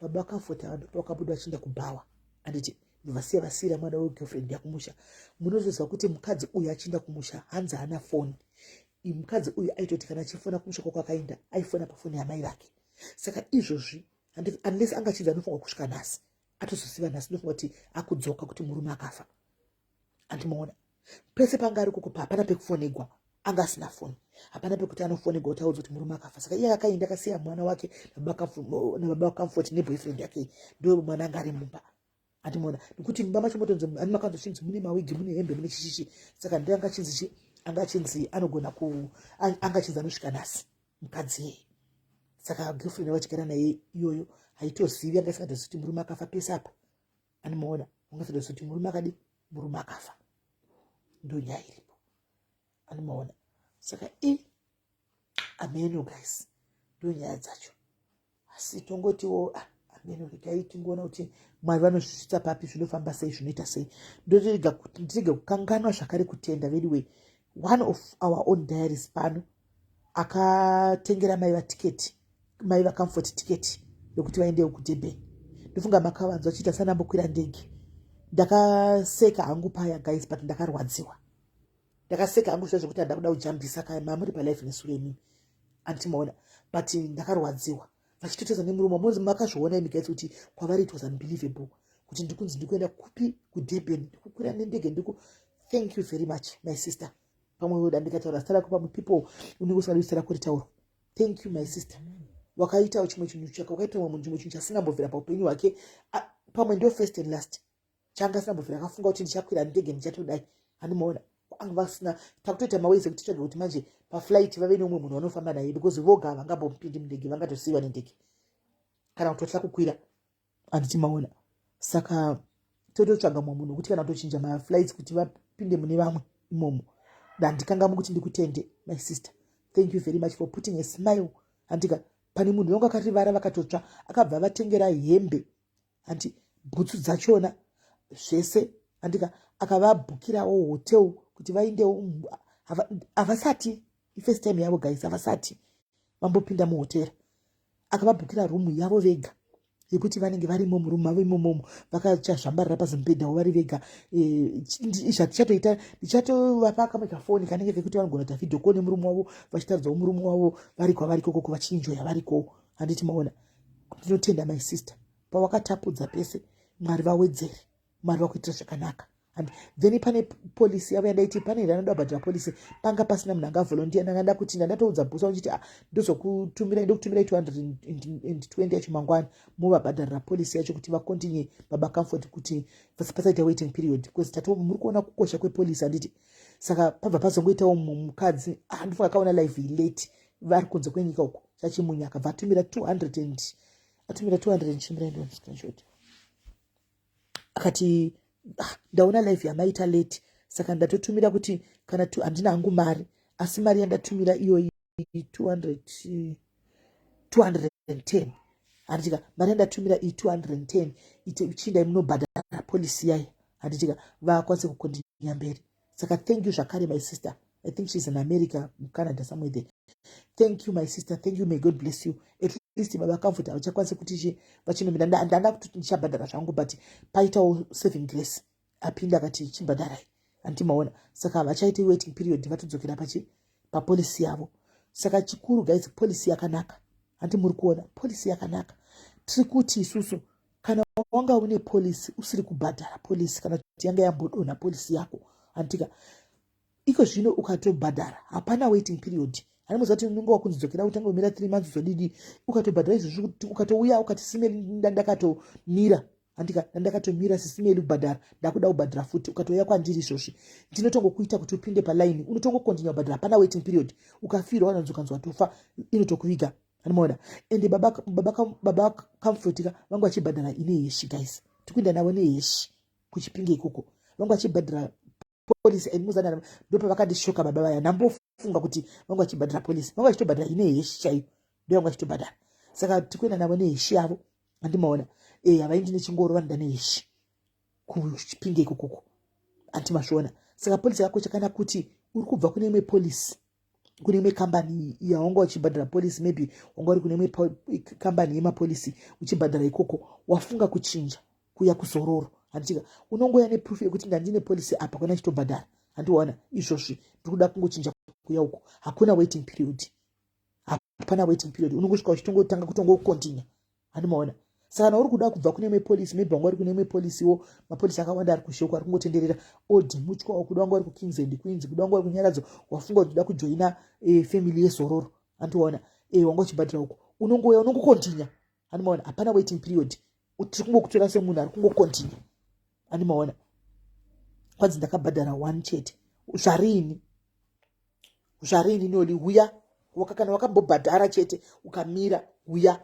Baba Comfort ava ndopa vakabuda vachienda kubhawa, handiti? Vasiya vasiyira mwana wegirlfriend yakumusha. Munotoziva kuti mukadzi uyu achienda kumusha, hanzi haana foni. Mukadzi uyu aitoti kana achifona kumusha kwako akaenda, aifona pafoni yamai vake. Saka izvozvi, unless anga achinzi anofunga kusvika nhasi, atozoziva nhasi, ndofunga kuti akudzoka kuti murume akafa. Andimaona, pese panga ari kukupa hapana pekufonegwa, anga asina foni, hapana pekuti anofonegwa kuti audze kuti murume akafa. Saka iye akaenda akasiya mwana wake nababa Comfort neboyfriend yake, ndo mwana anga ari mumba. Andimaona, nekuti mumba macho motonzi ani makanzochinzi mune mawigi, mune hembe, mune chichichi. Saka ndiye anga achinzi chi anga achinzi anogona ku anga achinzi anosvika nhasi mukadzi iyeye. Saka girlfriend vachigara naye iyoyo haitozivi, anga isingatozivi kuti murume akafa pese apa. Animaona, ungasatozivi kuti murume akadi, murume akafa. Ndo nyaya iripo, animaona. Saka i ameno, guys, ndo nyaya dzacho. Asi tongotiwo, ah, ameno, regai tingoona kuti Mwari vanozvisvitsa papi, zvinofamba sei, zvinoita sei. Ndotirega ndirege kukanganwa zvakare kutenda vediwe one of our own diaries pano akatengera mai vatiketi, mai vaComfort tiketi yokuti vaendewo kuDurban. Ndofunga makavanzwa achiita sanambokwira ndege. Ndakaseka hangu paya, guys, but ndakarwadziwa. Ndakaseka hangu zviya zvekuti handida kuda kujambisa kaya mamuri palife nesure imimi, andimaona, but ndakarwadziwa vachitoteza nemurume. Monzi makazviona imi, guys, kuti kwavari it was unbelievable kuti ndikunzi ndikuenda kupi? KuDurban, ndikukwira nendege, ndiku thank you very much, my sister. Pamwe uda ndikataura zita rako, pamwe people unenge usingadi zita rako ritaurwa. Thank you, my sister. Wakaitawo chimwe chinhu chaka wakaita mumwe munhu chimwe chinhu chasingambobvira paupenyu hwake. Pamwe ndo first and last changa asingambobvira akafunga kuti ndichakwira ndege ndichatodai. Handimaona anga vasina takutoita maways ekuti titsvage kuti manje paflight vave neumwe munhu vanofamba naye, because voga havangambopindi mundege, vangatosiyiwa nendege kana kutotya kukwira. Handiti maona? Saka tototsvaga mumwe munhu wekuti kana kutochinja maflights kuti vapinde mune vamwe imomo. Ndandikangamwe kuti ndikutende, my sister. Thank you very much for putting a smile. Handika pane munhu vangu akarivara, vakatotsva, akabva vatengera hembe, handi bhutsu dzachona zvese, handika akavabhukirawo hotel kuti vaindewo. Havasati, ifirst time yavo, guys, havasati vambopinda muhotera. Akavabhukira rumu yavo vega yekuti vanenge varimo murumu mavo imomomo, vakachazvambarira pazimubhedhawo vari vega. Zvatichatoita, ndichatovapa kamwe kafoni kanenge kekuti vanogona kuita video call nemurume wavo, vachitaridzawo murume wavo vari kwavari kokoko, vachienjoya variko. Handiti maona? Ndinotenda, my sister, pawakatapudza pese. Mwari vawedzere, Mwari vakuitira zvakanaka. And then pane policy yavo yandaiti pane here anoda kubhadhara policy. Panga pasina munhu angavolunteer. Ndanga ndakuti ndandatoudza bhusa uchiti, ah, ndozokutumirai, ndokutumirai 220 yacho mangwana, movabhadharira policy yacho kuti vacontinue baba Comfort, kuti pasaita waiting period, because tato muri kuona kukosha kwepolicy, handiti? Saka pabva pazongoitawo mukadzi, ah, ndofunga akaona live late, vari kunze kwenyika uko, chachimunya, akabva atumira 200 and atumira 200 and chimirai ndione screenshot. Akati, ah, ndaona live yamaita late, saka ndatotumira kuti kana handina hangu mari, asi mari yandatumira iyoyi 200, 210, handitika? Mari yandatumira iyi 210, ite uchindai munobhadhara policy yayo, handitika? Vakwanise kucontinue mberi. Saka thank you zvakare, my sister. I think she's in America, Canada, somewhere there. Thank you, my sister, thank you. May God bless you. At least baba Comfort havachakwanisi kuti chi vachinomira. Ndanda kuti ndichabhadhara zvangu, but paitawo saving grace, apinda akati chibhadharai. Handimaona? Saka havachaiti waiting period, vatodzokera pachi papolicy yavo. Saka chikuru, guys, policy yakanaka. Handi muri kuona? Policy yakanaka. Tiri kuti isusu kana wanga une policy usiri kubhadhara policy, kana kuti yanga yambodonha policy yako, handitika? Iko zvino ukatobhadhara hapana waiting period. Handimuziva kuti unenge wakunzi dzokera utange kumira 3 months, zodidi. Ukatobhadhara izvozvi, ukatouya ukati, "Simeli, ndakatomira," handika, "Ndandakatomira, sisimeli, kubhadhara, ndakuda kubhadhara futi," ukatouya kwandiri izvozvi, ndinotongokuita kuti upinde palaini, unotongocontinue kubhadhara. Hapana waiting period. Ukafirwa, vanonzi ukanzi watofa, inotokuviga. Anomaona? Ende baba Comfort ka vangu vachibhadhara ine hearse, guys. Tikuenda navo nehearse kuChipinge ikoko. Vangu vachibhadhara policy, and muzana ndopavakandishoka baba vaya. Ndambofunga kuti vangu vachibhadhara policy, vangu vachitobhadhara ine hearse chaiyo, ndo vangu vachitobhadhara. Saka tikuenda navo nehearse yavo. Handimaona? E, havaendi nechingoro, vanoda nehearse kuChipinge ikokoko. Handimazviona? Saka policy yakakosha. Kana kuti uri kubva kune imwe policy, kune imwe kambani yawanga uchibhadhara policy, maybe wanga uri kune imwe kambani yemapolicy uchibhadhara ikoko, wafunga kuchinja kuya kuZororo, handitika? Unongoya neproof yekuti ndandine policy apa kuna chitobhadhara, handiona? Izvozvi ndiri kuda kungochinja kuya uko. Hakuna waiting period, hapana waiting period. Unongosvika uchitongotanga kutongocontinue. Handimaona? Saka kana uri kuda kubva kune imwe policy, maybe wanga uri kune imwe policywo, mapolicy akawanda ari kushoko ari kungotenderera, Old Mutual, kuda wanga uri kuKings and Queens, kuda wanga uri kuNyaradzo, wafunga kuti uda kujoina family yeZororo, handiona? Wanga uchibhadhara uko, unongouya unongocontinue. Handimaona? Hapana waiting period. Tiri kungokutora semunhu ari kungocontinue. Handimaona? Kwanzi ndakabhadhara one chete. Zvarini? Zvarini, Noli? Uya kana wakambobhadhara chete ukamira, uya,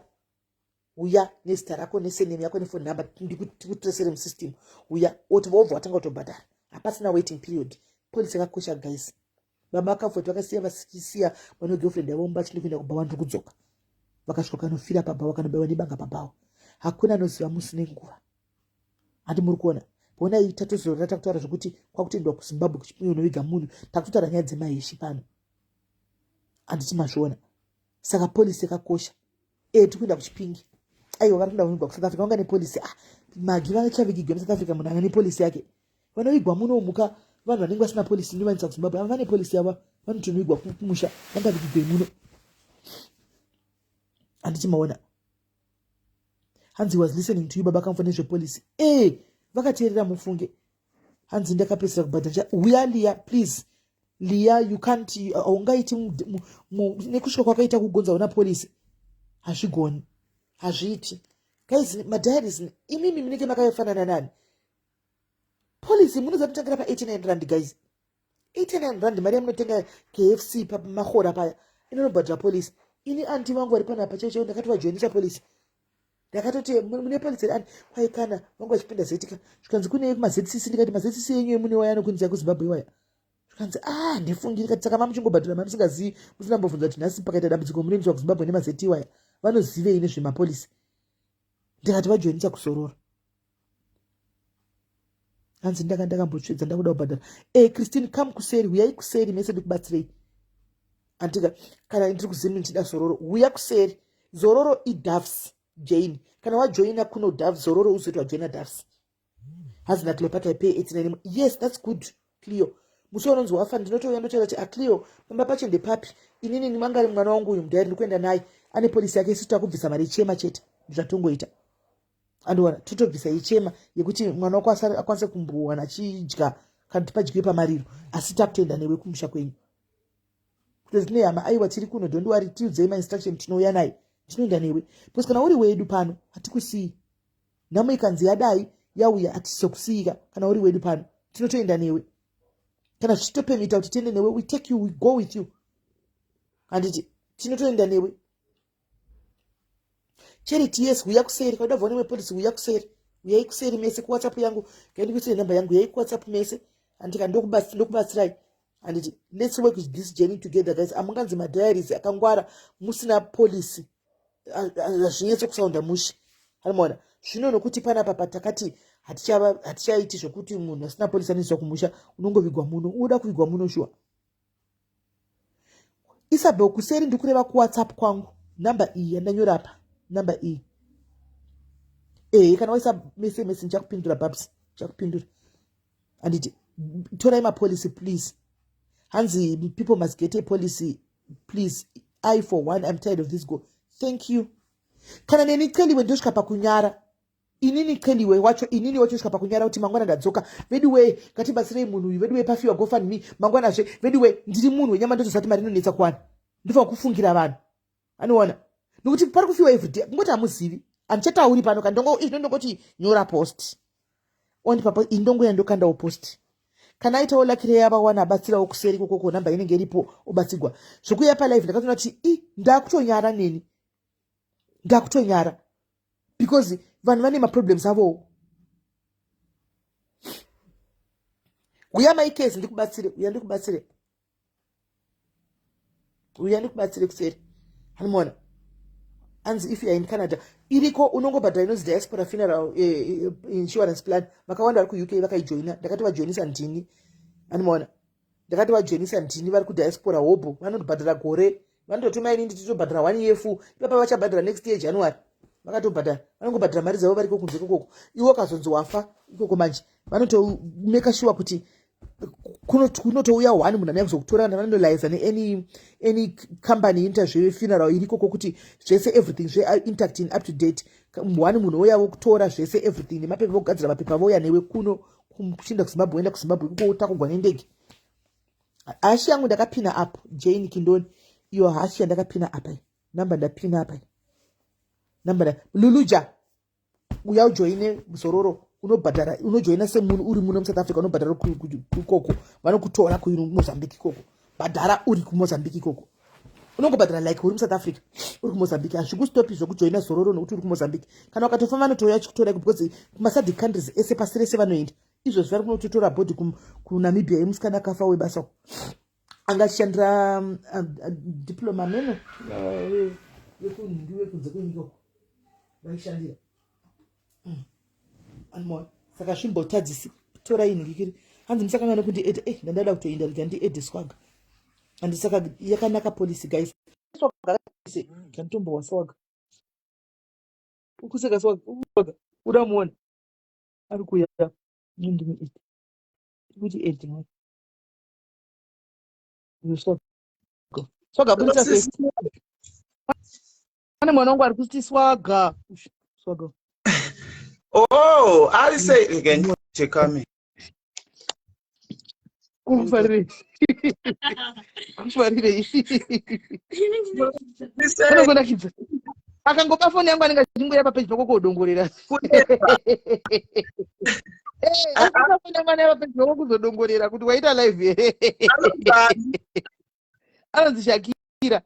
uya nezita rako nesurname yako nephone number, ndikutraceere musystem. Uya oti vobva watanga kutobhadhara. Hapasina waiting period. Policy yakakosha, guys. Baba Comfort vakasiya vasisiya vane girlfriend yavo mumba, chindi kuenda kubhawa, ndiri kudzoka. Vakasvika kanofira pabhawa, kanobaiwa nebanga pabhawa. Hakuna anoziva musi nenguva. Handi muri kuona? Honai, tatozorora takutaura zvekuti kwakutoendwa kuZimbabwe kuChipinge unoviga munhu. Takutotaura nyaya dzemahearse pano. Handiti mazviona? Saka policy yakakosha. Tikuenda kuChipinge. Aiwa, vari kuenda kunovigwa kuSouth Africa. Vanga nepolicy, ah, magi vachavigigwa muSouth Africa. Munhu anga nepolicy yake, vanovigwa muno muka. Vanhu vanenge vasina policy inovanisa kuZimbabwe, ava vane policy yava vanotonovigwa kumusha, vangavigigwe muno. Handiti maona? Hanzi was listening to you, baba Comfort, nezvepolicy. Vakateerera, mufunge. Hanzi ndakapedzisira kubhadhara. Uya, Liya, please. Liya, you can't, haungaiti nekusvika kwakaita kugonza una policy, hazvigoni, hazviiti. Guys, madiaries imimi munenge makafanana nani? Policy munoziva kutangira pa89 rand, guys. 89 rand, mari yamunotenga KFC pamahora paya inonobhadhara policy. Ini aunty vangu vari panapa chaicho, ndakati vajoinisa policy. Ndakatoti, "Mune policy here, aunty?" Kwai kana vangu vachipinda zetika, zvikanzi kune maZCC. Ndikati, "MaZCC enyu emune waya anokunzia kuZimbabwe waya?" Zvikanzi, "A, handifungi." Ndikati, "Saka mamuchingobhadhara mamusingazivi, musina mbobvunza kuti nhasi pakaita dambudziko munoendeswa kuZimbabwe nemazeti waya, vanozivei nezvemapolicy?" Ndikati vajoinisa kusorora. Hanzi ndanga ndakambotsvedza, ndakuda kubhadhara. E, Christine, come kuseri, huyai kuseri mese ndikubatsirei. Andika kana ndiri kuZimu ndichida zororo, huya kuseri. Zororo iDoves, Jane. Kana wajoina kuno Doves, zororo uzoti wajoina Doves. Hanzi naCleopatra, "I pay 89." Yes, that's good, Cleo. Musi unonzi wafa, ndinotouya ndotaura kuti, "Acleo, pamba pacho ndepapi?" Inini mangari mwana wangu uyu mudhairi, ndikuenda naye, ane policy yake. Isu takubvisa mari ichema chete, zvatongoita. Andiona totobvisa ichema yekuti mwana wako akwanise kumbowana achidya, kana kuti padyiwe pamariro, asi takutoenda newe kumusha kwenyu. Kuti tine hama, aiwa, tiri kuno, don't worry, tiudzei mainstruction, tinouya naye, tinoenda newe, because kana uri wedu pano hatikusii. Nhamo ikanzi yadai yauya, hatizokusiyika. Kana uri wedu pano tinotoenda newe. Kana zvichitopemita kuti tiende newe, we take you, we go with you. Handiti tinotoenda newe? Charity, yes, huya kuseri. Kauda bva nemwe policy, huya kuseri. Uyai kuseri mese kuWhatsApp yangu, ngaindikuisire namba yangu. Uyai kuWhatsApp mese, handika ndokubatsirai. Handiti let's work this journey together, guys. Amunganzi madiaries akangwara musina policy, hazvinyatso kusaunda mushe. Anomaona zvino nokuti panapa patakati hatichaiti zvokuti munhu asina policy anoiswa kumusha, unongovigwa muno. Unoda kuvigwa muno shuwa? Isabel, kuseri ndikureva kuWhatsApp kwangu, namba iyi yandanyora apa, namba iyi. Ehe, kana waisa mese mese ndichakupindura, babs, ndichakupindura. Handiti torai mapolicy, please. Hanzi, "People must get a policy, please. I for one, I'm tired of this." Go, thank you. Kana neni Celiwe ndosvika pakunyara. Inini Celiwe wacho, inini wacho svika pakunyara kuti mangwana ndadzoka, veduwee, ngatibatsirei munhu uyu, veduwee, pafiwa GoFundMe. Mangwanazve, veduwee, ndiri munhu wenyama, ndozosati mari inonetsa kuwana, ndofanira kufungira vanhu. Anoona nokuti pari kufiwa everyday, kungoti hamuzivi. Handichatauri pano kandongo izvino, ndongoti nyora post ondipapo, indongoya ndokandawo post. Kana aitawo lakire yavawana abatsirawo kuseri kokoko, namba inenge iripo, obatsigwa. Zvokuya palive ndakatoona kuti i ndakutonyara neni, ndakutonyara because vanhu vane maproblems avowo. Uya maikezi ndikubatsire, uya ndikubatsire, uya ndikubatsire kuseri. Anomuona anzi, if you are in Canada, iriko, unongobhadhara inonzi diaspora funeral insurance plan. Vakawanda vari kuUK vakaijoina, ndakati vajoinisa ndini. Anomuona ndakati vajoinisa ndini. Vari kudiaspora hobho vanotobhadhara gore, vanototuma ini ndititobhadhara one year full. Ipapa vachabhadhara next year January, vakatobhadhara. Vanongobhadhara mari dzavo variko kunze ikokoko. Iwe ukazonzi wafa ikoko manje, vanotomeka sure kuti kunotouya one munhu anouya kuzokutora. Vanolaiza neany any company inoita zvefuneral iri ikoko kuti zvese, everything zve intact and up to date. One munhu ouya vokutora zvese, everything nemapepa, vokugadzira mapepa, vouya newe kuno kuchienda kuZimbabwe. Oenda kuZimbabwe ikoko, utakugwa nendege. Hashi yangu ndakapina up, Jane Kindoni, iyo hashi yandakapina apa, namba ndapina apa, namba. Luluja, uya ujoine zororo. Unobhadhara, unojoina semunhu uri muno muSouth Africa, unobhadhara ikoko, vanokutora kuMozambique ikoko. Bhadhara uri kuMozambique ikoko, unongobhadhara like uri muSouth Africa, uri kuMozambique. Hazvikustopi zvokujoina zororo nokuti uri kuMozambique. Kana ukatofamba, vanotouya chikutora, because kumaSADC countries ese pasi rese vanoenda. Izvozvi vari kunototora body kuNamibia yemusikana akafa webasa, anga achishandira diploma meno vekunhingi vekunze kwenyika uko vaishandira. Anmona saka zvimbotadzisi torai nhingikiri. Hanzi, "Musakangane kundi adda." Ndandada kutoenda, rega ndiadde Swaga. Handi saka yakanaka policy, guys. Swaga kanditombowa Swaga ukuseka. Swaga uda muona ari kuuya, ndimi kuti add Swaga. Swaga, budisa face. Pane mwana wangu ari kuti Swaga, Swaga. Oh, I say again to come. Kufarirei? Kufarirei? Anongonakidza. Akangoba foni yangu anenge achingoya papeji pako kodongorera. Eh, foni yangu anenge papeji pako kuzodongorera kuti waita live here. Anonzi Shakira.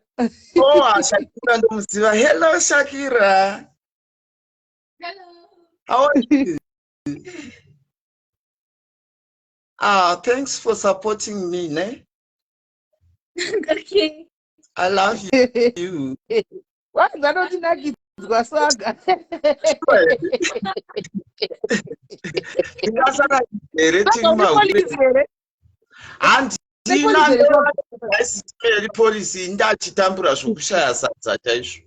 Oh, Shakira ndomuziva. Hello Shakira. Hello. How are you? Ah, thanks for supporting me, ne? Okay. I love you. Wanzi anotinakidzwa swaga. Ndingasaka here tiri mahure. Handina policy ndachitambura zvokushaya sadza chaizvo.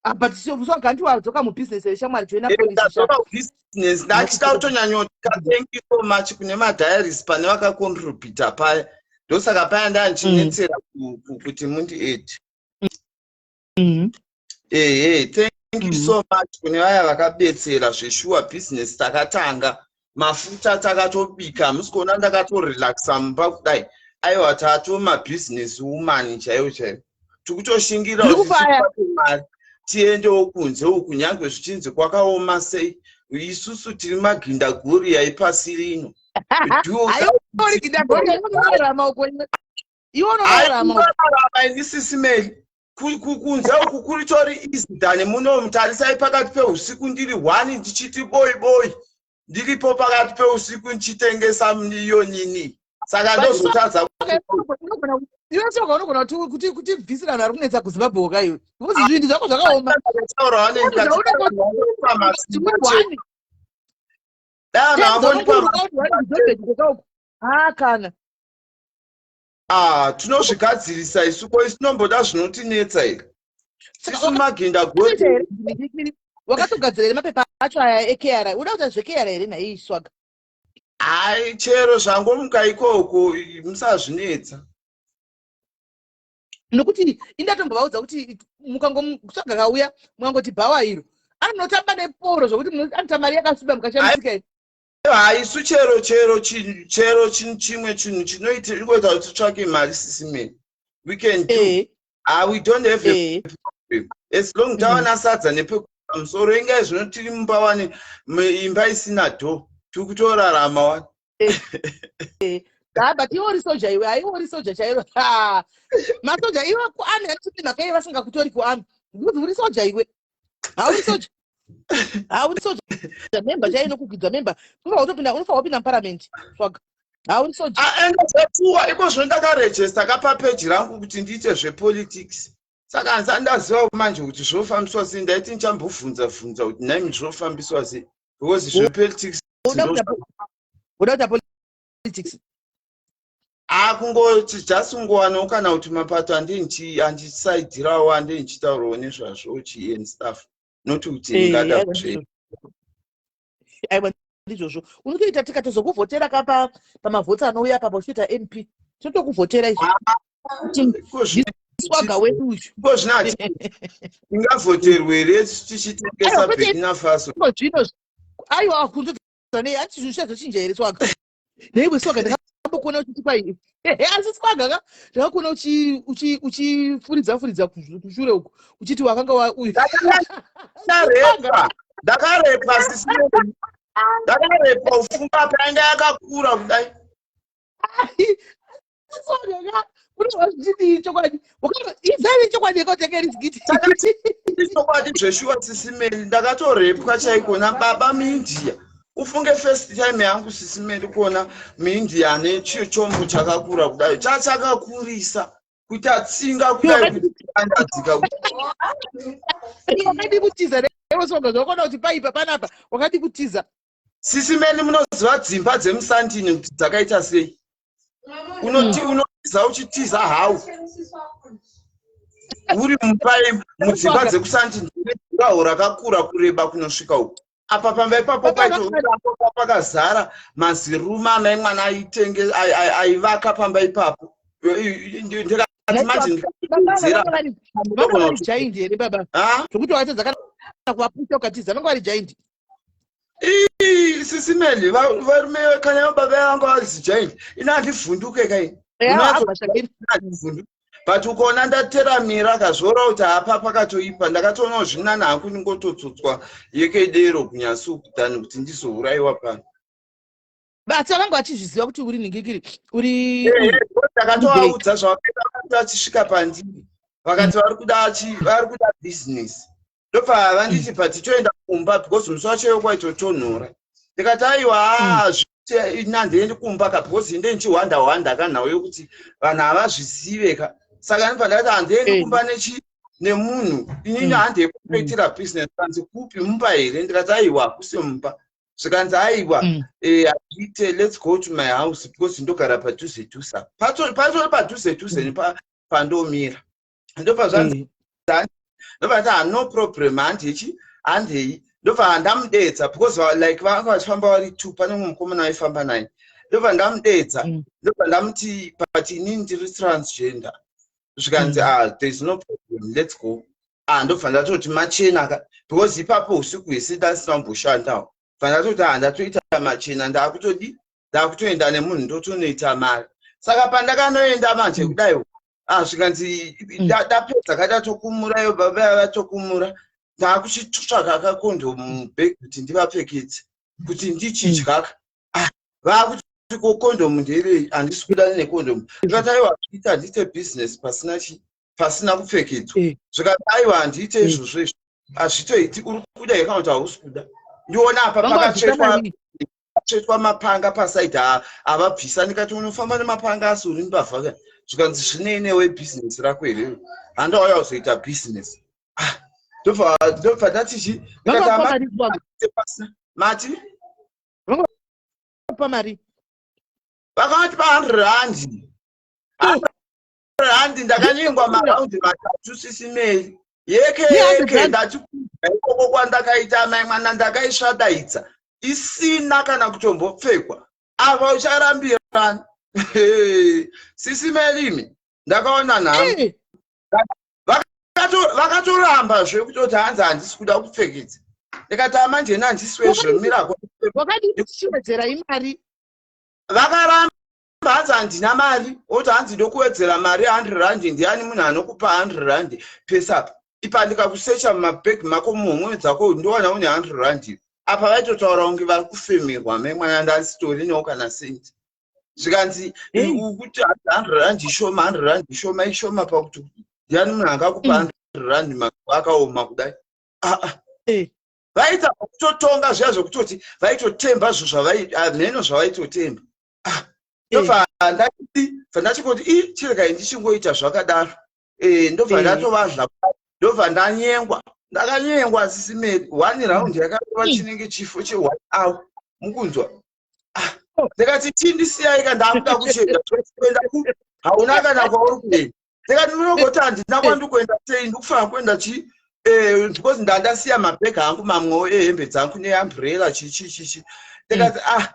Ah, but swaga hanti wadzoka mubusiness here shamwari joina policy. Ndadzoka mubusiness ndachida kutonyanyotya thank you so much kune madiaries pane vakacontributa paya ndosaka paya ndanchinetsera kuti mundi aid. Ehe, thank you so much kune vaya vakabetsera zveshuwa. Business takatanga, mafuta takatobika, musi kuona ndakatorelaxa mumba kudai. Aiwa, tato mabusiness woman chaiwo chaiwo, tikutoshingira Zviri kufaya. mari tiendewo kunze uku, nyange zvichinzi kwakaoma sei. Isusu tiri magindagori aipasi rino. Uri gindagori unorarama uko iwe. Iwe unorarama uko. Aikurarama ini Sisi Meli. Kunze uku kuritori easy than muno. Tarisai, pakati peusiku ndiri one ndichiti boi boi, ndiripo pakati peusiku ndichitengesa iyo nini, saka ndozotadza. Iwe soka unogona kutibvisira vanhu vari kunetsa kuZimbabwe ka iwe, because zvinhu zvako zvakaoma. Taurawo. Chimwe one. Dai vanhu Ha, kana. Ah, tinozvigadzirisa isu ko isu tinomboda zvinotinetsa here sisu maginda gori? Wakatogadzira here mapepa acho aya eKRA? Uda kuita zveKRA here nhai, Swaga? Hai, chero zvangomuka ikoko, musazvinetsa. Nokuti indatombovaudza kuti mukangotsvaga kauya, mukangoti bhawa iro, anotamba neporo zvokuti anoita mari yakasviba mukashamisika here. Hai, isu chero chimwe chinhu chinoita ingoita kuti titsvake mari, Sisi Meli, we can do. Ah, we don't have a problem as long tawana sadza nepekuisa musoro. Ingai zvino tiri mumba wani, imba isina dho, tiri kutorarama wani. Ah, but iwe uri soja iwe. Haiwe, uri soja chairo. Ha, masoja iwe kuarmy anoti mhaka iye vasingakutori kuarmy because uri soja iwe. Hauri soja, hauri soja member chaiyo inokugidza member. Unofanira kupinda muparamendi, Swaga. Hauri soja. Ah, ende zvatuwa iko zvino ndakarejesta kapapeji rangu kuti ndiite zvepolitics, saka handisati ndaziva manje kuti zvofambiswa sei. Ndaiti ndichambobvunza bvunza kuti nhaimi zvofambiswa sei, because zvepolitics Uda kuita politics? Ah, kungoti just kungowanawo kana kuti mapato andisaidzirawo ande ndichitaurawo nezvazvo chi and stuff, not kuti ndingada zve Aiwa, ndizvozvo unotoita. Tikatozokuvhotera ka pamavhotsi anouya apa, uchiita MP, tinotokuvhotera izvo. Swaga wedu uyu. Iko zvino hati tingavhoterwe here tichitengesa? Aiwa, kwete. Burkina Faso. Iko zvino, aiwa, kunzodza nei? Ati zvinhu zvichazochinja here, Swaga? Neiwe Swaga, ndakambokuona uchiti kwai, asi Swaga ka, ndakakuona uchifuridza furidza kushure uku uchiti wakanga wa uyu. Ndarepwa, ndakarepwa, Sisi, ndakarepwa. Ufunga painga yakakura kudai. Swaga ka, unobva zvichidii chokwadi? Izaive chokwadi yekotenge rizikiti. Chokwadi zveshuwa, Sisi Meli, ndakatorepwa chaiko nababa muIndia. Ufunge first time yangu, Sisi Meli, kuona muIndia ane chombo chakakura kudai, chachakakurisa kuita tsinga kudai, kutandadzika. Wakadi kutiza newe, Swaga? Zvakaona kuti paipa panapa wakadi kutiza? Sisi Meli, munoziva dzimba dzemusandini kuti dzakaita sei? Unoti unotiza uchitiza hau uri mupai mudzimba dzekusandini, juraho rakakura kureba kunosvika uku. Apa pamba ipapo paito pakazara maziruma amai mwana aitenge aivaka pamba ipapo. Ndikati manje ndikadzira. Vanga vari giant here baba? Ha? Zvokuti wakatadza kana kuvapusha ukatiza, vanga vari giant? Ii, Sisi Meli, varume kana baba vangu vazi giant, ini handivhunduke kai. But ukaona ndateramira kazvora kuti hapa pakatoipa, ndakatoonawo zvinana hangu ndingototsotswa yekedero kunyasi than kuti ndizourayiwa pano. Basa vanga vachizviziva kuti uri ningikiri uri. Ndakatovaudza zvavakaita vachisvika pandiri, vakati vari kuda business. Ndobva vanditi, "But toenda kumba because musi wacho kwaitotonhora." Ndikati, "Aiwa, nandiendi kumba ka, because inde ndichihwanda hwanda kanhau yokuti vanhu havazvizive ka." Saka ndobva ndati, "Handiendi kumba nechi nemunhu inini, handei kunoitira business." Kanzi, "Kupi, mumba here?" Ndikati, "Aiwa, kusi mumba." Zvikanzi, "Aiwa, hazviite, let's go to my house because ndogara padhuze dhuze." Patori padhuze dhuze pandomira. Ndobva zvanzi, ndobva ndati, "No problem, handichi, handei." Ndobva ndamudedza because like vanga vachifamba vari two, pane mumwe mukomana vaifamba naye. Ndobva ndamudedza, ndobva ndamuti, "But inini ndiri transgender." Zvikanzi, "Ah, there is no problem, let's go." Ah, ndobva ndatoti machena ka, because ipapo usiku hwese ndasina kumboshandawo. Bva ndatoti, "Ah, ndatoita machena, ndaakutodi, ndaakutoenda nemunhu, ndotonoita mari." Saka pandakanoenda manje kudaiwo, ah, zvikanzi, ndapedza kadatokumurayo, baba vatokumura, ndaakuchitsvaga kakondomu mubhegi kuti ndivapfekedze kuti ndichidya. Ah, vaakuti, "Ko kondomu nderei? Handisi kuda nekondomu." Ndikati, "Aiwa, zviita, handiite bhizinesi pasina chi pasina kupfekedzwa." Zvikati, "Aiwa, handiite izvozvo, izvo hazvitoiti. Uri kuda here kana kuti hausi kuda?" Ndiona apa pakatsvetwa mapanga pasaidi, havabvisa. Ndikati, "Unofamba nemapanga asi uri mbavha ka." Zvikanzi, "Zvinei newe, bhizinesi rako here? Handauya kuzoita bhizinesi." Ah, ndobva ndati chi mati Pa mari. Vakati pa100 rand, 100 rand. Ndakanyengwa maraundi 3, Sisi Meli, yeke yeke. Ndati kubva ikoko kwandakaita mai mwana, ndakaisvadaidza isina kana kutombopfekwa. Apa ucharambirana, Sisi Melimi, ndakaona nhamo. Vakatoramba zvekutoti hanzi, "Handisi kuda kupfekedza." Ndikati, "Amanjeni, handisi wezvemirako." Wakadii kuchiwedzera imari? Vakaramba, hanzi, "Handina mari." Oti hanzi, "Ndokuwedzera mari 100 rand." Ndiani munhu anokupa 100 rand pesapa ipa? Ndikakusecha mumabhegi mako, muhomwe dzako, ndowana une 100 rand apa. Vaitotaura kunge vari kufemerwa. Mai mwana, ndasitorinewo kana senti. Zvikanzi, "Ukuti 100 rand ishoma, 100 rand ishoma, ishoma pakuti ndiani munhu angakupa 100 rand mazuva akaoma kudai?" Aa, vaita kutotonga zviya zvekutoti vaitotemba zvo zvavamheno zvavaitotemba. Ah, ndobva ndati, bva ndachingoti, "I, chiregai ndichingoita zvakadaro." Ndobva ndatovadla, ndobva ndanyengwa. Ndakanyengwa, Sisi Meri, one round yakarova chinenge chifo che one hour, mukunzwa? Ah, ndikati, "Chindisiyai ka, ndakuda kuchienda." "Kuenda ku? Hauna kana kwauri kuenda." Ndikati, "Munogoti handina kwandiri kuenda sei? Ndikufanira kuenda chi because ndandasiya mabhegi angu mamwewo ehembe dzangu neumbrella, chichi chichi." Ndikati, "Ah,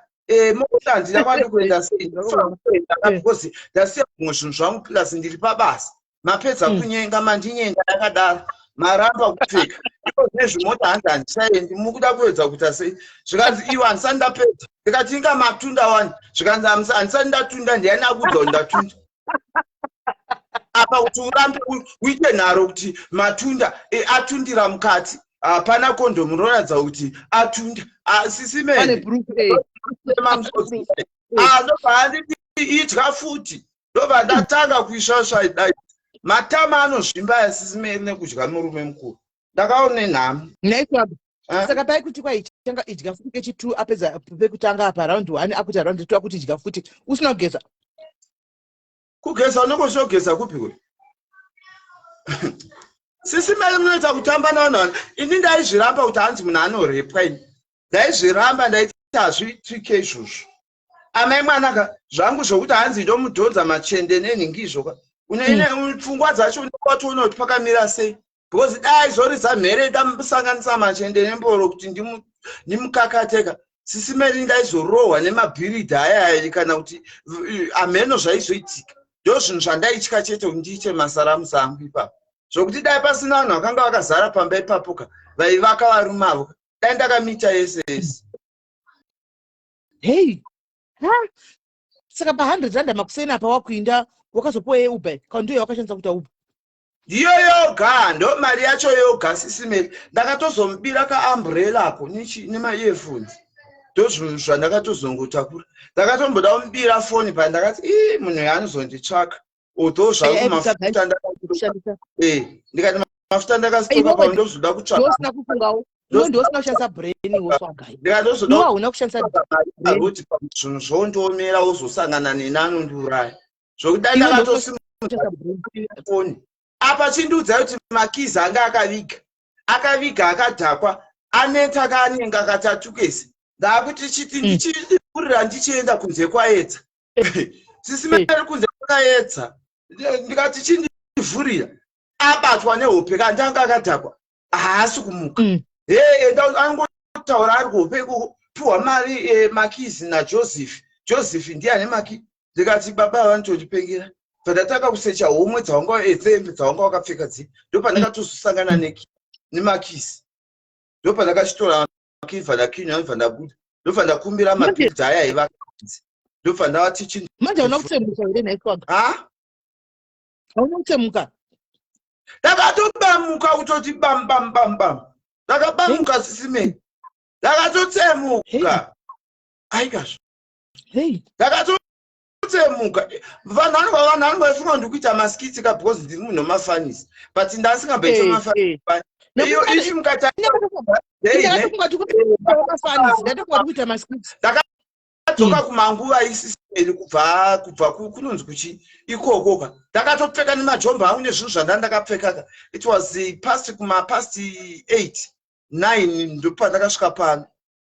mogoti handina kwandiri kuenda sei? Ndikufanira kuenda ka because ndasiya zvimwe zvinhu zvangu, plus ndiri pabasa. Mapedza kunyenga, mandinyenga yakadaro, maramba kupfeka iko nezvimota, hanzi handichaendi. Mukuda kuedza kuita sei?" Zvikanzi, "Iwe, handisati ndapedza." Ndikati, "Inga matunda wani." Zvikanzi, "Handisati ndatunda. Ndiani akudza kuti ndatunda?" Apa kuti urambe uite nharo kuti matunda, atundira mukati, hapana kondomu rinoratidza kuti atunda. Sisi Pane proof. Ndobva handiti, "Idya futi." Ndobva ndatanga kuisvasva dai matama anozvimba aya, Sisi Meri, nekudya murume mukuru. Ndakaone nhamo. Naitwa saka paikuti kwaichanga, "Idya futi kechi2." Apedza pekutanga apa, round one, akuti round two, akuti, "Idya futi," usina kugeza. Kugeza unenge uchinogeza kupi kwe? Sisi Meri, munoita kutamba navanhu. Ini ndaizviramba kuti hanzi munhu anorepwa. Ini ndaizviramba, ndaiti hazviitike izvozvo. Amai mwanaka, zvangu zvokuti hanzi ndomudhonza machende nenhingizvo ka, une pfungwa dzacho unewatoona kuti pakamira sei, because dai zoridza mhere ndamusanganisa machende nemboro kuti ndimukakateka, Sisi Meri, ndaizorohwa nemabhiridha aya kana kuti amheno zvaizoitika. Ndo zvinhu zvandaitya chete, kuti ndiite masaramusi angu ipapo, zvokuti dai pasina vanhu vakanga vakazara pamba ipapo ka, vaivaka varume avo, dai ndakamita yese yese. Hei, ha, saka pa100 rand makuseni apa wakuinda wakazopuwa yeuber kana ndiyo yawakashandisa kuita Uber? Ndiyo yoga, ndo mari yacho yoga, Sisi Meli. Ndakatozomubira kaumbrellako nemaearphones, ndozvinhu zvandakatozongotakura. Ndakatomboda kumubira foni pa ndakati, ii, munhu yaanozonditsvaka, although zvangu mafuta kushandisa. Ndikati mafuta ndakasitoka pa ndozoda kutsvaka. Ndosina kufungawo iwe, ndosina kushandisa brain woswagai. Ndikatozoda Iwe hauna kushandisa brain. Kuti zvinhu zvondiomera, wozosangana neni anondiuraya zvokuti dai Iwe ndakatosimudza kushandisa brain. Foni apa, chindiudzai kuti makizi anga akaviga, akaviga, akadhakwa, aneta kaanenge katatu kese. Ndaakuti chiti ndichifurira ndichienda kunze kwaedza, Sisi Meri, kunze kwakaedza. Ndikati chindivhurira, abatwa nehope kandi anga akadhakwa, haasi kumuka. He, enda angotaura ari kuhope ikoko, piwa mari, makizi naJoseph. Joseph ndiye ane maki. Ndikati baba vanotondipengera. Bva kusecha homwe dzawanga, dzehembe dzawanga wakapfeka dzi, ndopandakatozosangana nemakisi, ndopandakachitora maki, bva ndakinywa, bva ndabuda, ndobva ndakumbira mabhidha aya aiva, ndobva ndavati chi Manje hauna kutsemuka here nhaiswaga? Ha. Hauna kutsemuka? Ndakatobamuka kutoti bam bam bam bam. Ndakabamuka, Sisi Meli, ndakatotsemuka, aikazvo. Hei. Ndakatotsemuka. Vanhu vanenge vafunga ndiri kuita maskits ka, because ndiri munhu wemafunnies, but ndasingamboita mafunnies. Iyo ichi mukati Ndakatofunga tikuita mafunnies, ndatofunga tikuita maskits. Ndakadzoka kumanguva, iSisi Meli, kubva kunonzi kuchi ikoko ka, ndakatopfeka nemajomba angu nezvinhu zvanda ndakapfeka ka. It was past kuma past 8 9 ndopandakasvika pano.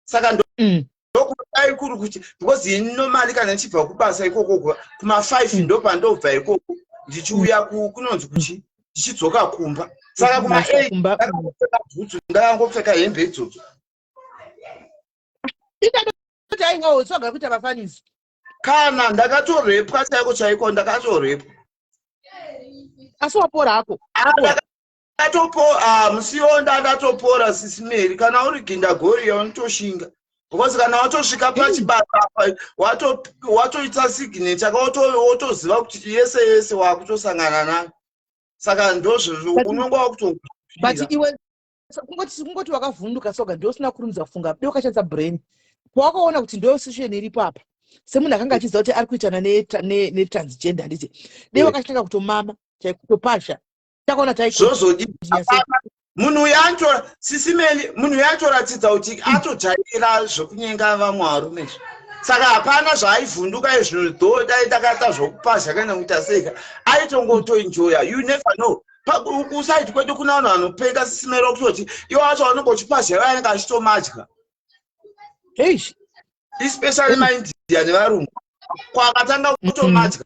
Saka ndokudai kuri kuti because ini normally kana ndichibva kubasa ikoko kuma5 ndopandobva ikoko ndichiuya kunonzi kuchi, ndichidzoka kumba. Saka kuma8 Kumba. Ndakangopfeka bhutsu, ndakangopfeka hembe idzodzo. Kuti aiwawo tsvaga kuita mafunnies. Kana ndakatorepwa chaiko chaiko, ndakatorepwa. Asi wapora hako? Ndakatopo musiwo, ndandatopora, Sisi Meri. Kana uri gindagoriya unotoshinga, because kana watosvika pachibasa apa, watoita signature ka, wotoziva kuti yese yese wakutosangana nayo. Saka ndozvo unonge wakuto But iwe kungoti wakavhunduka soga, ndosina kurumidza kufunga de wakashandisa brain pawakaona kuti ndo situation iripo apa, semunhu akanga achiziva kuti ari kuitana netransgender, handiti? Dei wakatanga kutomama chaiko, kutopasha, takaona Zvozodi munhu uyu anotora, Sisi Meli, munhu uyu anotoratidza kuti atojaira zvokunyenga vamwe varume izvi. Saka hapana zvaaivhunduka izvino, dho dai ndakaita zvokupazha kana kuita seika, aitongotoenjoya. You never know. Kuside kwedu kuna vanhu vanopenga, Sisi Meli, kutoti iwo acho vanonge uchipazha, ivo anenge achitomadya. Eish. Especially maIndia nevarungu, kwakatanga kutomadya,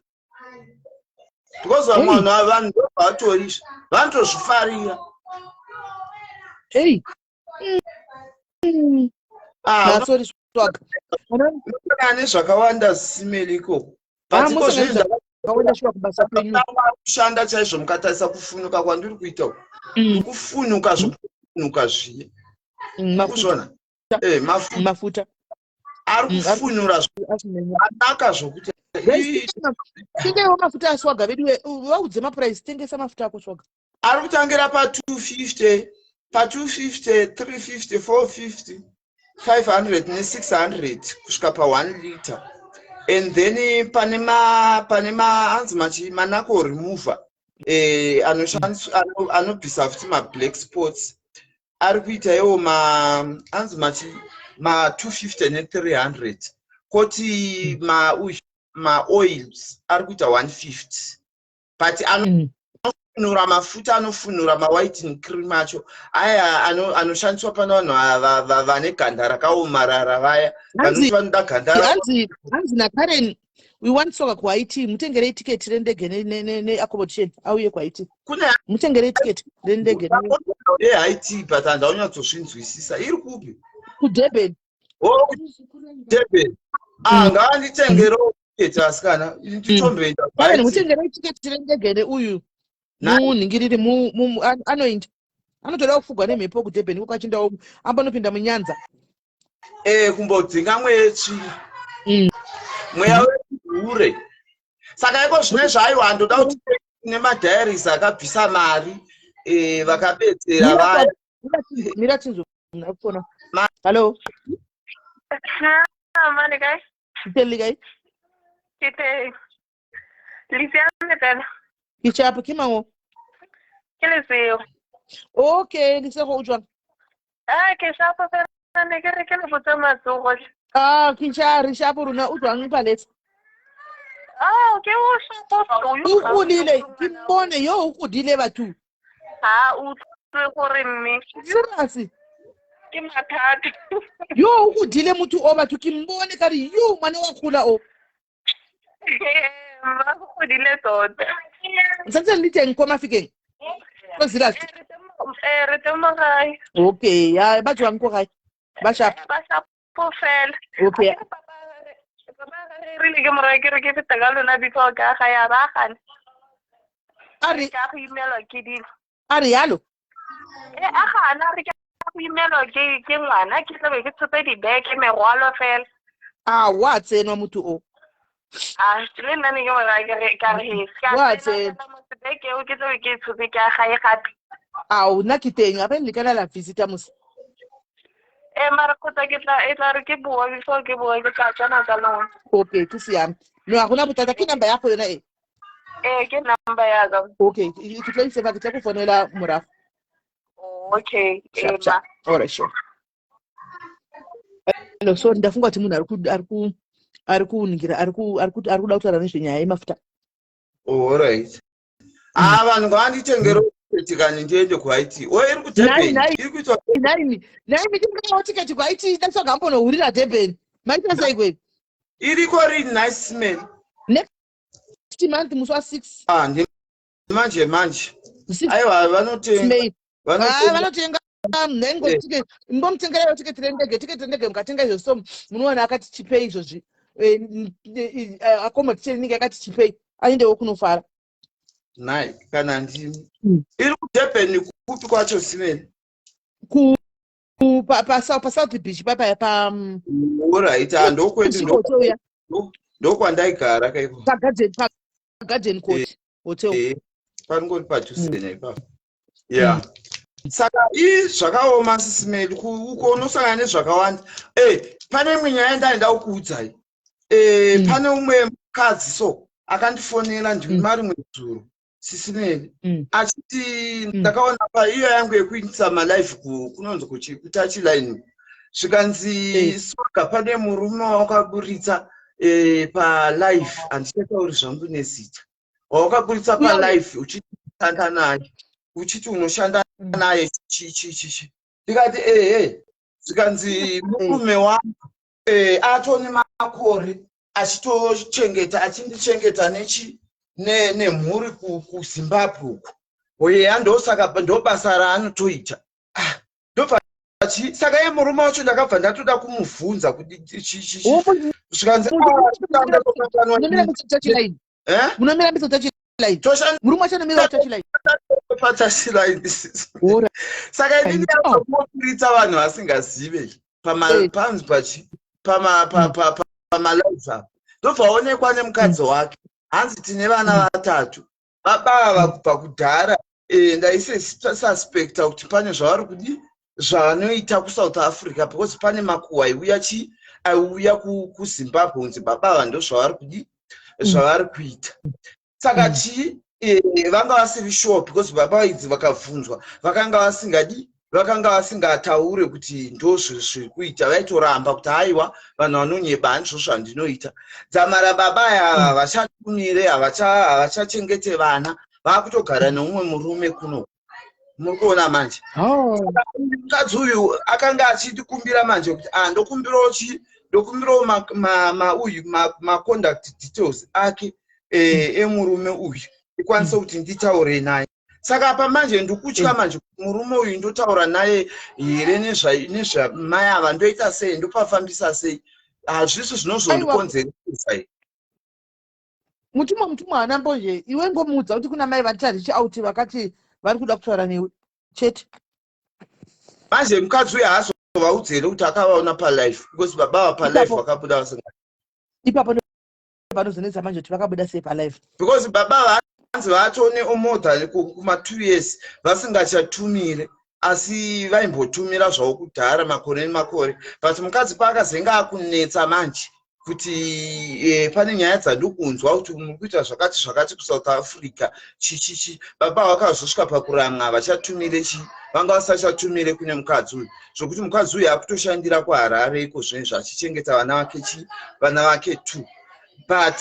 because vamwe vanhu, vanhu ndobvatorisha, vanotozvifarira. Ei. Ah, Sorry, Swaga. Unosangana nezvakawanda, Sisi Meli, ikoko. Ah, But iko musangana zvinhu zvakawanda shuwa kubasa kwenyu. Kushanda chaizvo, mukatarisa kufunuka kwandiri kuita uku, kufunuka zvokufunuka zviye. Mafuta. Kuzvona mafuta. Mafuta. Ari kufunura Asimenya. zvakanaka zvokuti Guys, tengaiwo mafuta aSwaga vedu, vaudze maprice, tengesa mafuta ako, Swaga. Ari kutangira pa250, pa250, 350, 450, 500 ne600 kusvika pa1 liter. And then pane ma anzi machi manako remover, anoshandiswa, anobvisa futi mablack spots, ari kuita iwo ma anzi machi ma250 ne300. Koti ma uyu maoils ari kuita 150, but anofunura mafuta, anofunura mawhitening cream acho aya anoshandiswa pane vanhu vane ganda rakaomarara vaya, vanoti vanoda ganda Hanzi naKaren, we want Swaga kuIT, mutengerei tiketi rendege neaccommodation, auye kuIT. Kune Mutengerei tiketi rendege. yeIT, but handaunyatsoZvinzwisisa, iri kupi? KuDurban. Oh, Durban. Ah, ngaanditengerewo tiketi, asikana, nditomboenda. Karen, mutengerei tiketi rendege neuyu munhingiriri anoinda, anotoda kufugwa nemhepo kuDurban iko, kachindawo ambonopinda munyanza. Eh, kumbodzinga mweya yetsvina. Mweya wehure. Saka iko zvine zvaiwa handoda kuti nemadiaries akabvisa mari eh, vakabetsera vaya. Mira tinzwe munhu ari kufona. Hallo. Ha, mane kae? Ke le kae? Ke teng. Le siame fela. Ke shapo ke mang o? Ke Lesego. Okay, Lesego o jwang? Ah, ke shapo fela ne ke re ke le botse matsogo. Ah, ke sha re shapo rona o jwang Palesa? Ah, ke o shapo. O godile, ke mmone yo o godile batho. Ha o utlwe gore mme. Serious? Ke mathata. Yo o godile motho o batho ke mmone ka re yo ngwana wa gola o. Mma go godile tota. Santse le teng ko Mafikeng? Ko Zeerust? Eh, re teng mo gae. Okay, ya ba tswang ko gae? Ba sharp. Ba sharp fela. Okay. Papa re ke moraya ke re ke feta ka lona before ka ga ya ba gane. A re ka go imelwa ke dilo. A re yalo? E a gana re ke go imelwa ke ke ngwana ke tlabe ke tshotse dibeke merwalo fela. A wa tsenwa motho o. A le nna ne ke mo raya ke re ka re he ka Wa tsena. beke eo ke tlabe ke tshotse ke a gae gape. Ao nna ke teng ape le kana la visita mos. E mara kgotsa ke tla e tla re ke boa before ke boa ke tla tsena ka lona. Okay, ke siame. No a gona bothata ke number ya go yona e. Ee, ke number ya ka. Okay, ke tla itse ba ke tla go fonela morago. Okay, Sharp, sharp. All right, sure. Hello, sorry ndafunga kuti munhu ari ku ari ku ari kuningira ari ku ari ku ari kuda kutaura nezvenyaya yemafuta. Oh, all right. Ah, vanhu ngavanditengere tiketi kani ndiende kuHaiti. O iri kuDurban. Iri kuitwa Nhaimi, nhaimi tingawo tiketi kuHaiti ndatsvaga ambonohurira Durban. Maita sei kwenu? Iriko rini nice man. Next month musi wa 6. Ah, ndi manje manje. Aiwa vanotenga. Ah, vanotenga nhengo eh. ticket mbomutengereyo ticket rendege ticket rendege mukatenga izvo so munowana akati chipei izvozvi eh, eh, accommodation inenge yakati chipei aendewo kunofara nhai kana ndimi iri kudurban kupi kwacho simeni pasouth beach papaya pa mm, orit ah, ndokwedu ndokwandaigara kaiko pagarden court eh, hotel eh, panongori padhuze mm. naipapo ya mm. saka i zvakaoma sisimeli uko unosangana nezvakawanda e pane imwe nyaya yandaenda kukuudzai e, pane umwe mukadzi so akandifonera ndimarimwe zuro sisineni mm. achiti mm. ndakaona paiyo yangu yekuitisa malife kunonzi kuchi kutachiline zvikanzi mm. soga pane murume wawakaburitsa e, palife handichatauri zvangu nezita wawakaburitsa palife uchiti unoshanda naye uchiti unoshanda mm. naye chichichichi ndikati ehe zvikanzi murume wangu e, atone makore achitochengeta achindichengeta nechi nemhuri kuzimbabwe uku oyeya ndosaka ndobasa raanotoita ah, ndobva chi saka iye murume wacho ndakabva ndatoda kumuvhunza kuti zvikanzi murume wacho anomira patouchline saka inini yakuburitsa vanhu vasingazive panzi pachi pamalive apa ndobva aonekwa nemukadzi wake hanzi tine vana vatatu baba ava kubva kudhara eh, ndaisuspecta kuti pane zvavari kudi zvavanoita kusouth africa because pane makuhwa aiuya chi aiuya kuzimbabwe kunzi baba ava ndozvavari kudi zvavari kuita saka chii eh, vanga vasiri sure because baba idzi vakabvunzwa vakanga vasingadi vakanga vasingataure kuti ndozviri kuita vaitoramba kuti haiwa vanhu vanonyeba handizvo zvandinoita dzamara baba aya havachatumire havachachengete vana vakutogara neumwe murume kuno muri kuona manje oh. mukadzi uyu akanga achitikumbira manje kuti ah, ndokumbirawo chi ndokumbirawo mauyu maconduct details ake eh, emurume uyu ndikwanise kuti nditaure naye saka apa manje ndikutya mm. manje murume uyu ndotaura naye here nezvamai ava ndoita sei ndopafambisa sei hazvisi zvinozondikonzeresa mutumwa mutumwa haana mbozhe iwe ngomuudza kuti kuna mai vatita reach out vakati vari kuda kutaura newe chete manje mukadzi uyu Ndinozovaudza here kuti akavaona palife? Because baba ava palife Ipapo. vakabuda vasinga Ipapo panozonetsa manje kuti vakabuda sei palife. Because baba vanzi vatone more than kuma 2 years vasingachatumire, asi vaimbotumira zvavo kudhara, makore nemakore. But mukadzi paakazenge akunetsa manje kuti pane nyaya dzandikunzwa kuti muri kuita zvakati zvakati kuSouth Africa, chichichi, baba vakazosvika pakuramwa, vachatumire chi, vanga vasachatumire kune mukadzi uyu, zvokuti mukadzi uyu akutoshandira kuHarare iko zvinezvi, achichengeta vana vake chi, vana vake two. But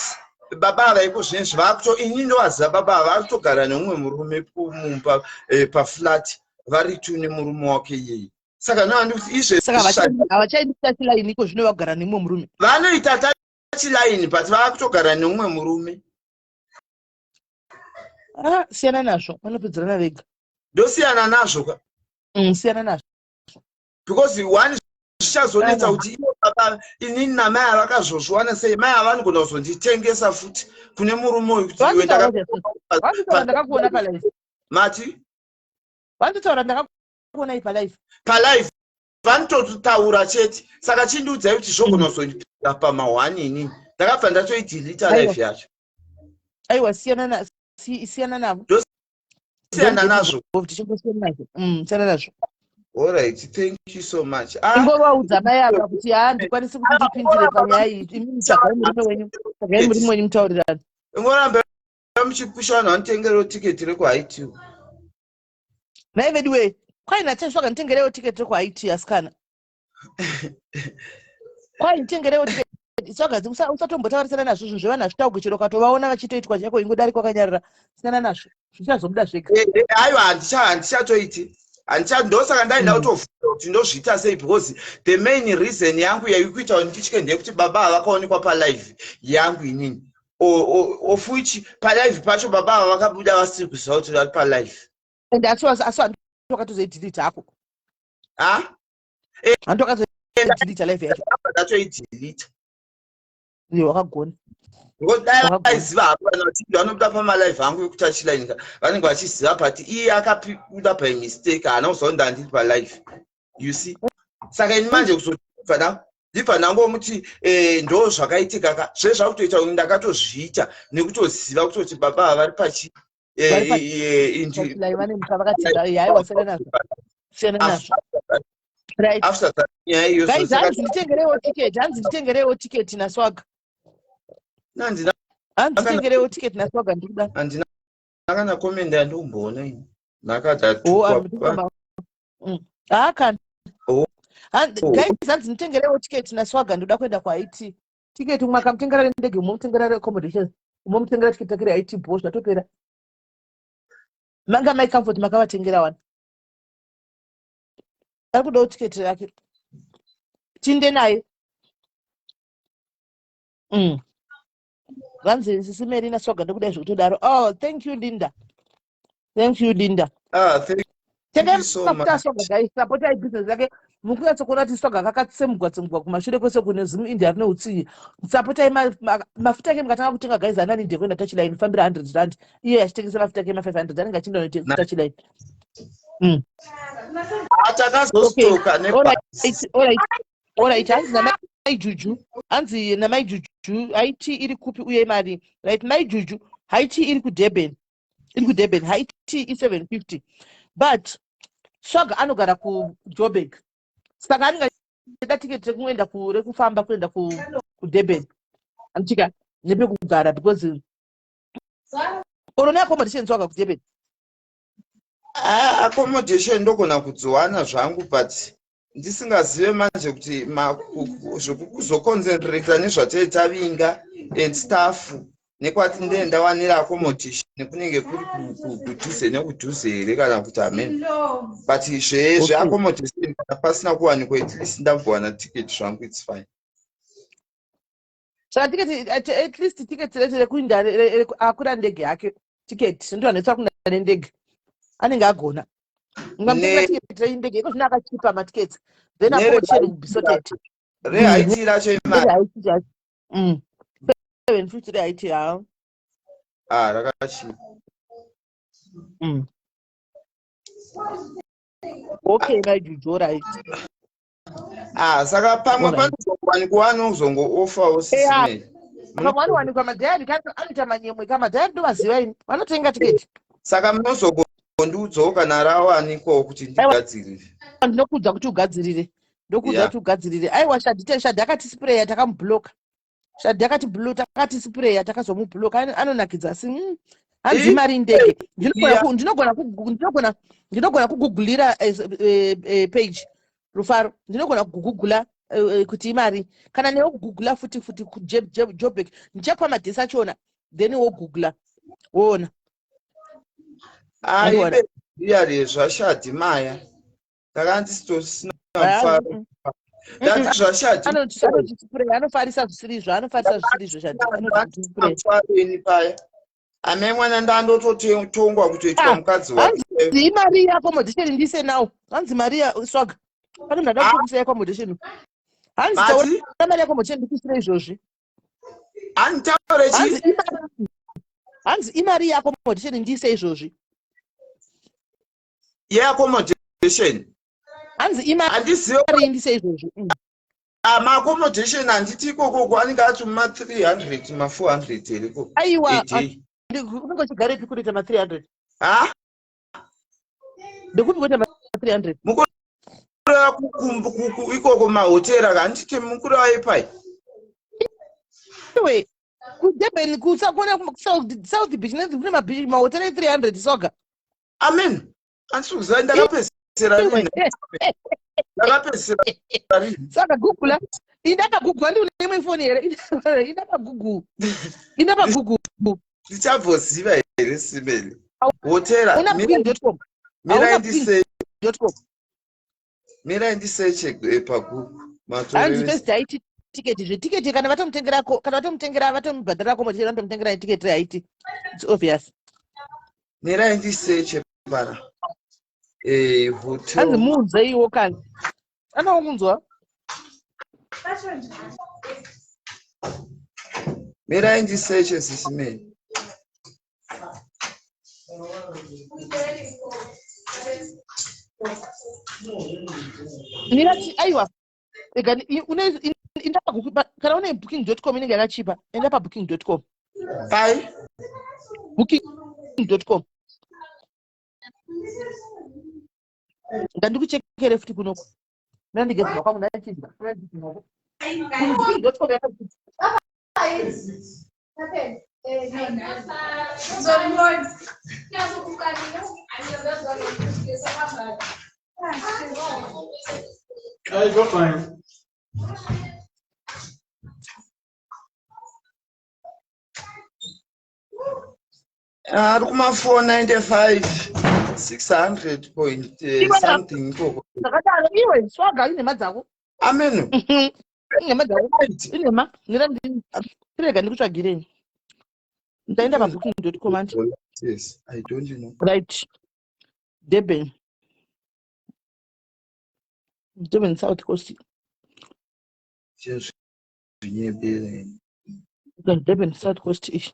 baba ava iko zvinezvi vakuto, ini ndovaziva, baba ava vakutogara neumwe murume mumba paflat, vari two nemurume wake iyeye. Saka ndoandi kuti izvezvi Saka havachaindi touchline iko zvino, vagara nemumwe murume? Vanoita touchline, but vaakutogara neumwe murume. Ah, siyana nazvo, vanopedzerana vega. Ndosiyana nazvo ka? Siyana nazvo. Because one, zvichazonetsa Aiwa. kuti ivo baba, inini namai avakazozviwana sei? Mai ava vanogona kuzonditengesa futi kune murume uyu kuti iwe Vandotaura, ndakakuona palife. Mati? Vandotaura, ndakakuona palife. Palife vanototaura chete. Saka chindiudzai kuti zvogona kuzondipinda pamahwani. Inini ndakabva ndatoidhilita Aiwa. life yacho. Aiwa, siyana navo. Siyana nazvo. Tichingosiyana nazvo. Siyana nazvo. Alright, thank you so much. Ah, Ingovaudza mai ava kuti haa, ndikwanisi kuti ndipindire panyaya iyi. Imimi tsvagai murume wenyu, tsvagai murume wenyu, mutaurirani. Ingoramba muchipusha vanhu vanotengerewo tiketi rekuHaiti. Nai vedu wee, kwai natesvaga nditengerewo tiketi rekuHaiti. Asikana, kwai nditengerewo tiketi. Swaga, usatombotarisana nazvo. Zvinhu zvevanhu hazvitaurwi, chero ukatovaona vachitoitwa chako, ingodari kwakanyarara, siyana nazvo, zvichazobuda zvega. Aiwa, handichatoiti, handicha. Ndosaka ndaida kutovhunza kuti ndozviita sei, because the main reason yangu yaikuita kuti nditye ndeyekuti baba ava vakaonekwa palive yangu inini, of which palive pacho baba ava vakabuda vasiri kuziva kuti vari palive. And asi hanti wakatozoidhilita hako? Ha. Hanti wakatoidhilita live yacho? Ndatoidhilita. Iye wakagona. Because dai Wakagona. vaiziva havo, vanhu vachinji vanobuda pamalive angu ekutouchline vanenge vachiziva, but iye akabuda by mistake, haana kuziva kuti ndandiri palive, you see? Saka ini manje kuzobva ndibva ndangomuti ndo zvakaitika ka, zve zvakutoita kuti ndakatozviita nekutoziva kutoti baba ava vari pachi Vari Touchline vane muka vakati haiwa, siyana nazvo, siyana nazvo. Right. After that nyaya iyo. Guys, hanzi nditengerewo tiketi, hanzi nditengerewo tiketi naSwaga. Nandina. Hanzi nditengerewo tiketi naSwaga, ndikuda. Handina kana comment yandikumboona ini. Oh, Ndakadatukwa. Haakana. Oh. Oh. Guys, hanzi nditengerewo tiketi naSwaga, ndoda kuenda kuHaiti. Tiketi umwe akamutengera rendege, umwe mutengera reaccommodation, umwe mutengera tiketi rake reHaiti, bo zvatopera. Manga mai Comfort makavatengera wani, ari kudawo tiketi rake, tinde naye. Vanzi sisi Merina, Swaga ndokudai zvekutodaro. Oh, thank you, Linda. Thank you, Linda. Ah, thank Tengai you so mafuta much. aSwaga, guys, sapotai business yake. Mukunyatsokuona kuti Swaga kakatsemugwa tsemugwa kumashure kwese kune zimu India rine utsinye. Sapotai mafuta ake. Mukatanga kutenga, guys, anani ndekuenda touchline, fambira 100 rand, iye achitengesa mafuta ake ma500, anenge achienda noita touchline. Ah, takazostoka nebhasi. Alright, hanzi namai Juju, hanzi namai Juju, Haiti iri kupi uye mari? Right, mai Juju, Haiti iri kuDurban, iri kuDurban. Haiti i750, but Swaga anogara kuJoburg, saka anenge achida tiketi rekuenda rekufamba kuenda kuDurban, andichika nepekugara, because oro neaccommodation, Swaga, kuDurban. Ah, accommodation ndogona kudziwana zvangu, but ndisingazive manje kuti zvekukuzoconcentrata nezvatei tavinga and stuff, nekwati ndee ndawanira accommodation kunenge kuri kudhuze nekudhuze here, kana kuti amen. But zveaccommodation kana pasina kuwanikwa, at least ndambowana ticket zvangu, it's fine. Saka tiketi, at least tiketi rete rekuinda akwira ndege yake, tiketi ndo anetsa kuenda nendege, anenge agona. Ungamutengera tiketi rendege iko zvino, akachipa matikets, then accommodation will be sorted. ReHaiti racho imari? ReHaiti racho 750 reHaiti, ha. Ah, rakachipa. Okay, mai Juju, right. Ah, saka pamwe panozowanikwa anozongoofawo sisimei. Pamwe anowanikwa madhayari anoita manyemwe ka madhayari ndovaziva ini vanotenga tiketi. Saka munozongondiudzawo kana rawanikwawo kuti ndigadzirire. Ndinokuudza kuti ugadzirire. Ndokuudza kuti ugadzirire. Aiwa Shadhi Shadhi akatispreya takamubloka. Shadhi akati blue takati sprayer takazomubloka anonakidza asi hanzi mm, mari ndege ndinogona ndinogona ndinogona kugugulira eh, eh, eh, page rufaro ndinogona kugugula kuti imari kana newe kugugula futi futi kujobek ndichakupa madhesi achona then wogugula woona aibe iya zvashadhi maya ndakandisitosina mufaro mm. ndati zvashati anofarisa zvisiri izvo anofarisa zvisiri izvo shatimufaro ini paya amai mwana ndandototongwa kutoitwa ah, mukadzi wake imari yeaccommodation ndise now hanzi mari swaga pane munhu ada kutokuisa yeaccommodation hanzi taura mari yeaccommodation ndikuisire izvozvi handitaure chii hanzi imari yeaccommodation ndiise izvozvi yeaccommodation hanzi imahandizive ndise izvozvo mm. Ah, maaccommodation handiti ikoko anenge ati ma300 ma400 here ikoko aiwa unenge uchigarepi kunoita ma300 ha ndekupi kuita ma300 mukureva ikoko mahotera handiti mukureva ipai iwe kudurban kusakona south beach kune mahotera e300 soga amen andisi kuziva ndakapedzisira rini ndakapedzisira rini saka google inda pagoogle andi une imwe foni here inda pagoogle inda pagoogle ndichabvoziva here simeli hotera mirai ndise mirai ndiseche eh, pagoogle hanzi first haiti tiketi zve tiketi kana vatomutengera kana vatomutengera vatomubhadharira komotera vatomutengera tiketi rehaiti its obvious mirai ndiseche para eh, hotel hanzi muunzeiwo kani anounzwa mirai ndiseche sisimei mira aiwa ega une enda kana une booking dot com inenge yakachipa enda pabooking dot com pai booking dot com ngandikuchekere futi kunoko ndandigezwa kwangu ndachidya booking dot com yakachipa Ari kuma 495 600 point eh, something ikoko. Zvakadaro iwe swaga inhema dzako. Amen. Inhema dzako. Inhema. Ndirega ndikutsvagirei. Ndaenda pabooking.com anti. Yes, I don't know. Right. Durban. Durban South Coast. Zvinyebere. Durban South Coast ishi.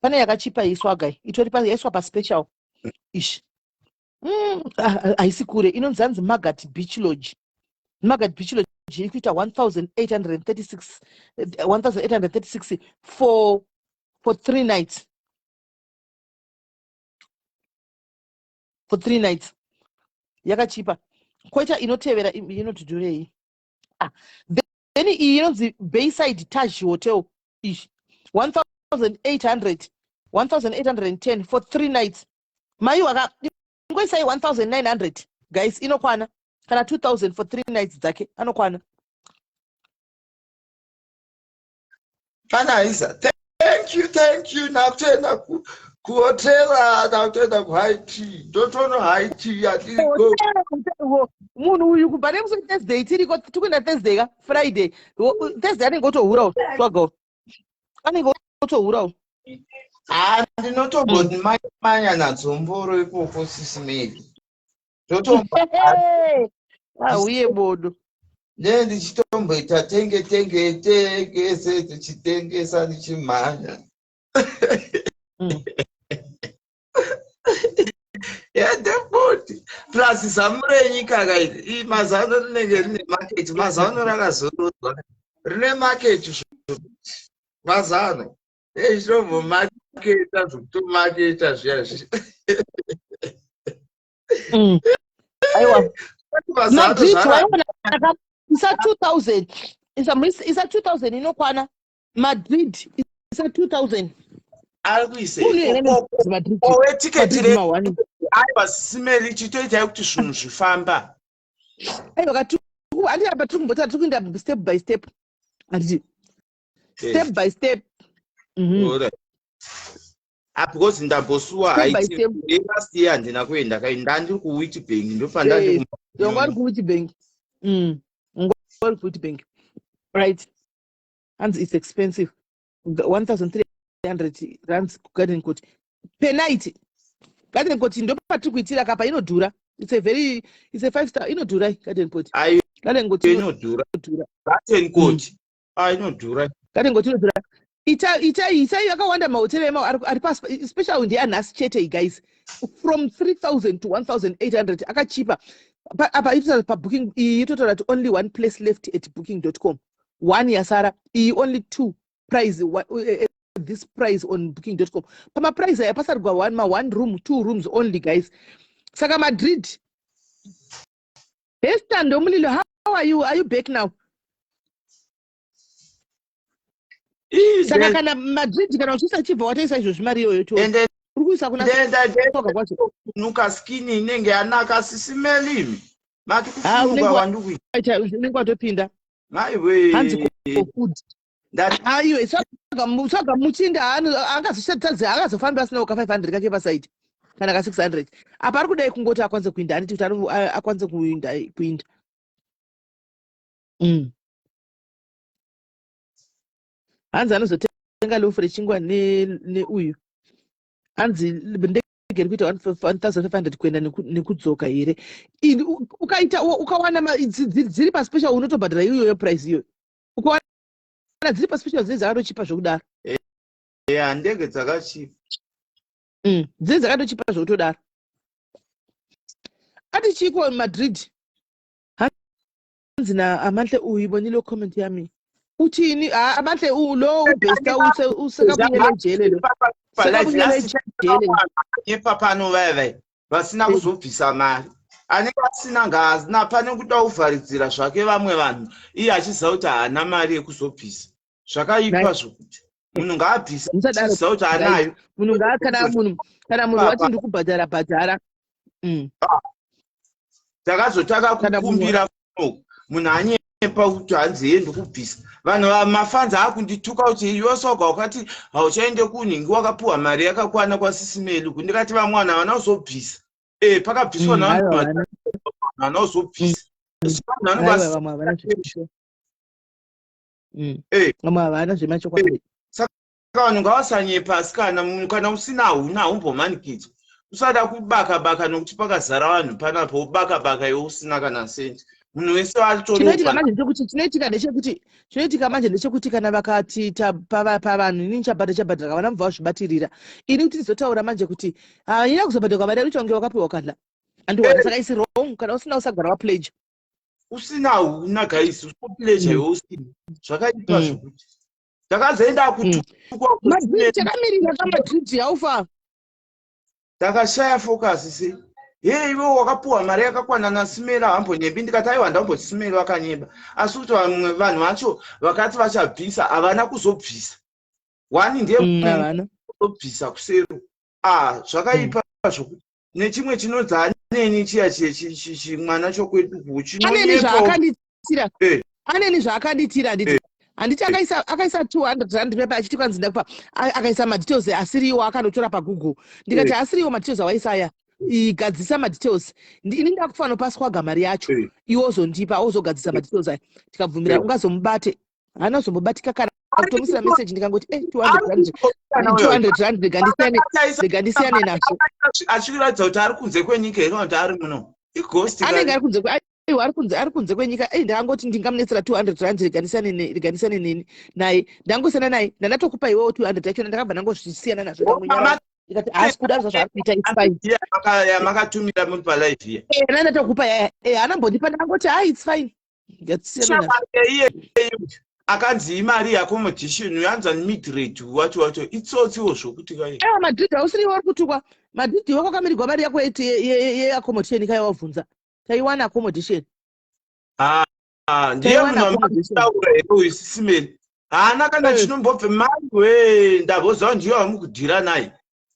Pane yakachipa iyi swaga iyi. Itori pa yaiswa pa special ishi. Mm, ah, ah, haisi kure inonzi hanzi Magat Beach Lodge. Magat Beach Lodge iri kuita 1836 1836 eh, for 3 nights. For 3 nights. Yakachipa. Koita inotevera inoti dhurei. Ah, then iyi inonzi Bayside Taj Hotel ishi. 1800 1810 for 3 nights. Mai waka ingoisai 1900 guys inokwana kana 2000 for 3 nights dzake anokwana. Kana Isa, thank you, thank you. Ndakutoenda kuhotera, ndakutoenda kuhigh tea. Ndotono high tea yatiriko. Munhu uyu kubva nemusi Thursday tiriko tikuenda Thursday ka Friday. Thursday anenge otohura swago. Anenge otohura. Ah, ndinotombomanya nadzo mboro ikoko sisi Mary. Auye bodo. Ne ndichitomboita tenge tenge tengese tichitengesa ndichimhanya. Ende Plus zamu renyika kai mazano rinenge rine market, mazano rakazorodzwa rine market, mazano ezvinombomaketa zvekutomaketa zviya zvi. Aiwa, Madrid waiona isa 2000, isa 2000 inokwana. Madrid isa 2000. Ari kuiseowe tiketi. Aiwa, simeri, chitoitai kuti zvinhu zvifamba. Aiwa, handi apa tiri kumbota, tiri kuenda step by step, handiti? Step by step. Ah, because ndambosuwa. Last year handina kuenda kai, ndandiri kuWitbank, ndopandandi. Wanga uri kuWitbank. Wanga uri kuWitbank, right? Hanzi it's expensive, 1300 rands kuGarden Court per night. Garden Court ndopatiri kuitira kapa, inodhura. It's a five star, inodhura Garden Court. Garden Court inodhura. Garden Court, ah, inodhura. Garden Court inodhura. Ita yakawanda mahotera ema ari pasi, special ndeyanhasi chete, guys, from 3000 to 1800, akachipa apa. Itotaura pabooking iyi, itotaura kuti only one place left at booking.com, one yasara iyi, only two price, this price on booking.com. Pamaprice aya pasarigwa one, ma one room, two rooms only, guys. Saka Madrid hestando mulilo, how are you? Are you back now? Saka kana Madrid, kana uchiisa, chibva watoisa izvozvi mari iyoyo to uri kuisa kuna kwacho. Nuka skin inenge yanaka, sisimelimi mati kufunuka wandikuita. Unenge watopinda. Maiwe. Hanzi food aiwe, tsvaga muchinda angazoshatadze, akazofamba asina ka 500 kake pasaidi kana ka 600. Apa ari kudai kungoti akwanise kuinda, handiti? Kuti akwanise kuinda. Hanzi anozotenga loaf rechingwa neuyu. Hanzi ndege iri kuita 1500 kuenda nekudzoka here? Ukaita ukawana dziri paspecial, unotobhadhara iyoyo price iyoyo. Ukawana dziri paspecial, dzinenge dzakatochipa zvekudaro. Ya, ndege dzakachipa. Dzinenge dzakatochipa zvekutodaro. Ati chiko Madrid? Hanzi naAmanhle, uyibonile comment yami, uthini? Amanhle, lo ubesta usekabuyele ejele, lo sekabuyele ejele. Epapano vaya vaya vasina kuzobvisa mari, anenge asina ngaasina, pane kuda kuvharidzira zvake vamwe vanhu iye achiziva kuti haana mari yekuzobvisa. Zvakaipa zvokuti munhu ngaabvise achiziva kuti anayo. Munhu ngaa kana munhu wati ndiri kubhadhara, bhadhara. Takazotanga kukumbira munhu anyepa kuti hanzi ye ndikubvisa. Vanhu mafanzi akundituka kuti iwe soga wakati hauchaende kunhingi, wakapiwa mari yakakwana kwasisimeli. Ndikati vamwe vanhu havana kuzobvisa. E, pakabviswa navanhu havana kuzobvisa. Vamwe havana zvemachokwadi. Saka vanhu ngavasanyepa asi kana usina hauna, haumbomanikidzwa. Usada kubaka baka nokuti pakazara vanhu panapo, wobaka baka iwe usina kana sendi. Munhu wese. Chinoitika manje ndechekuti, chinoitika manje ndechekuti kana vakati pavanhu, inini chabhadha, chabhadhara, kavana mubva vazvibatirira. Ini kuti ndizotaura manje kuti haina kuzobhadharwa mari, yakuita kunge wakapiwa kadla andiwana. Saka isi wrong, kana usina usagara wapledge. Usina hauna, guys, usapledge iwe usina, zvakaipa zvokuti takazoenda kutukwa. Madrid takamirira kaMadrid haufa. Takashaya focus sei. He, iwe wakapuwa mari yakakwana naSimela, hambonyembi. Ndikati aiwa, ndamboti Simela vakanyemba, asi kuti vamwe vanhu vacho vakati vachabvisa havana kuzobvisa. One ndeyekuzobvisa kusero. Ah, zvakaipa zvokuti nechimwe chinonzi aneni chiya chimwana chokwedu. Aneni zvaakanditira, aneni zvaakanditira, handiti? Handiti akaisa 200 rand pepa achiti kwanzi ndakupa, akaisa madetails asiriwo, akanotora paGoogle. Ndikati asiriwo madetails awaisa aya, igadzisa madetails. Ini ndakufanira paswaga mari yacho, iwe ozondipa, ozogadzisa madetails aya. Tikabvumira ungazomubate, haana kuzombobatika kana kutomusira message. Ndikangoti 200 rand, 200 rand, rega ndisiyane nazvo. Achiratidza kuti ari kunze kwenyika here kana kuti ari muno? Ighost. Anenge ari kunze. Aiwa, ari kunze kwenyika. Ei, ndakangoti ndingamunetsera 200 rand, rega ndisiyane neni naye. Ndangosiyana naye, ndandatokupa iwewo 200 yachona, ndakabva ndangozvisiyana nazvo, ndangonyarara. Ikati haasi kuda zva zvaari kuita it's fine. Yamakatumira muri palive iya. Eh, nandatokupa yaya. Eh, anambondipa ndangoti ha it's fine. Ngatisiyane nazvo. Iye akanzi imari yeaccommodation yanzi ani midrate wacho wacho itsotsiwo zvokuti kai. Aiwa Madrid hausiri iwe uri kutukwa. Madrid iwe kwakamirigwa mari yako yeaccommodation kai wabvunza. Taiwana accommodation. Ah, ah, ndiye munhu amataura here uyu sisimeni haana kana eh. chinombobve mari we ndavoziva ndiyo vamukudhira naye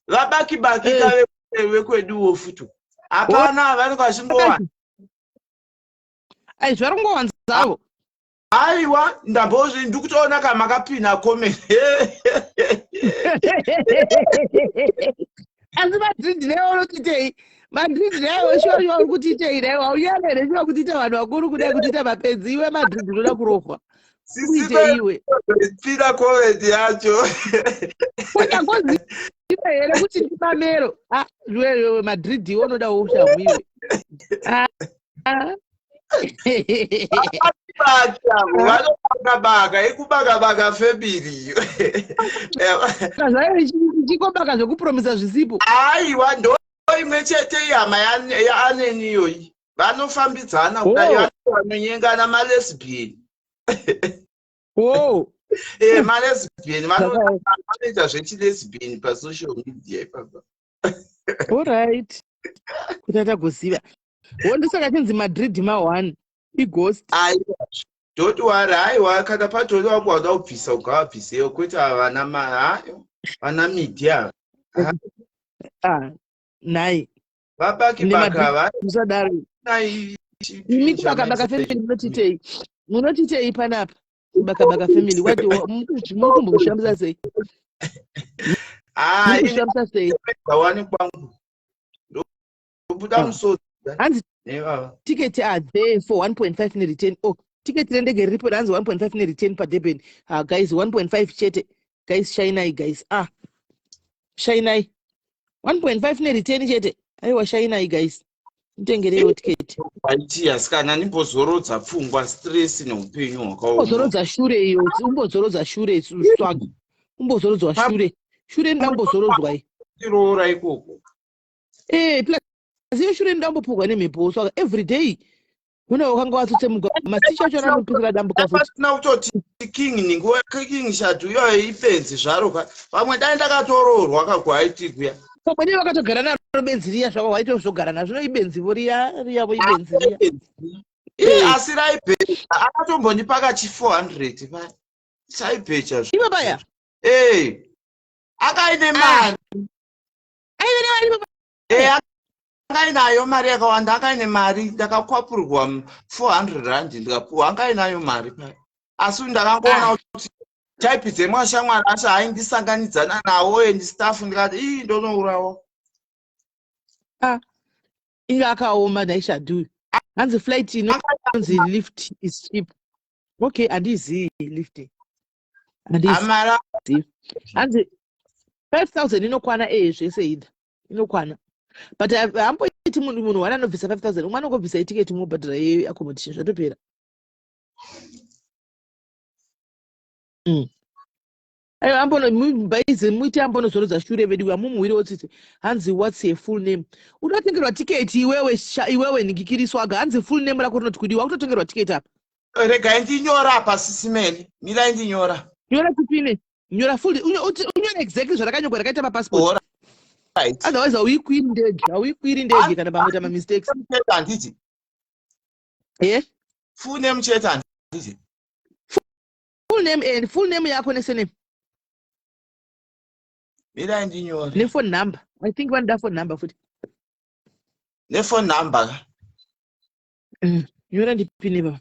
vabaki baki eh. kave vekweduwo futi hapana vanenge vachingowana ai zvari kungowanzavo aiwa ndambozvi ndikutoona ka makapina comment asi madrid naiwo unotitei madrid naiwo shuwa shuwa uri kutiitei naiwo haunyara here shuwa kutiita vanhu vakuru kudai kutiita mapenzi iwe madrid unoda kurohwa kuite iwe pina comment yacho kunyagoziva here kuti ndimamero ah, iwewe madrid iwe unoda ushamhu iwe ah. Vanobaka baka ikubaka baka family Chikobaka zvekupromisa zvisipo. Aiwa ndo imwe chete ihama yaaneni iyoyi vanofambidzana kudai oh. vanonyengana malesbian. Oh. Eh, malesbian vanoita zvechilesbian pasocial media ipapa. All right. Kuti atagoziva. Wondosaka chinzi Madrid ma one ighost. Aiwa. Don't worry, aiwa kana patori wako wada kubvisa ugavabvisewo kwete vana ma vana media. Ah, nhai. Vabaki baka va. Musadaro. Imi kubaka baka family munotitei? Munotitei panapa? Baka baka family what mukumbokushambisa sei? Ah, mukushambisa sei? Wani kwangu. Ndobuda ah. musodzi. Hanzi ticket are there for 1.5 nereturn. Oh, ticket rendege riripo hanzi 1.5 nereturn paDurban. Ah, guys 1.5 chete. Guys shinai guys. Ah. Shinai. 1.5 nereturn chete. Aiwa shinai guys. Mutengereiwo ticket. Aiti asikana ndimbozorodza pfungwa stress neupenyu hwakaoma. Umbozorodza shure iyo, umbozorodza shure swag. Umbozorodzwa shure. Shure ndambozorodzwa iyi. Tiroora ikoko. Eh, plus iyo shure ndambopurwa nemhepo saka every day una wakanga watsutsemugwa masicha acho anopikira dambuka futi pasina kutoti king ninguva king shadu iyoyo ibenzi zvaro ka pamwe dai ndakatoroorwa ka kuhaiti kuya pamwe dai vakatogara naro benzi riya zvavo waitozogara nazvo ibenzivo riya riyavo ibenzi riya Ii, asi raibheja akatombondipa kachi 400 paya chaibheja ivo paya ee akaine mari aive nemari ivo ee angainayo mari yakawanda angaine mari ndakakwapurwa 400 rand ndikapuwa angainayo mari paya asi ndakangoona ah. kuti type dzemashamwari acho haindisanganidzana nawo and staff ndikati ii ndonourawa ah, inga akaoma ndaishadu hanzi flight inonzi lift is cheap okay handizivi lift handizivi hanzi 5000 inokwana eye zvese ida inokwana but hamboiti munhu munhu one anobvisa 5000 umwe anongobvisa itiketi mobhadhara yeaccommodation zvatopera mm. aiwa ambono muite ambonozorodza shure vedu amumuwirewo tsitsi hanzi whats her full name unotengerwa tiketi iwewe iwewe nhikikiriswaga hanzi full name rako rinoti kudiwa kutotengerwa tiketi apa regai ndinyora apa sisimeli mirai ndinyora nyora tipine nyora full unyore exactly zvarakanyorwa rakaita papassport right. Otherwise hauikwiri ndege hauikwiri ndege kana pangoita mamistakes. Handiti eh full name chete handiti full name and full name yako nesurname mirai ndinyore nephone number i think vanoda phone number futi nephone number mm. nyora ndipine baba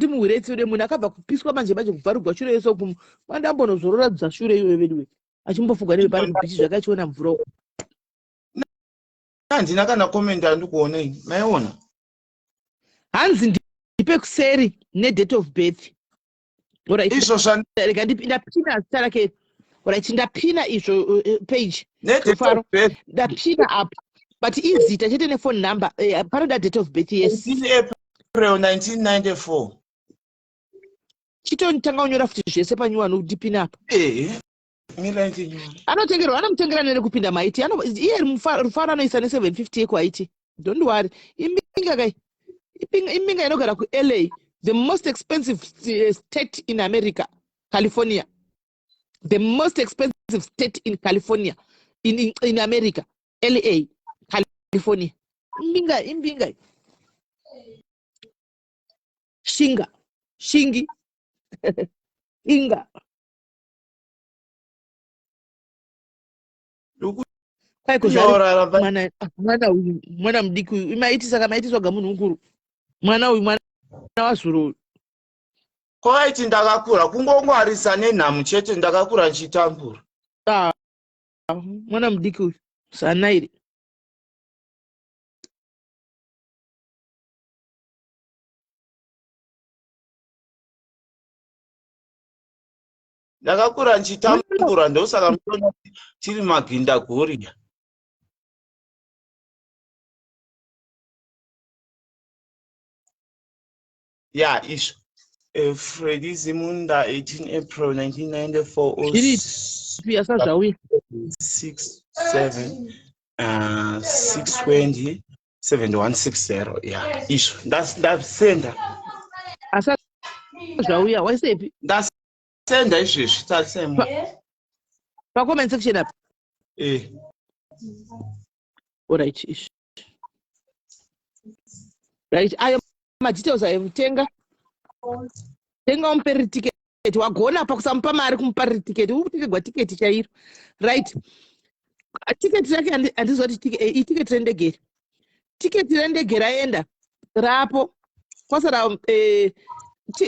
Ati muhwire tsiure munhu akabva kupiswa manje manje kubvarugwa shure yese uku manda ambonozorora dza shure iyoyo veduwe achimbofugwa nevepari kubhichi zvakachiona mvura uku handina kana comment andikuona ini maiona hanzi ndipe kuseri nedate of birth izvo zvarega ndapina zita rake orit ndapina izvo eh, page nedate ndapina apa But izita chete nephone number eh, panoda date of birth yes. 18 April 1994. Chitotanga kunyora futi zvese panyuwani kutipina apa. Eh. Mira ndinyore. Anotengerwa anomutengera nere kupinda maiti. Ano iye rufaro anoisa ne 750 yekuhaiti. Don't worry. Imbinga kai. Imbinga inogara kuLA, the most expensive eh, state in America, California. The most expensive state in California, in, in, in America, LA, California. Imbinga, imbinga. Shinga, shingi, inga. Kwai kuzvara mwana mwana uyu mwana mudiki uyu maiti saka maiti swaga munhu mukuru mwana uyu mwana wazuro uyu Kwaiti ndakakura kungongwarisa nenhamu chete ndakakura ndichitambura. Ah, mwana mudiki uyu sanairi. Ndakakura ndichitambura ndosaka muchiona tiri magindagoriya. Ya izvo. Eh, Freddy Zimunda 18 April 1994 Zviri asazvauya. 6 7 uh, 620 7160 ya izvo ndasenda asazvauya waisepi ndasenda izvezvi tarisemo pacomment section apa eh alright izvi right ayo madetails ayo tenga tenga umupereri ticket wagona apa kusamupa mari kumupariri ticket uri kutengerwa tiketi chairo right tiketi rake handiziva kuti eh, itiketi rendege iri tiketi rendege raenda rapo kwasara eh,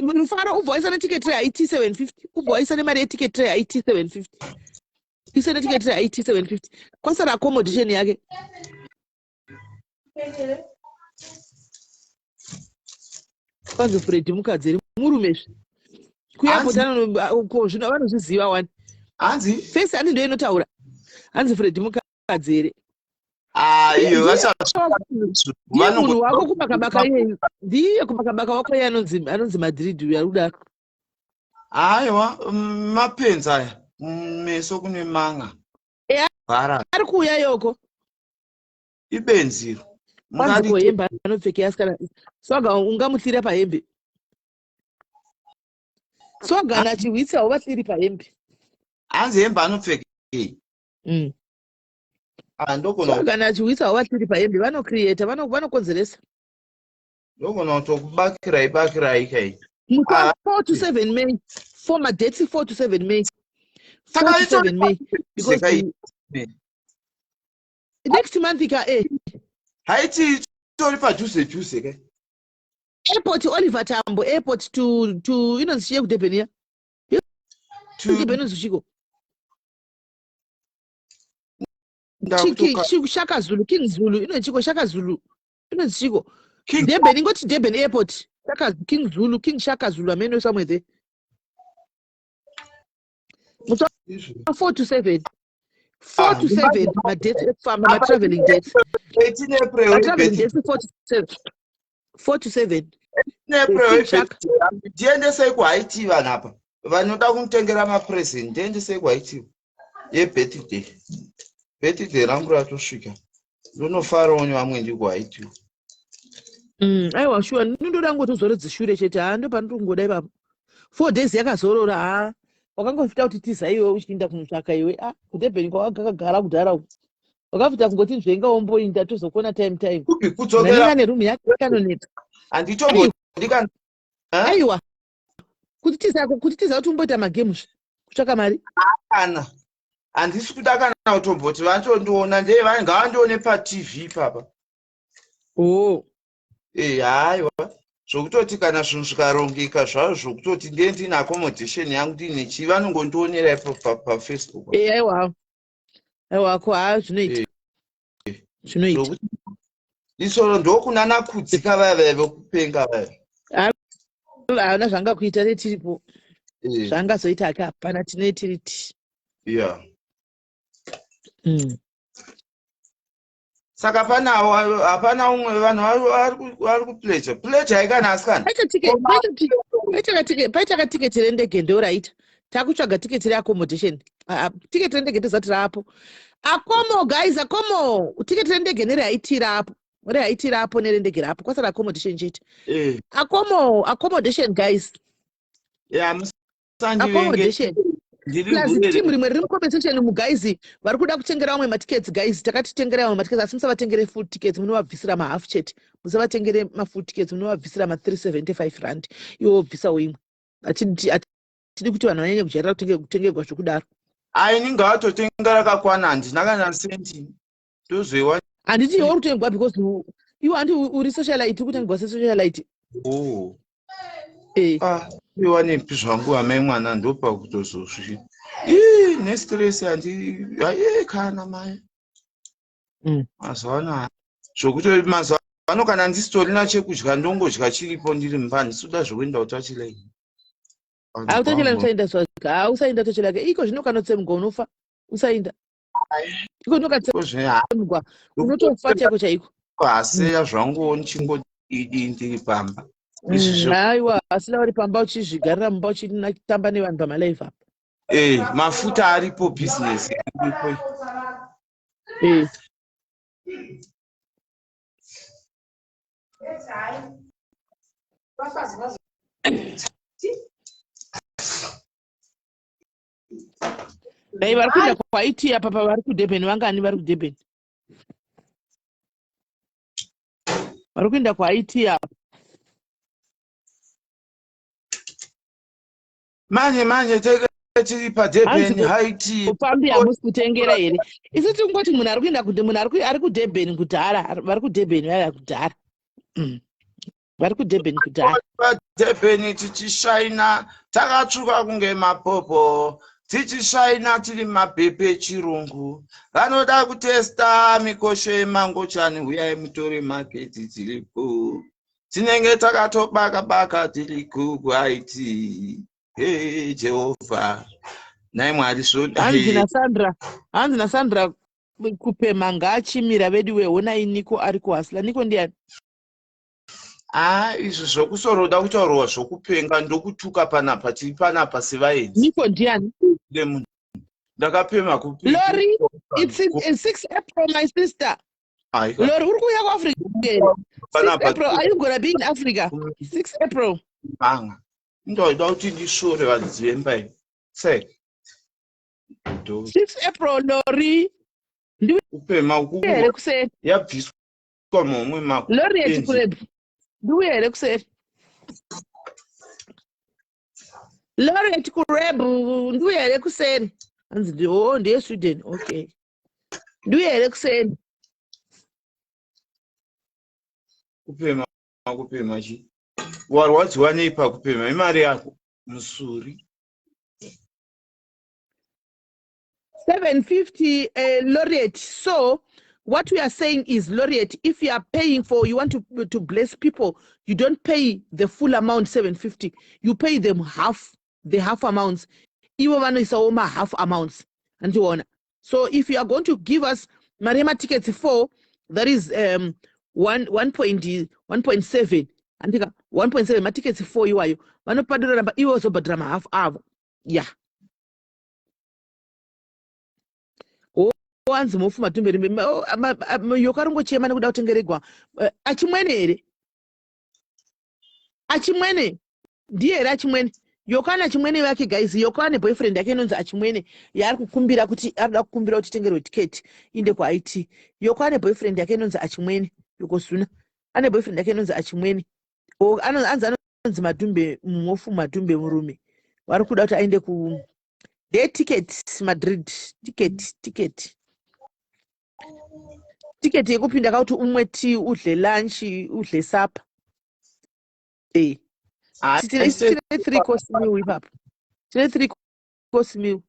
mufaro ubva waisa netiketi reit 750 ubva waisa nemari yetiketi reit 750 ise netiketi reit 750 kwasara accommodation yake kwanzi Freddy mukadzi here murume zve kuairport ko zvino vanozviziva wani hanzi face ani ndiyo inotaura hanzi Freddy mukadzi here ah, iyo ndiye munhu wako kumakabaka iyeyu ndiye kumakabaka wako iye anonzi anonzi Madrid uyu ari kudaro aiwa mapenzi aya meso kune manga ari kuuya yoko ibenzi iro kwanzi ko hembe anopfekei asikana swaga ungamuhlira pahembe swaga nachihwitsi hauvahliri pahembe hanzi hembe anopfekei mm. ah, ndogona swaga nachihwitsi hauvahliri pahembe vanocreata vanokonzeresa ndogona kutokubakirai bakirai kai musi wa 4 to 7 may four madates 4 to 7 may 4 to 7 may because next month ka eh haiti tori padhuze dhuze ke airport Oliver Tambo airport to to inonzi chiye kuDurban ya Durban inonzi chiko Chiki Shaka Zulu King Zulu inonzi chiko Shaka Zulu inonzi chiko Durban ingoti Durban airport Shaka King Zulu King Shaka Zulu ameno somewhere there musi wa 4 to 7 4 to 7 madates ekufamba matraveling dates matraveling dates 4 to 7 4 to 7 ndiendesei kuhaiti vanhu apa vanoda kumutengera mapresent ndiendesei kuhaiti yebirthday birthday rangu ratosvika ndonofarawo nevamwe ndiri kuhaiti mm, aiwa shuwa ndinondoda ngotozorodzi shure chete haa ndopanotongoda ipapo four days yakazorora haa wakangofita kuti tiza iwe uchiinda kunotsvaka iwe a ah, kudurban kwawakagara kudhara uku wakafita kungoti nzvenga womboinda tozokuona time time kudzokera neroom yake kanonetsa handitombodika aiwa kuti tiza kuti tiza kuti umboita magames kutsvaka mari kana handisi kuda kana kutomboti vatondiona ndeye ngavandione patv ipapa oh Eh, haiwa zvokutoti kana zvinhu zvikarongeka zvazvo zvokutoti ndiye ndine accommodation yangu ndine chii vanongondionera ipo pafacebook eh, aiwa aiwa ko haa zvinoita eh. zvinoita isoro ndokunana kudzika vaya vaya vekupenga vaya haana zvanga kuita netiripo eh. zvaangazoita ake hapana tine tiri ti ya mm. Saka panawo hapana umwe vanhu vari kupleja pleja haikana asikana. Paita katiketi rendege ndoraita takutsvaga tiketi reaccommodation. Ah, ah, tiketi rendege ndozati raapo akomo guys akomo tiketi rendege nerehaiti raapo rehaiti raapo nerendege raapo kwasara accommodation chete eh. Akomo accommodation guys. Yeah, accommodation plus team rimwe riri mucompensation mu guys vari kuda kutengera vamwe matickets guys takatitengera vamwe matickets asi musavatengere full tickets munovabvisira mahalf chete musavatengere mafull tickets munovabvisira ma375 rand iwo wobvisawo imwe hatidi kuti vanhu vanyanye kujairira kutengerwa zvekudaro. Aini ngavatotenga rakakwana handina kana senti tozoiwa. Handiti iwe uri kutengwa because iwe handi uri socialite uri kutengwa sesocialite. Oh. Eh. Ah, iwanepi zvangu amai mwana ndopa kutozozvi. Ii nestress handi aye kana mai. Mazuva ano zvokuti mazuva ano kana ndisitorina chekudya ndongodya chiripo ndiri mumba handisi kuda zvekuenda kutachilaini. Hautachilaini usaenda swaga usaenda tochilake iko zvino kanotsemugwa unofa usaenda. Iko zvino kanotsemugwa unotofa chaiko chaiko. Haseya zvangu ndichingodidi ndiri pamba. Aiwa asina uri pamba uchizvigarira mumba uchitamba nevanhu pamalive apa. Eh, mafuta aripo business iripo. Eh. Dai vari kuenda kwaiti apa pavari kuDurban vangani vari kuDurban? Vari kuenda kwaiti apa. Manje manje teke tiri paDurban haiti. Upambi hamusi kutengera here? Isu tiri kungoti munhu ari kuenda kuti munhu ari kuDurban kudhara, vari kuDurban vaya kudhara. Vari kuDurban kudhara. PaDurban tichishaina takatsvuka kunge mapopo tichishaina tiri mapepe echirungu vanoda kutesta mikosho yemangochani huyai mutore magetsi dziripo tinenge takatobaka baka tiri kuhaiti. Hey Jehovha nhai Mwari so hanzi naSandra hanzi naSandra kupemha ngaachimira veduwe honai Niko ari kuhasla. Niko ndiani? Ah, izvi zvokusoroda kutaurwa zvokupenga ndokutuka panapa tiri panapa sevaenzi. Niko ndiani? Munhu ndakapemha kupi? Lori, it's 6 April my sister. Lori uri kuuya kuAfrica here? 6 April, are you gonna be in Africa? 6 April. Banga. Ndoida kuti ndisvore varidzi vemba iyi. Sei? 6 April Lori. Kupema uku. Here kuseri. Yabviswa muhomwe mako. Lori yechikurebu. Ndiuye here kuseri? Lori yechikurebu ndiuye here kuseri? Hanzi oh ndiye Sweden. Okay. Ndiuye here kuseri? Kupema kupema chi. Warwadziwa nei pakupema imari yako musuri. 750 laureate. So what we are saying is, laureate, if you are paying for, you want to bless people, you don't pay the full amount 750. You pay them half, the half amounts. Ivo vanoisawo ma half amounts. Andiona. So if you are going to give us marema tickets 4, that is 1.7. Andika 1.7 ma tickets 4 iwayo. Vanopadura ramba ivo vozobhadhara ma half avo. Yeah. Wanzi mofu matumbe rimbe yoka ringochema nekuda kutengeregwa achimwene here? Achimwene ndiye here achimwene? Yoka ane achimwene vake guys. Yoka ane boyfriend yake inonzi achimwene yaari kukumbira kuti arikuda kukumbira kuti tengerwe ticket inde kuIT. Yoka ane boyfriend yake inonzi achimwene. Yokozuna ane boyfriend yake inonzi achimwene. Anzi anonzi madhumbe mumofu madhumbe murume. Vari kuda kuti aende ku day ticket Madrid ticket ticket ticket yekupinda kauti umwe tea udle lunch udle supper. Eh. Tine 3 course meal ipapo. Tine 3 course meal.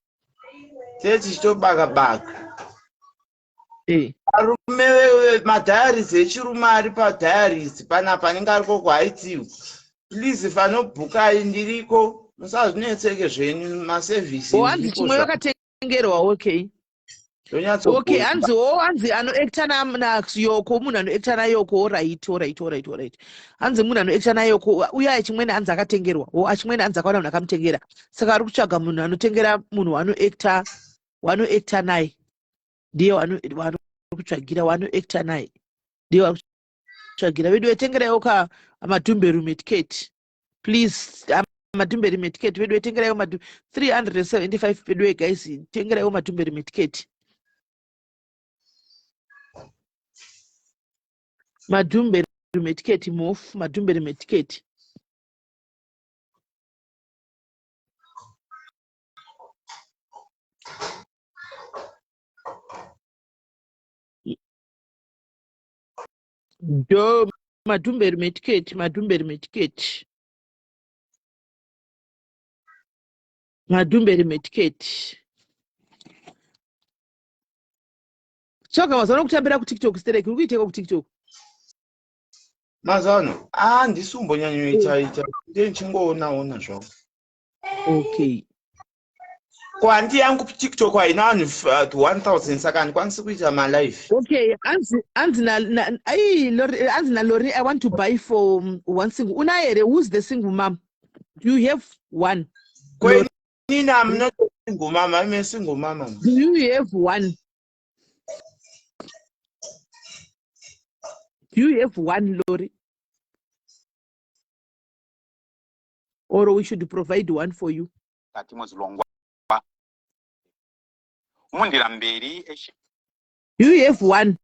Tete tichitobaka baka. Eh. Varume madiaries echirume ari padiaries panapa anenge ariko kuHaiti. Please fanobhukai ndiriko. Musazvinetseke zvenyu maservice. Wanzi chimwe vakatengerwa okay. Okay, hanzi o hanzi anoacta nayoko munhu anoacta nayoko orit orit orit orit hanzi munhu anoacta nayoko uye achimwene hanzi akatengerwa o achimwene hanzi akaona munhu akamutengera saka ari kutsvaga munhu anotengera munhu wanoacta wanoacta naye ndiye waari kutsvagira wanoacta naye ndiye waari kutsvagira vedu vetengeraiwo ka madhumberume ticket please madhumberi metiketi veduwe tengeraiwo madu 375 veduwe guys tengeraiwo madhumberi metiketi madhumberi metiketi mofu madhumberi metiketi do madhumberi metiketi madhumberi metiketi madhumberi metiketi tsoka mazuva ano kutambira kutiktok stereki uri kuiteko kutiktok mazuva ano ah ndisi kumbonyanyoita ita ndichingoona ona zvavo okay ko handi yangu tiktok haina vanhu 1000 saka handikwanisi kuita malive okay anzi anzi na, na ai lori anzi na lori i want to buy for one single una here who's the single mom do you have one kwenini am not a single mom i'm a single mama do you have one do you have one lori or we should provide one for you Kati muzilongwa mundira mberi eshi you have one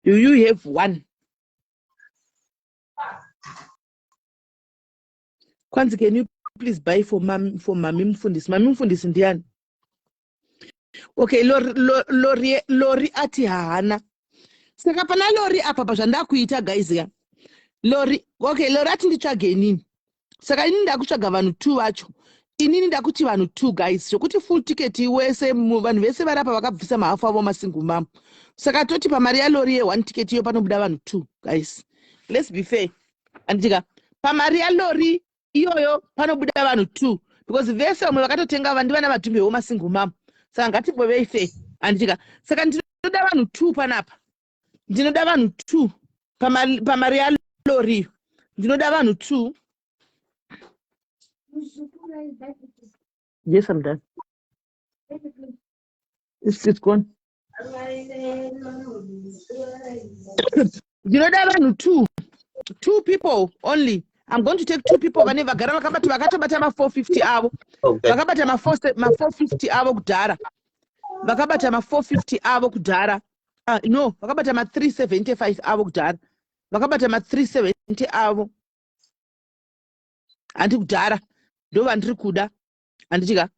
Do you have one? Kwanzi, can you please buy for mom, for mami mfundisi? Mami mfundisi ndiani? Okay, Lori, Lori, Lori ati haana. Saka pana Lori apa pazvandakuita guys ya. Lori, okay, Lori ati nditsvage inini. Saka inini ndakutsvaga vanhu two vacho. Inini ndakuti vanhu two guys, zvekuti full ticket wese vanhu vese vari apa vakabvisa mahafu avo masingle mom. Saka toti pamari yaLori ye one ticket iyo panobuda vanhu two guys. Let's be fair. Anditika pamari yaLori iyoyo panobuda vanhu two because vese vamwe vakatotenga vandi vana vadhumbewo masingle mom. Saka ngatimbovei fair. Anditika saka ndinoda vanhu two panapa. Ndinoda vanhu two pamari yalori iyo. Ndinoda vanhu two. Yes, I'm done. It's gone. Ndinoda vanhu two. Two people only. I'm going to take two people vane vagara vakabata vakatobata ma 450 avo. Okay. Vakabata ma 450 avo kudhara. Vakabata ma 450 avo kudhara. No, vakabata ma 375 avo kudhara. Vakabata ma 370 avo. Handi kudhara. Ndo vandiri kuda. Handitika.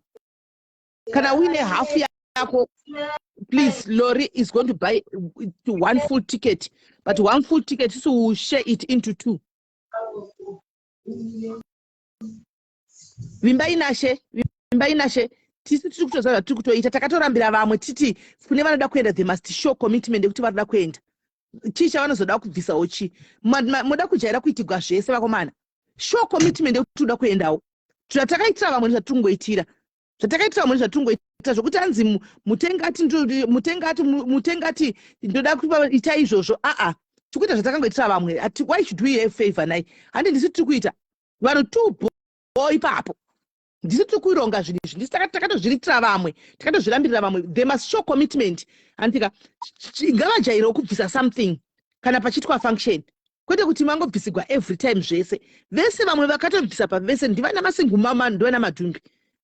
Kana uine half yako, please, Lori is going to buy one full ticket. But one full ticket, so we'll share it into two. Vimba inashe, vimba inashe. Tisu tiri kutoziva zvatiri kutoita, takatorambira vamwe titi kune vanoda kuenda, they must show commitment yekuti vanoda kuenda. Chii chavanozoda kubvisawo chii? Moda kujaira kuitigwa zvese vakomana. Show commitment yekuti toda kuendawo. Zvatakaitira vamwe ndozvatiringoitira. Zvatakaitira vamwe ndozvatiringoitira zvokuti hanzi mutengati mutengati mutengati ndoda kuita izvozvo. Aa, tikuita zvatakangoitira vamwe. Why should we have favor nai? Handi ndisu tiri kuita. Vanhu two boy ipapo. Ndisu tiri kuronga zvinhu izvi. Ndisu takatozviritira vamwe, takatozvirambirira vamwe. They must show commitment. Handika ngavajairewo kubvisa something kana pachiitwa function. Kwete kuti mangobvisigwa every time zvese. Vese vamwe vakatobvisa pavese ndivana masingle mama ndivana madhumbi.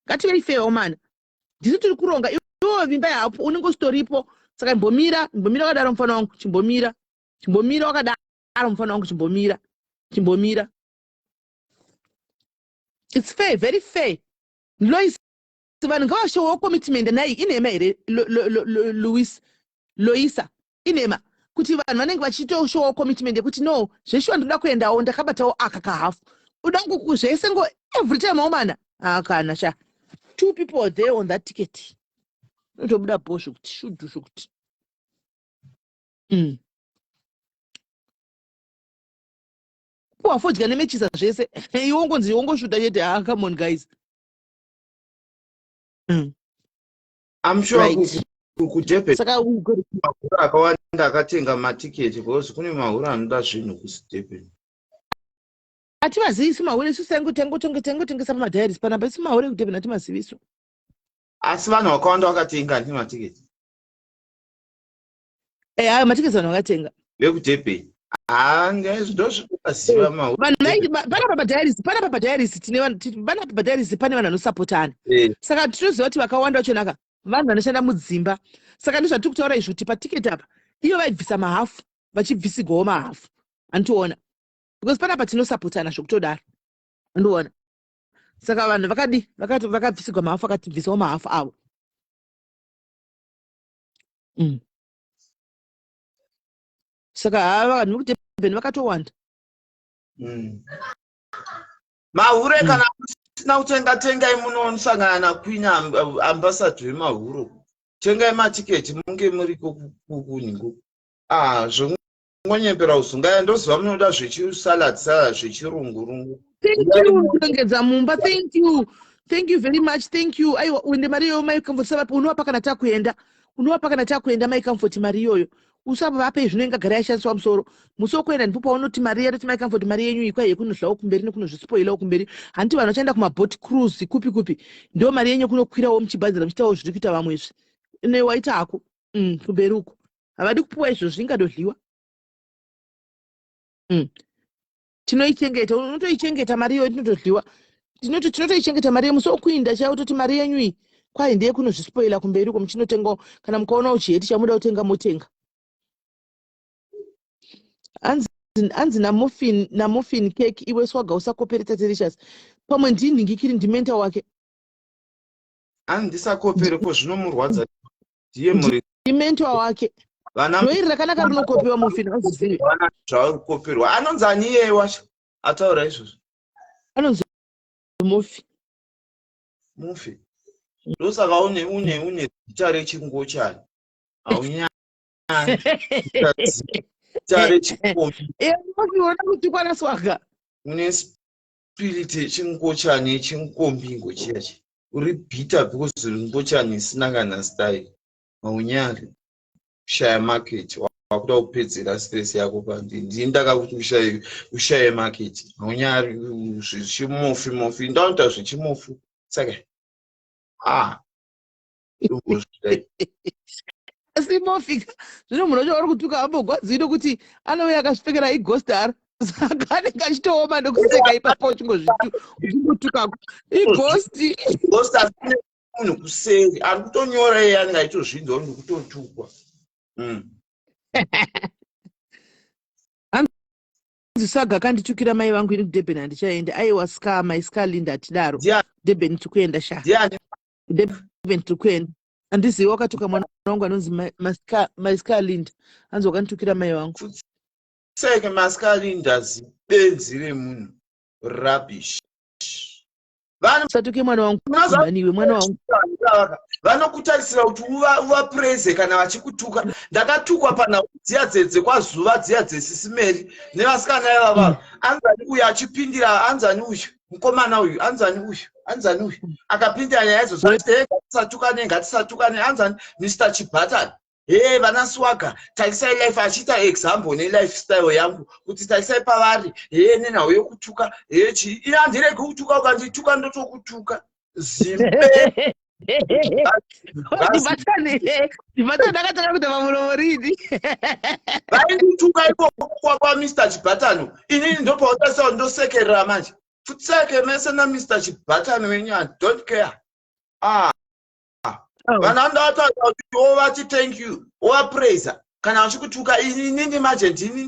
Ngativei fair mana. Ndisu tiri kuronga. Iwe vimba hapo unenge usitoripo. Saka imbomira, imbomira wakadaro mufana wangu, chimbomira. Chimbomira wakadaro mufana wangu, chimbomira. Chimbomira. It's fair, very fair. Lois, vanhu ngavashowo commitment nayi inhema here Luis Loisa inhema kuti vanhu vanenge vachitoshowawo commitment yekuti no zveshuwa ndoda kuendawo ndakabatawo aka kahafu uda zvese ngo every time waumana akana sha two people there on that ticket. Inotobuda bho zvekuti shudhu zvekuti. Kuwa fodya nemechisa zvese. Iwe wongonzi wongoshuta chete. Ah, come on guys. I'm sure kuDurban Saka mahure akawanda akatenga matiketi because kune mahure anoda zvinhu kuDurban. Hativazivi isu mahure isu tangotengesa pamadhairis panapa isu mahure ekuDurban hatimazivi isu. Asi vanhu vakawanda vakatenga ndi matiketi. Eh, ayo matiketi vanhu vakatenga. VekuDurban. Ah, ndozvikuvaziva mahure. Vanhu vaiti panapa padhairis panapa padhairis tine vanhu panapa padhairis pane vanhu vanosapotana. Saka tinoziva kuti vakawanda vachonaka vanhu vanoshanda mudzimba. Saka ndozvatiri kutaura izvi kuti patiketi apa iyo vaibvisa mahafu vachibvisigwawo mahafu. Anditoona. Because panapa tinosapotana zvekutodaro. Andiona. Saka vanhu vakadi vakati vakabvisigwa mahafu akatibvisawo mahafu avo. Saka haa vanhu vekuDurban vakatowanda. Mahure kana musina kutenga tengai munosangana naQueen ambassador wemahuro. Tengai matiketi munge muriko kunhingo. Ah, zvongonyepera uzungaya ndoziva munoda zvechisalad salad zvechirungurungu. Thank you kurongedza mumba. Thank you. Thank you very much. Thank you. Aiwa uende mari iyoyo mai Comfort savapi unovapa kana takuenda. Unovapa kana takuenda mai Comfort mari iyoyo. Usavape zvino ingagara yashandiswa musoro. Musi wokuenda ndipo paunoti mari yedu mai Comfort mari yenyu iyi kwai yekunodlawo kumberi nekunozvispoilawo kumberi. Hanti vanhu vachaenda kumaboat cruise kupi kupi. Ndo mari yenyu kunokwirawo muchibhadhara muchitawo zviri kuita vamwe izvi. Ine waita hako. Kumberi uko. Havadi kupuwa izvozvo ingadodliwa. Tinoichengeta, unotoichengeta mari iyoyo tinotodliwa. Tinotoichengeta mari yemusi wokuinda chaiwo toti mari yenyu iyi kwai ndiye kunozvispoila kumberi uko muchinotengawo kana mukaonawo chiheti chamuda kutenga motenga. Hanzi namuffin cake iwe swaga usakopere Tatelicious. Pamwe ndinhingikiri ndimenta wake. Hanzi ndisakopere ko zvinomurwadza ndiye muri. Ndimenta wake. Vana Zvoiri rakanaka rinokopiwa muffin azizivi. Vana zvauri kukoperwa. Anonzi ani iyeye wacho? Ataura izvozvo. Anonzi Mufi. Mufi. Ndosaka une zita rechingochani. Haunyani. Zita rechikombi. Iye Mufi wona kutukwa naswaga. Une spirit yechingochani yechinkombingo chiya chi. Uri bitter because uri ngochani isina kana style. Haunyari. Kushaya market. Wakuda kupedzera stress yako pandiri. Ndini ndakakuti ushaye market. Haunyari zvichimofi mofi. Ndakuita zvichimofi. Saka Asi mofi zvino munhu wacho vari kutuka ambogwadziwi nekuti anouya akazvipfekera ighost ar saka anenge achitooma nekuseka ipapo uchingotukako ighost. Ghost asine munhu kuseri ari kutonyora iye anenge achitozvinzwa kuti ndikutotukwa. Hanzi Swaga akanditukira mai vangu ini kuDurban handichaenda. Aiwa Scar mai Scar Linda hatidaro. Durban tiri kuenda sha. Ndiani? Durban tiri kuenda. Handizivi wakatuka mwana wangu anonzi mai Scar Linda. Hanzi wakanditukira mai vangu. Seke Mascar Linda zibenzi remunhu. Rubbish. Vanhu Usatuke mwana wangu mhani iwe mwana wangu. Vanokutarisira kuti uvapraise kana vachikutuka. Ndakatukwa panhau dziya dzekwazuva dziya dzesisimeri nevasikana ivava. Anzani uyu achipindira, anzani uyu mukomana uyu, anzani uyu, anzani uyu akapindira nyaya idzodzo achiti hey, ngatisatukane, ngatisatukane, anzani Mr Chibatani. Hey, vana Swaga, tarisai life, achiita example nelifestyle yangu kuti tarisai pavari, hey, nenhau yekutuka, hey, chii. Ini handiregi kutuka, ukandituka ndotokutuka. Zimbe. Ndibatane akatanga kuita pamuromo rini? Vaindituka ikoko kwa Mr Chibatano. Inini ndopautarisa ndosekerera manje. Futseke mese na Mr Chibatano wenyu, I don't care. Vanhu vanoda kutaura kuti wovati thank you, wovapraisa kana vachikutuka. Inini manje ndini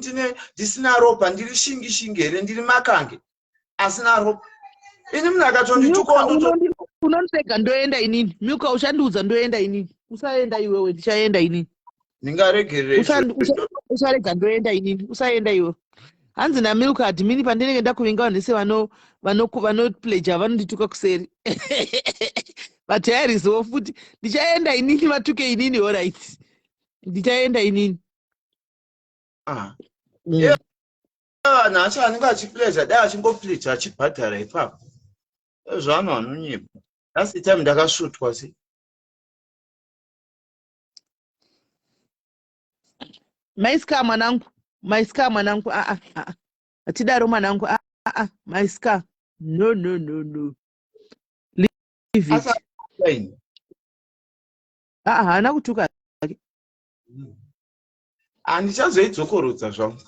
ndisina ropa, ndiri shingi shingi here, ndiri makange asina ropa. Ini munhu akatondituka Unondiseka ndoenda inini. Milka uchandiudza ndoenda inini. Usaenda iwewe, ndichaenda inini. Ndingaregerere. Usarega ndoenda inini. Usaenda iwewe. Hanzi namilk admin pandinenge ndakuvinga vanhu vese vanopleja vanondituka kuseri. Vatayariziwo futi. Ndichaenda inini vatuke inini orit. Ndichaenda inini. Ah. Yeah. Vanhu acho anenge achipleja dai achingopleja achibhadhara ipapo. Zvanhu vanonyepa. Last time ndakasvutwa si. Maiska mwanangu, maiska mwanangu, aa aa. Hatidaro mwanangu, aa maiska. No no no no. Leave it. Aa haana kutuka hake. Handichazoidzokorodza zvangu.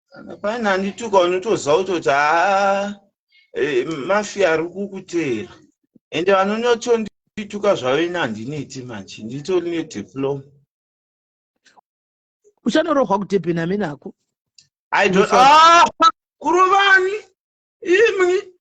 Kana paine andituka unotoziva kutoti haa eh, mafia ari kukuteera ende vanonyatsondituka zvavo ini handineti manje nditori nediploma. Uchanorohwa kudurban amene hako. I don't, ah, kurovani imwi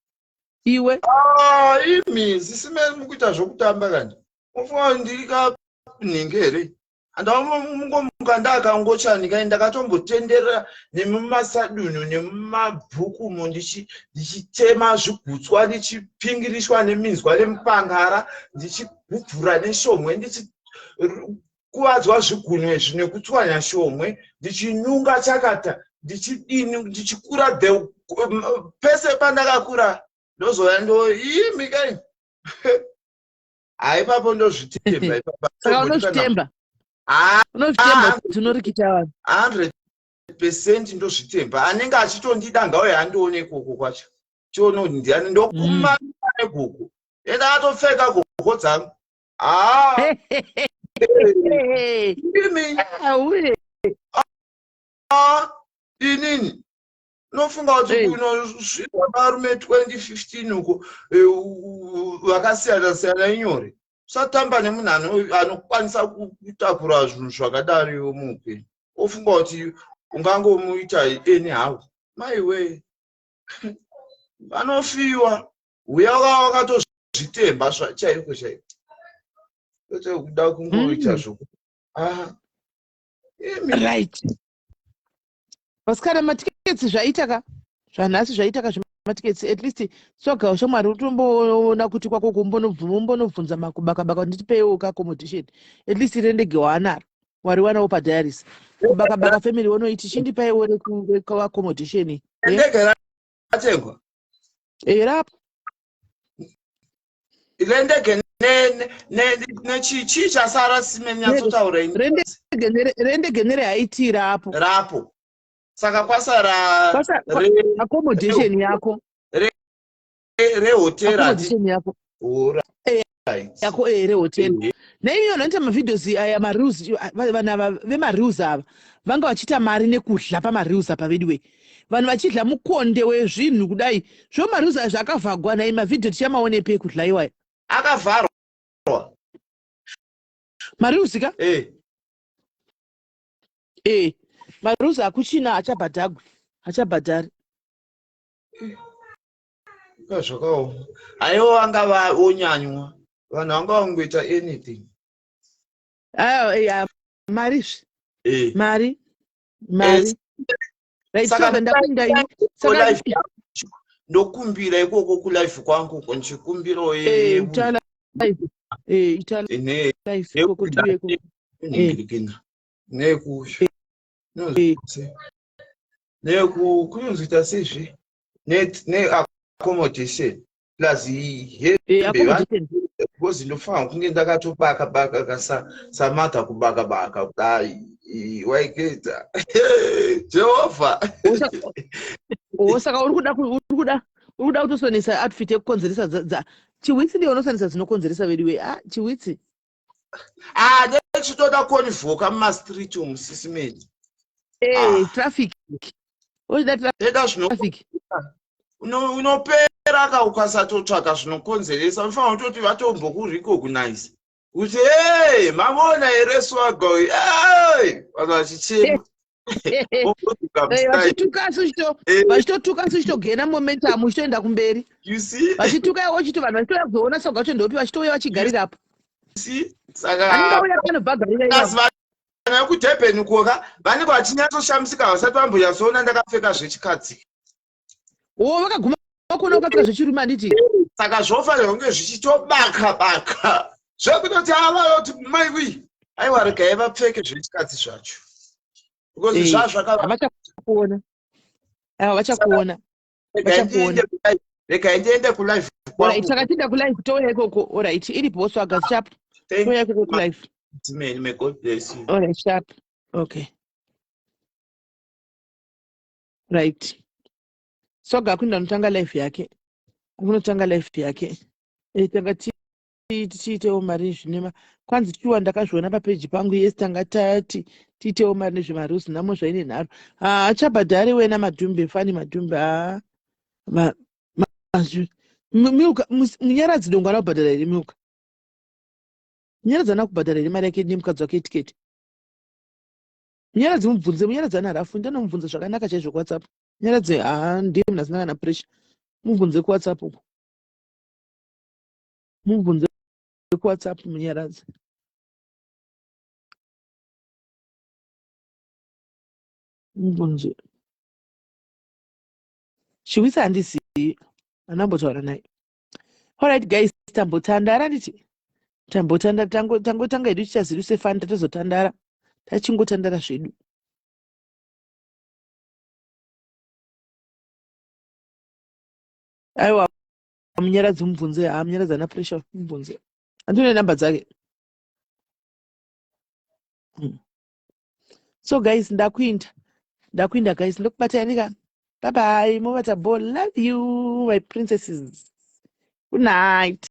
iwe ah, imi sisime mukuita zvokutamba kani mufunga ndiri kanhingi here Andamungomuka ndakangochani kai ndakatombotenderera nemumasadunhu nemumabhuku umo ndichitema zvigutswa ndichipingirishwa neminzwa nemupangara ndichigubvura neshomwe ndichikuvadzwa zvigunwe izvi nekutswanya shomwe ndichinyunga chakata ndichidini ndichikura the pese pandakakura ndozouya ndo imi kai ha ipapo ndozvitemba ipapa saka unozvitemba ah, unozvitemba ah, kuti unorikita vanhu 100 percent ndozvitemba anenge achitondida ngauye andione ikoko kwacho chione kuti ndiani ndokumamira mm. negogo ende atopfeka gogo dzangu ah. imi ah, inini unofunga kuti hey. kunosvirwa varume 2015 uko eh, vakasiyana siyana inyore usatamba nemunhu anokwanisa kutakura zvinhu zvakadaro iwe muupenyu ofunga kuti ungangomuita anyhow maiwee vanofiwa uya wakatozvitemba chaiko chaiko kwete kuda kungoita mm. zvoku ah. Right vasikana matiketsi zvaita ka zvanhasi zvaita ka zvematiketsi at least soga ushamwari utomboona kuti kwako kumbonobvunza makubakabaka kuti nditipeiwo ka accommodation at least rendege waanaro wariwanawo padiaris kubakabaka family wonoiti chindipaiwo rekuaccommodation ndege ratengwa rapo rendege nechii chasara simenyatsotaura rendege nerehaiti rapo rapo saka kwasara accommodation yako rehotera yako eh, yako eh, rehotera naiyo vanoita mavideos aya mareels vanhu ava vemareels ava vanga vachiita mari nekudla pamareels apa veduwe vanhu vachidla mukonde wezvinhu kudai zvo mareels aya zvaakavhagwa nai mavhidhiyo tichamaonepi ekudla iwaya akavharwa mareels ka eh. Eh, mareels akuchina achabhadhagwi achabhadhari zvakaoma aiwo vanga vaonyanywa vanhu vanga vangoita anything ah, mari zve eh. mari mari eh, right saka ndakuinda ini saka ndokumbira ikoko kulife kwangu uko ndichikumbirawo eh, nekusha nekunonzoita seizve neaccommodation plus hembe because ndofanira kunge ndakatobaka baka samadha kubaka baka kudai waigedza jehovha saka uri kuda uri kuda uri kuda kutosonesa outfit yekukonzeresa chiwitsi ndiyo unosonesa dzinokonzeresa veduwe a ah, chiwitsi ah ndechitoda konivhoka mumastreet umu sisi medi eh, ah. traffic oda traffic unopera ka ukasatotsvaka zvinokonzeresa unofanira kutoti vatombokurecognize kuti hey mavona here swaga uyu hey vanhu vachichema vachitotuka asi uchitogena momentum uchitoenda kumberi vachituka iwe uchito vanhu vachitouya kuzoona swaga wacho ndopi vachitouya vachigarirapo saka anenge auya pano bhagarira Kana vekudurban uko ka vanenge vachinyatsoshamisika vasati vambonyatsoona ndakapfeka zvechikadzi. O vakaguma kuona ukapfeka zvechirume handiti? Saka zvofanira kunge zvichitobaka baka zvekutoti avayoti maiwi aiwa regai vapfeke zvechikadzi zvacho because Eh, zvazvaka havachakuona aiwa vachakuona vachakuona. Regai ndiende kulive Alright, saka tinda kulive touya ikoko. Alright, iripo swaga sharp. Thank Touya ikoko kulive. you, man. May God bless you. Alright, sharp. Okay. Right. Swaga akuenda kunotanga live yake. Akunotanga live yake. Eh, tanga tiitewo mari zvine kwanzi shuwa ndakazviona papeji pangu yes tanga tati tiitewo mari nezvemaruzi nhamo zvaine nharo haa achabhadhari wena madhumbe fani madhumbe haa milka munyaradzi dongo ana kubhadhara here milka munyaradzi ana kubhadhara here mari yake nemukadzi wake tiketi munyaradzi mubvunze munyaradzi ana rafu ndianomubvunza zvakanaka chaizvo kuwhatsapp munyaradzi haa ndiye munhu asina kana pressure mubvunze kuwhatsapp uko mubvunze kuwhatsapp munyaradzi mubvunze chiwisa handizivi andambotaura naye alright guys tambotandara nditi tambotandara tangotanga hedu chichaziru sefani tatozotandara tachingotandara zvedu aiwa munyaradzi mubvunze haa munyaradzi ana pressure mubvunze andine number dzake So guys ndakuinda ndakuinda guys ndokubatai ka bye bye movata ball love you my princesses good night.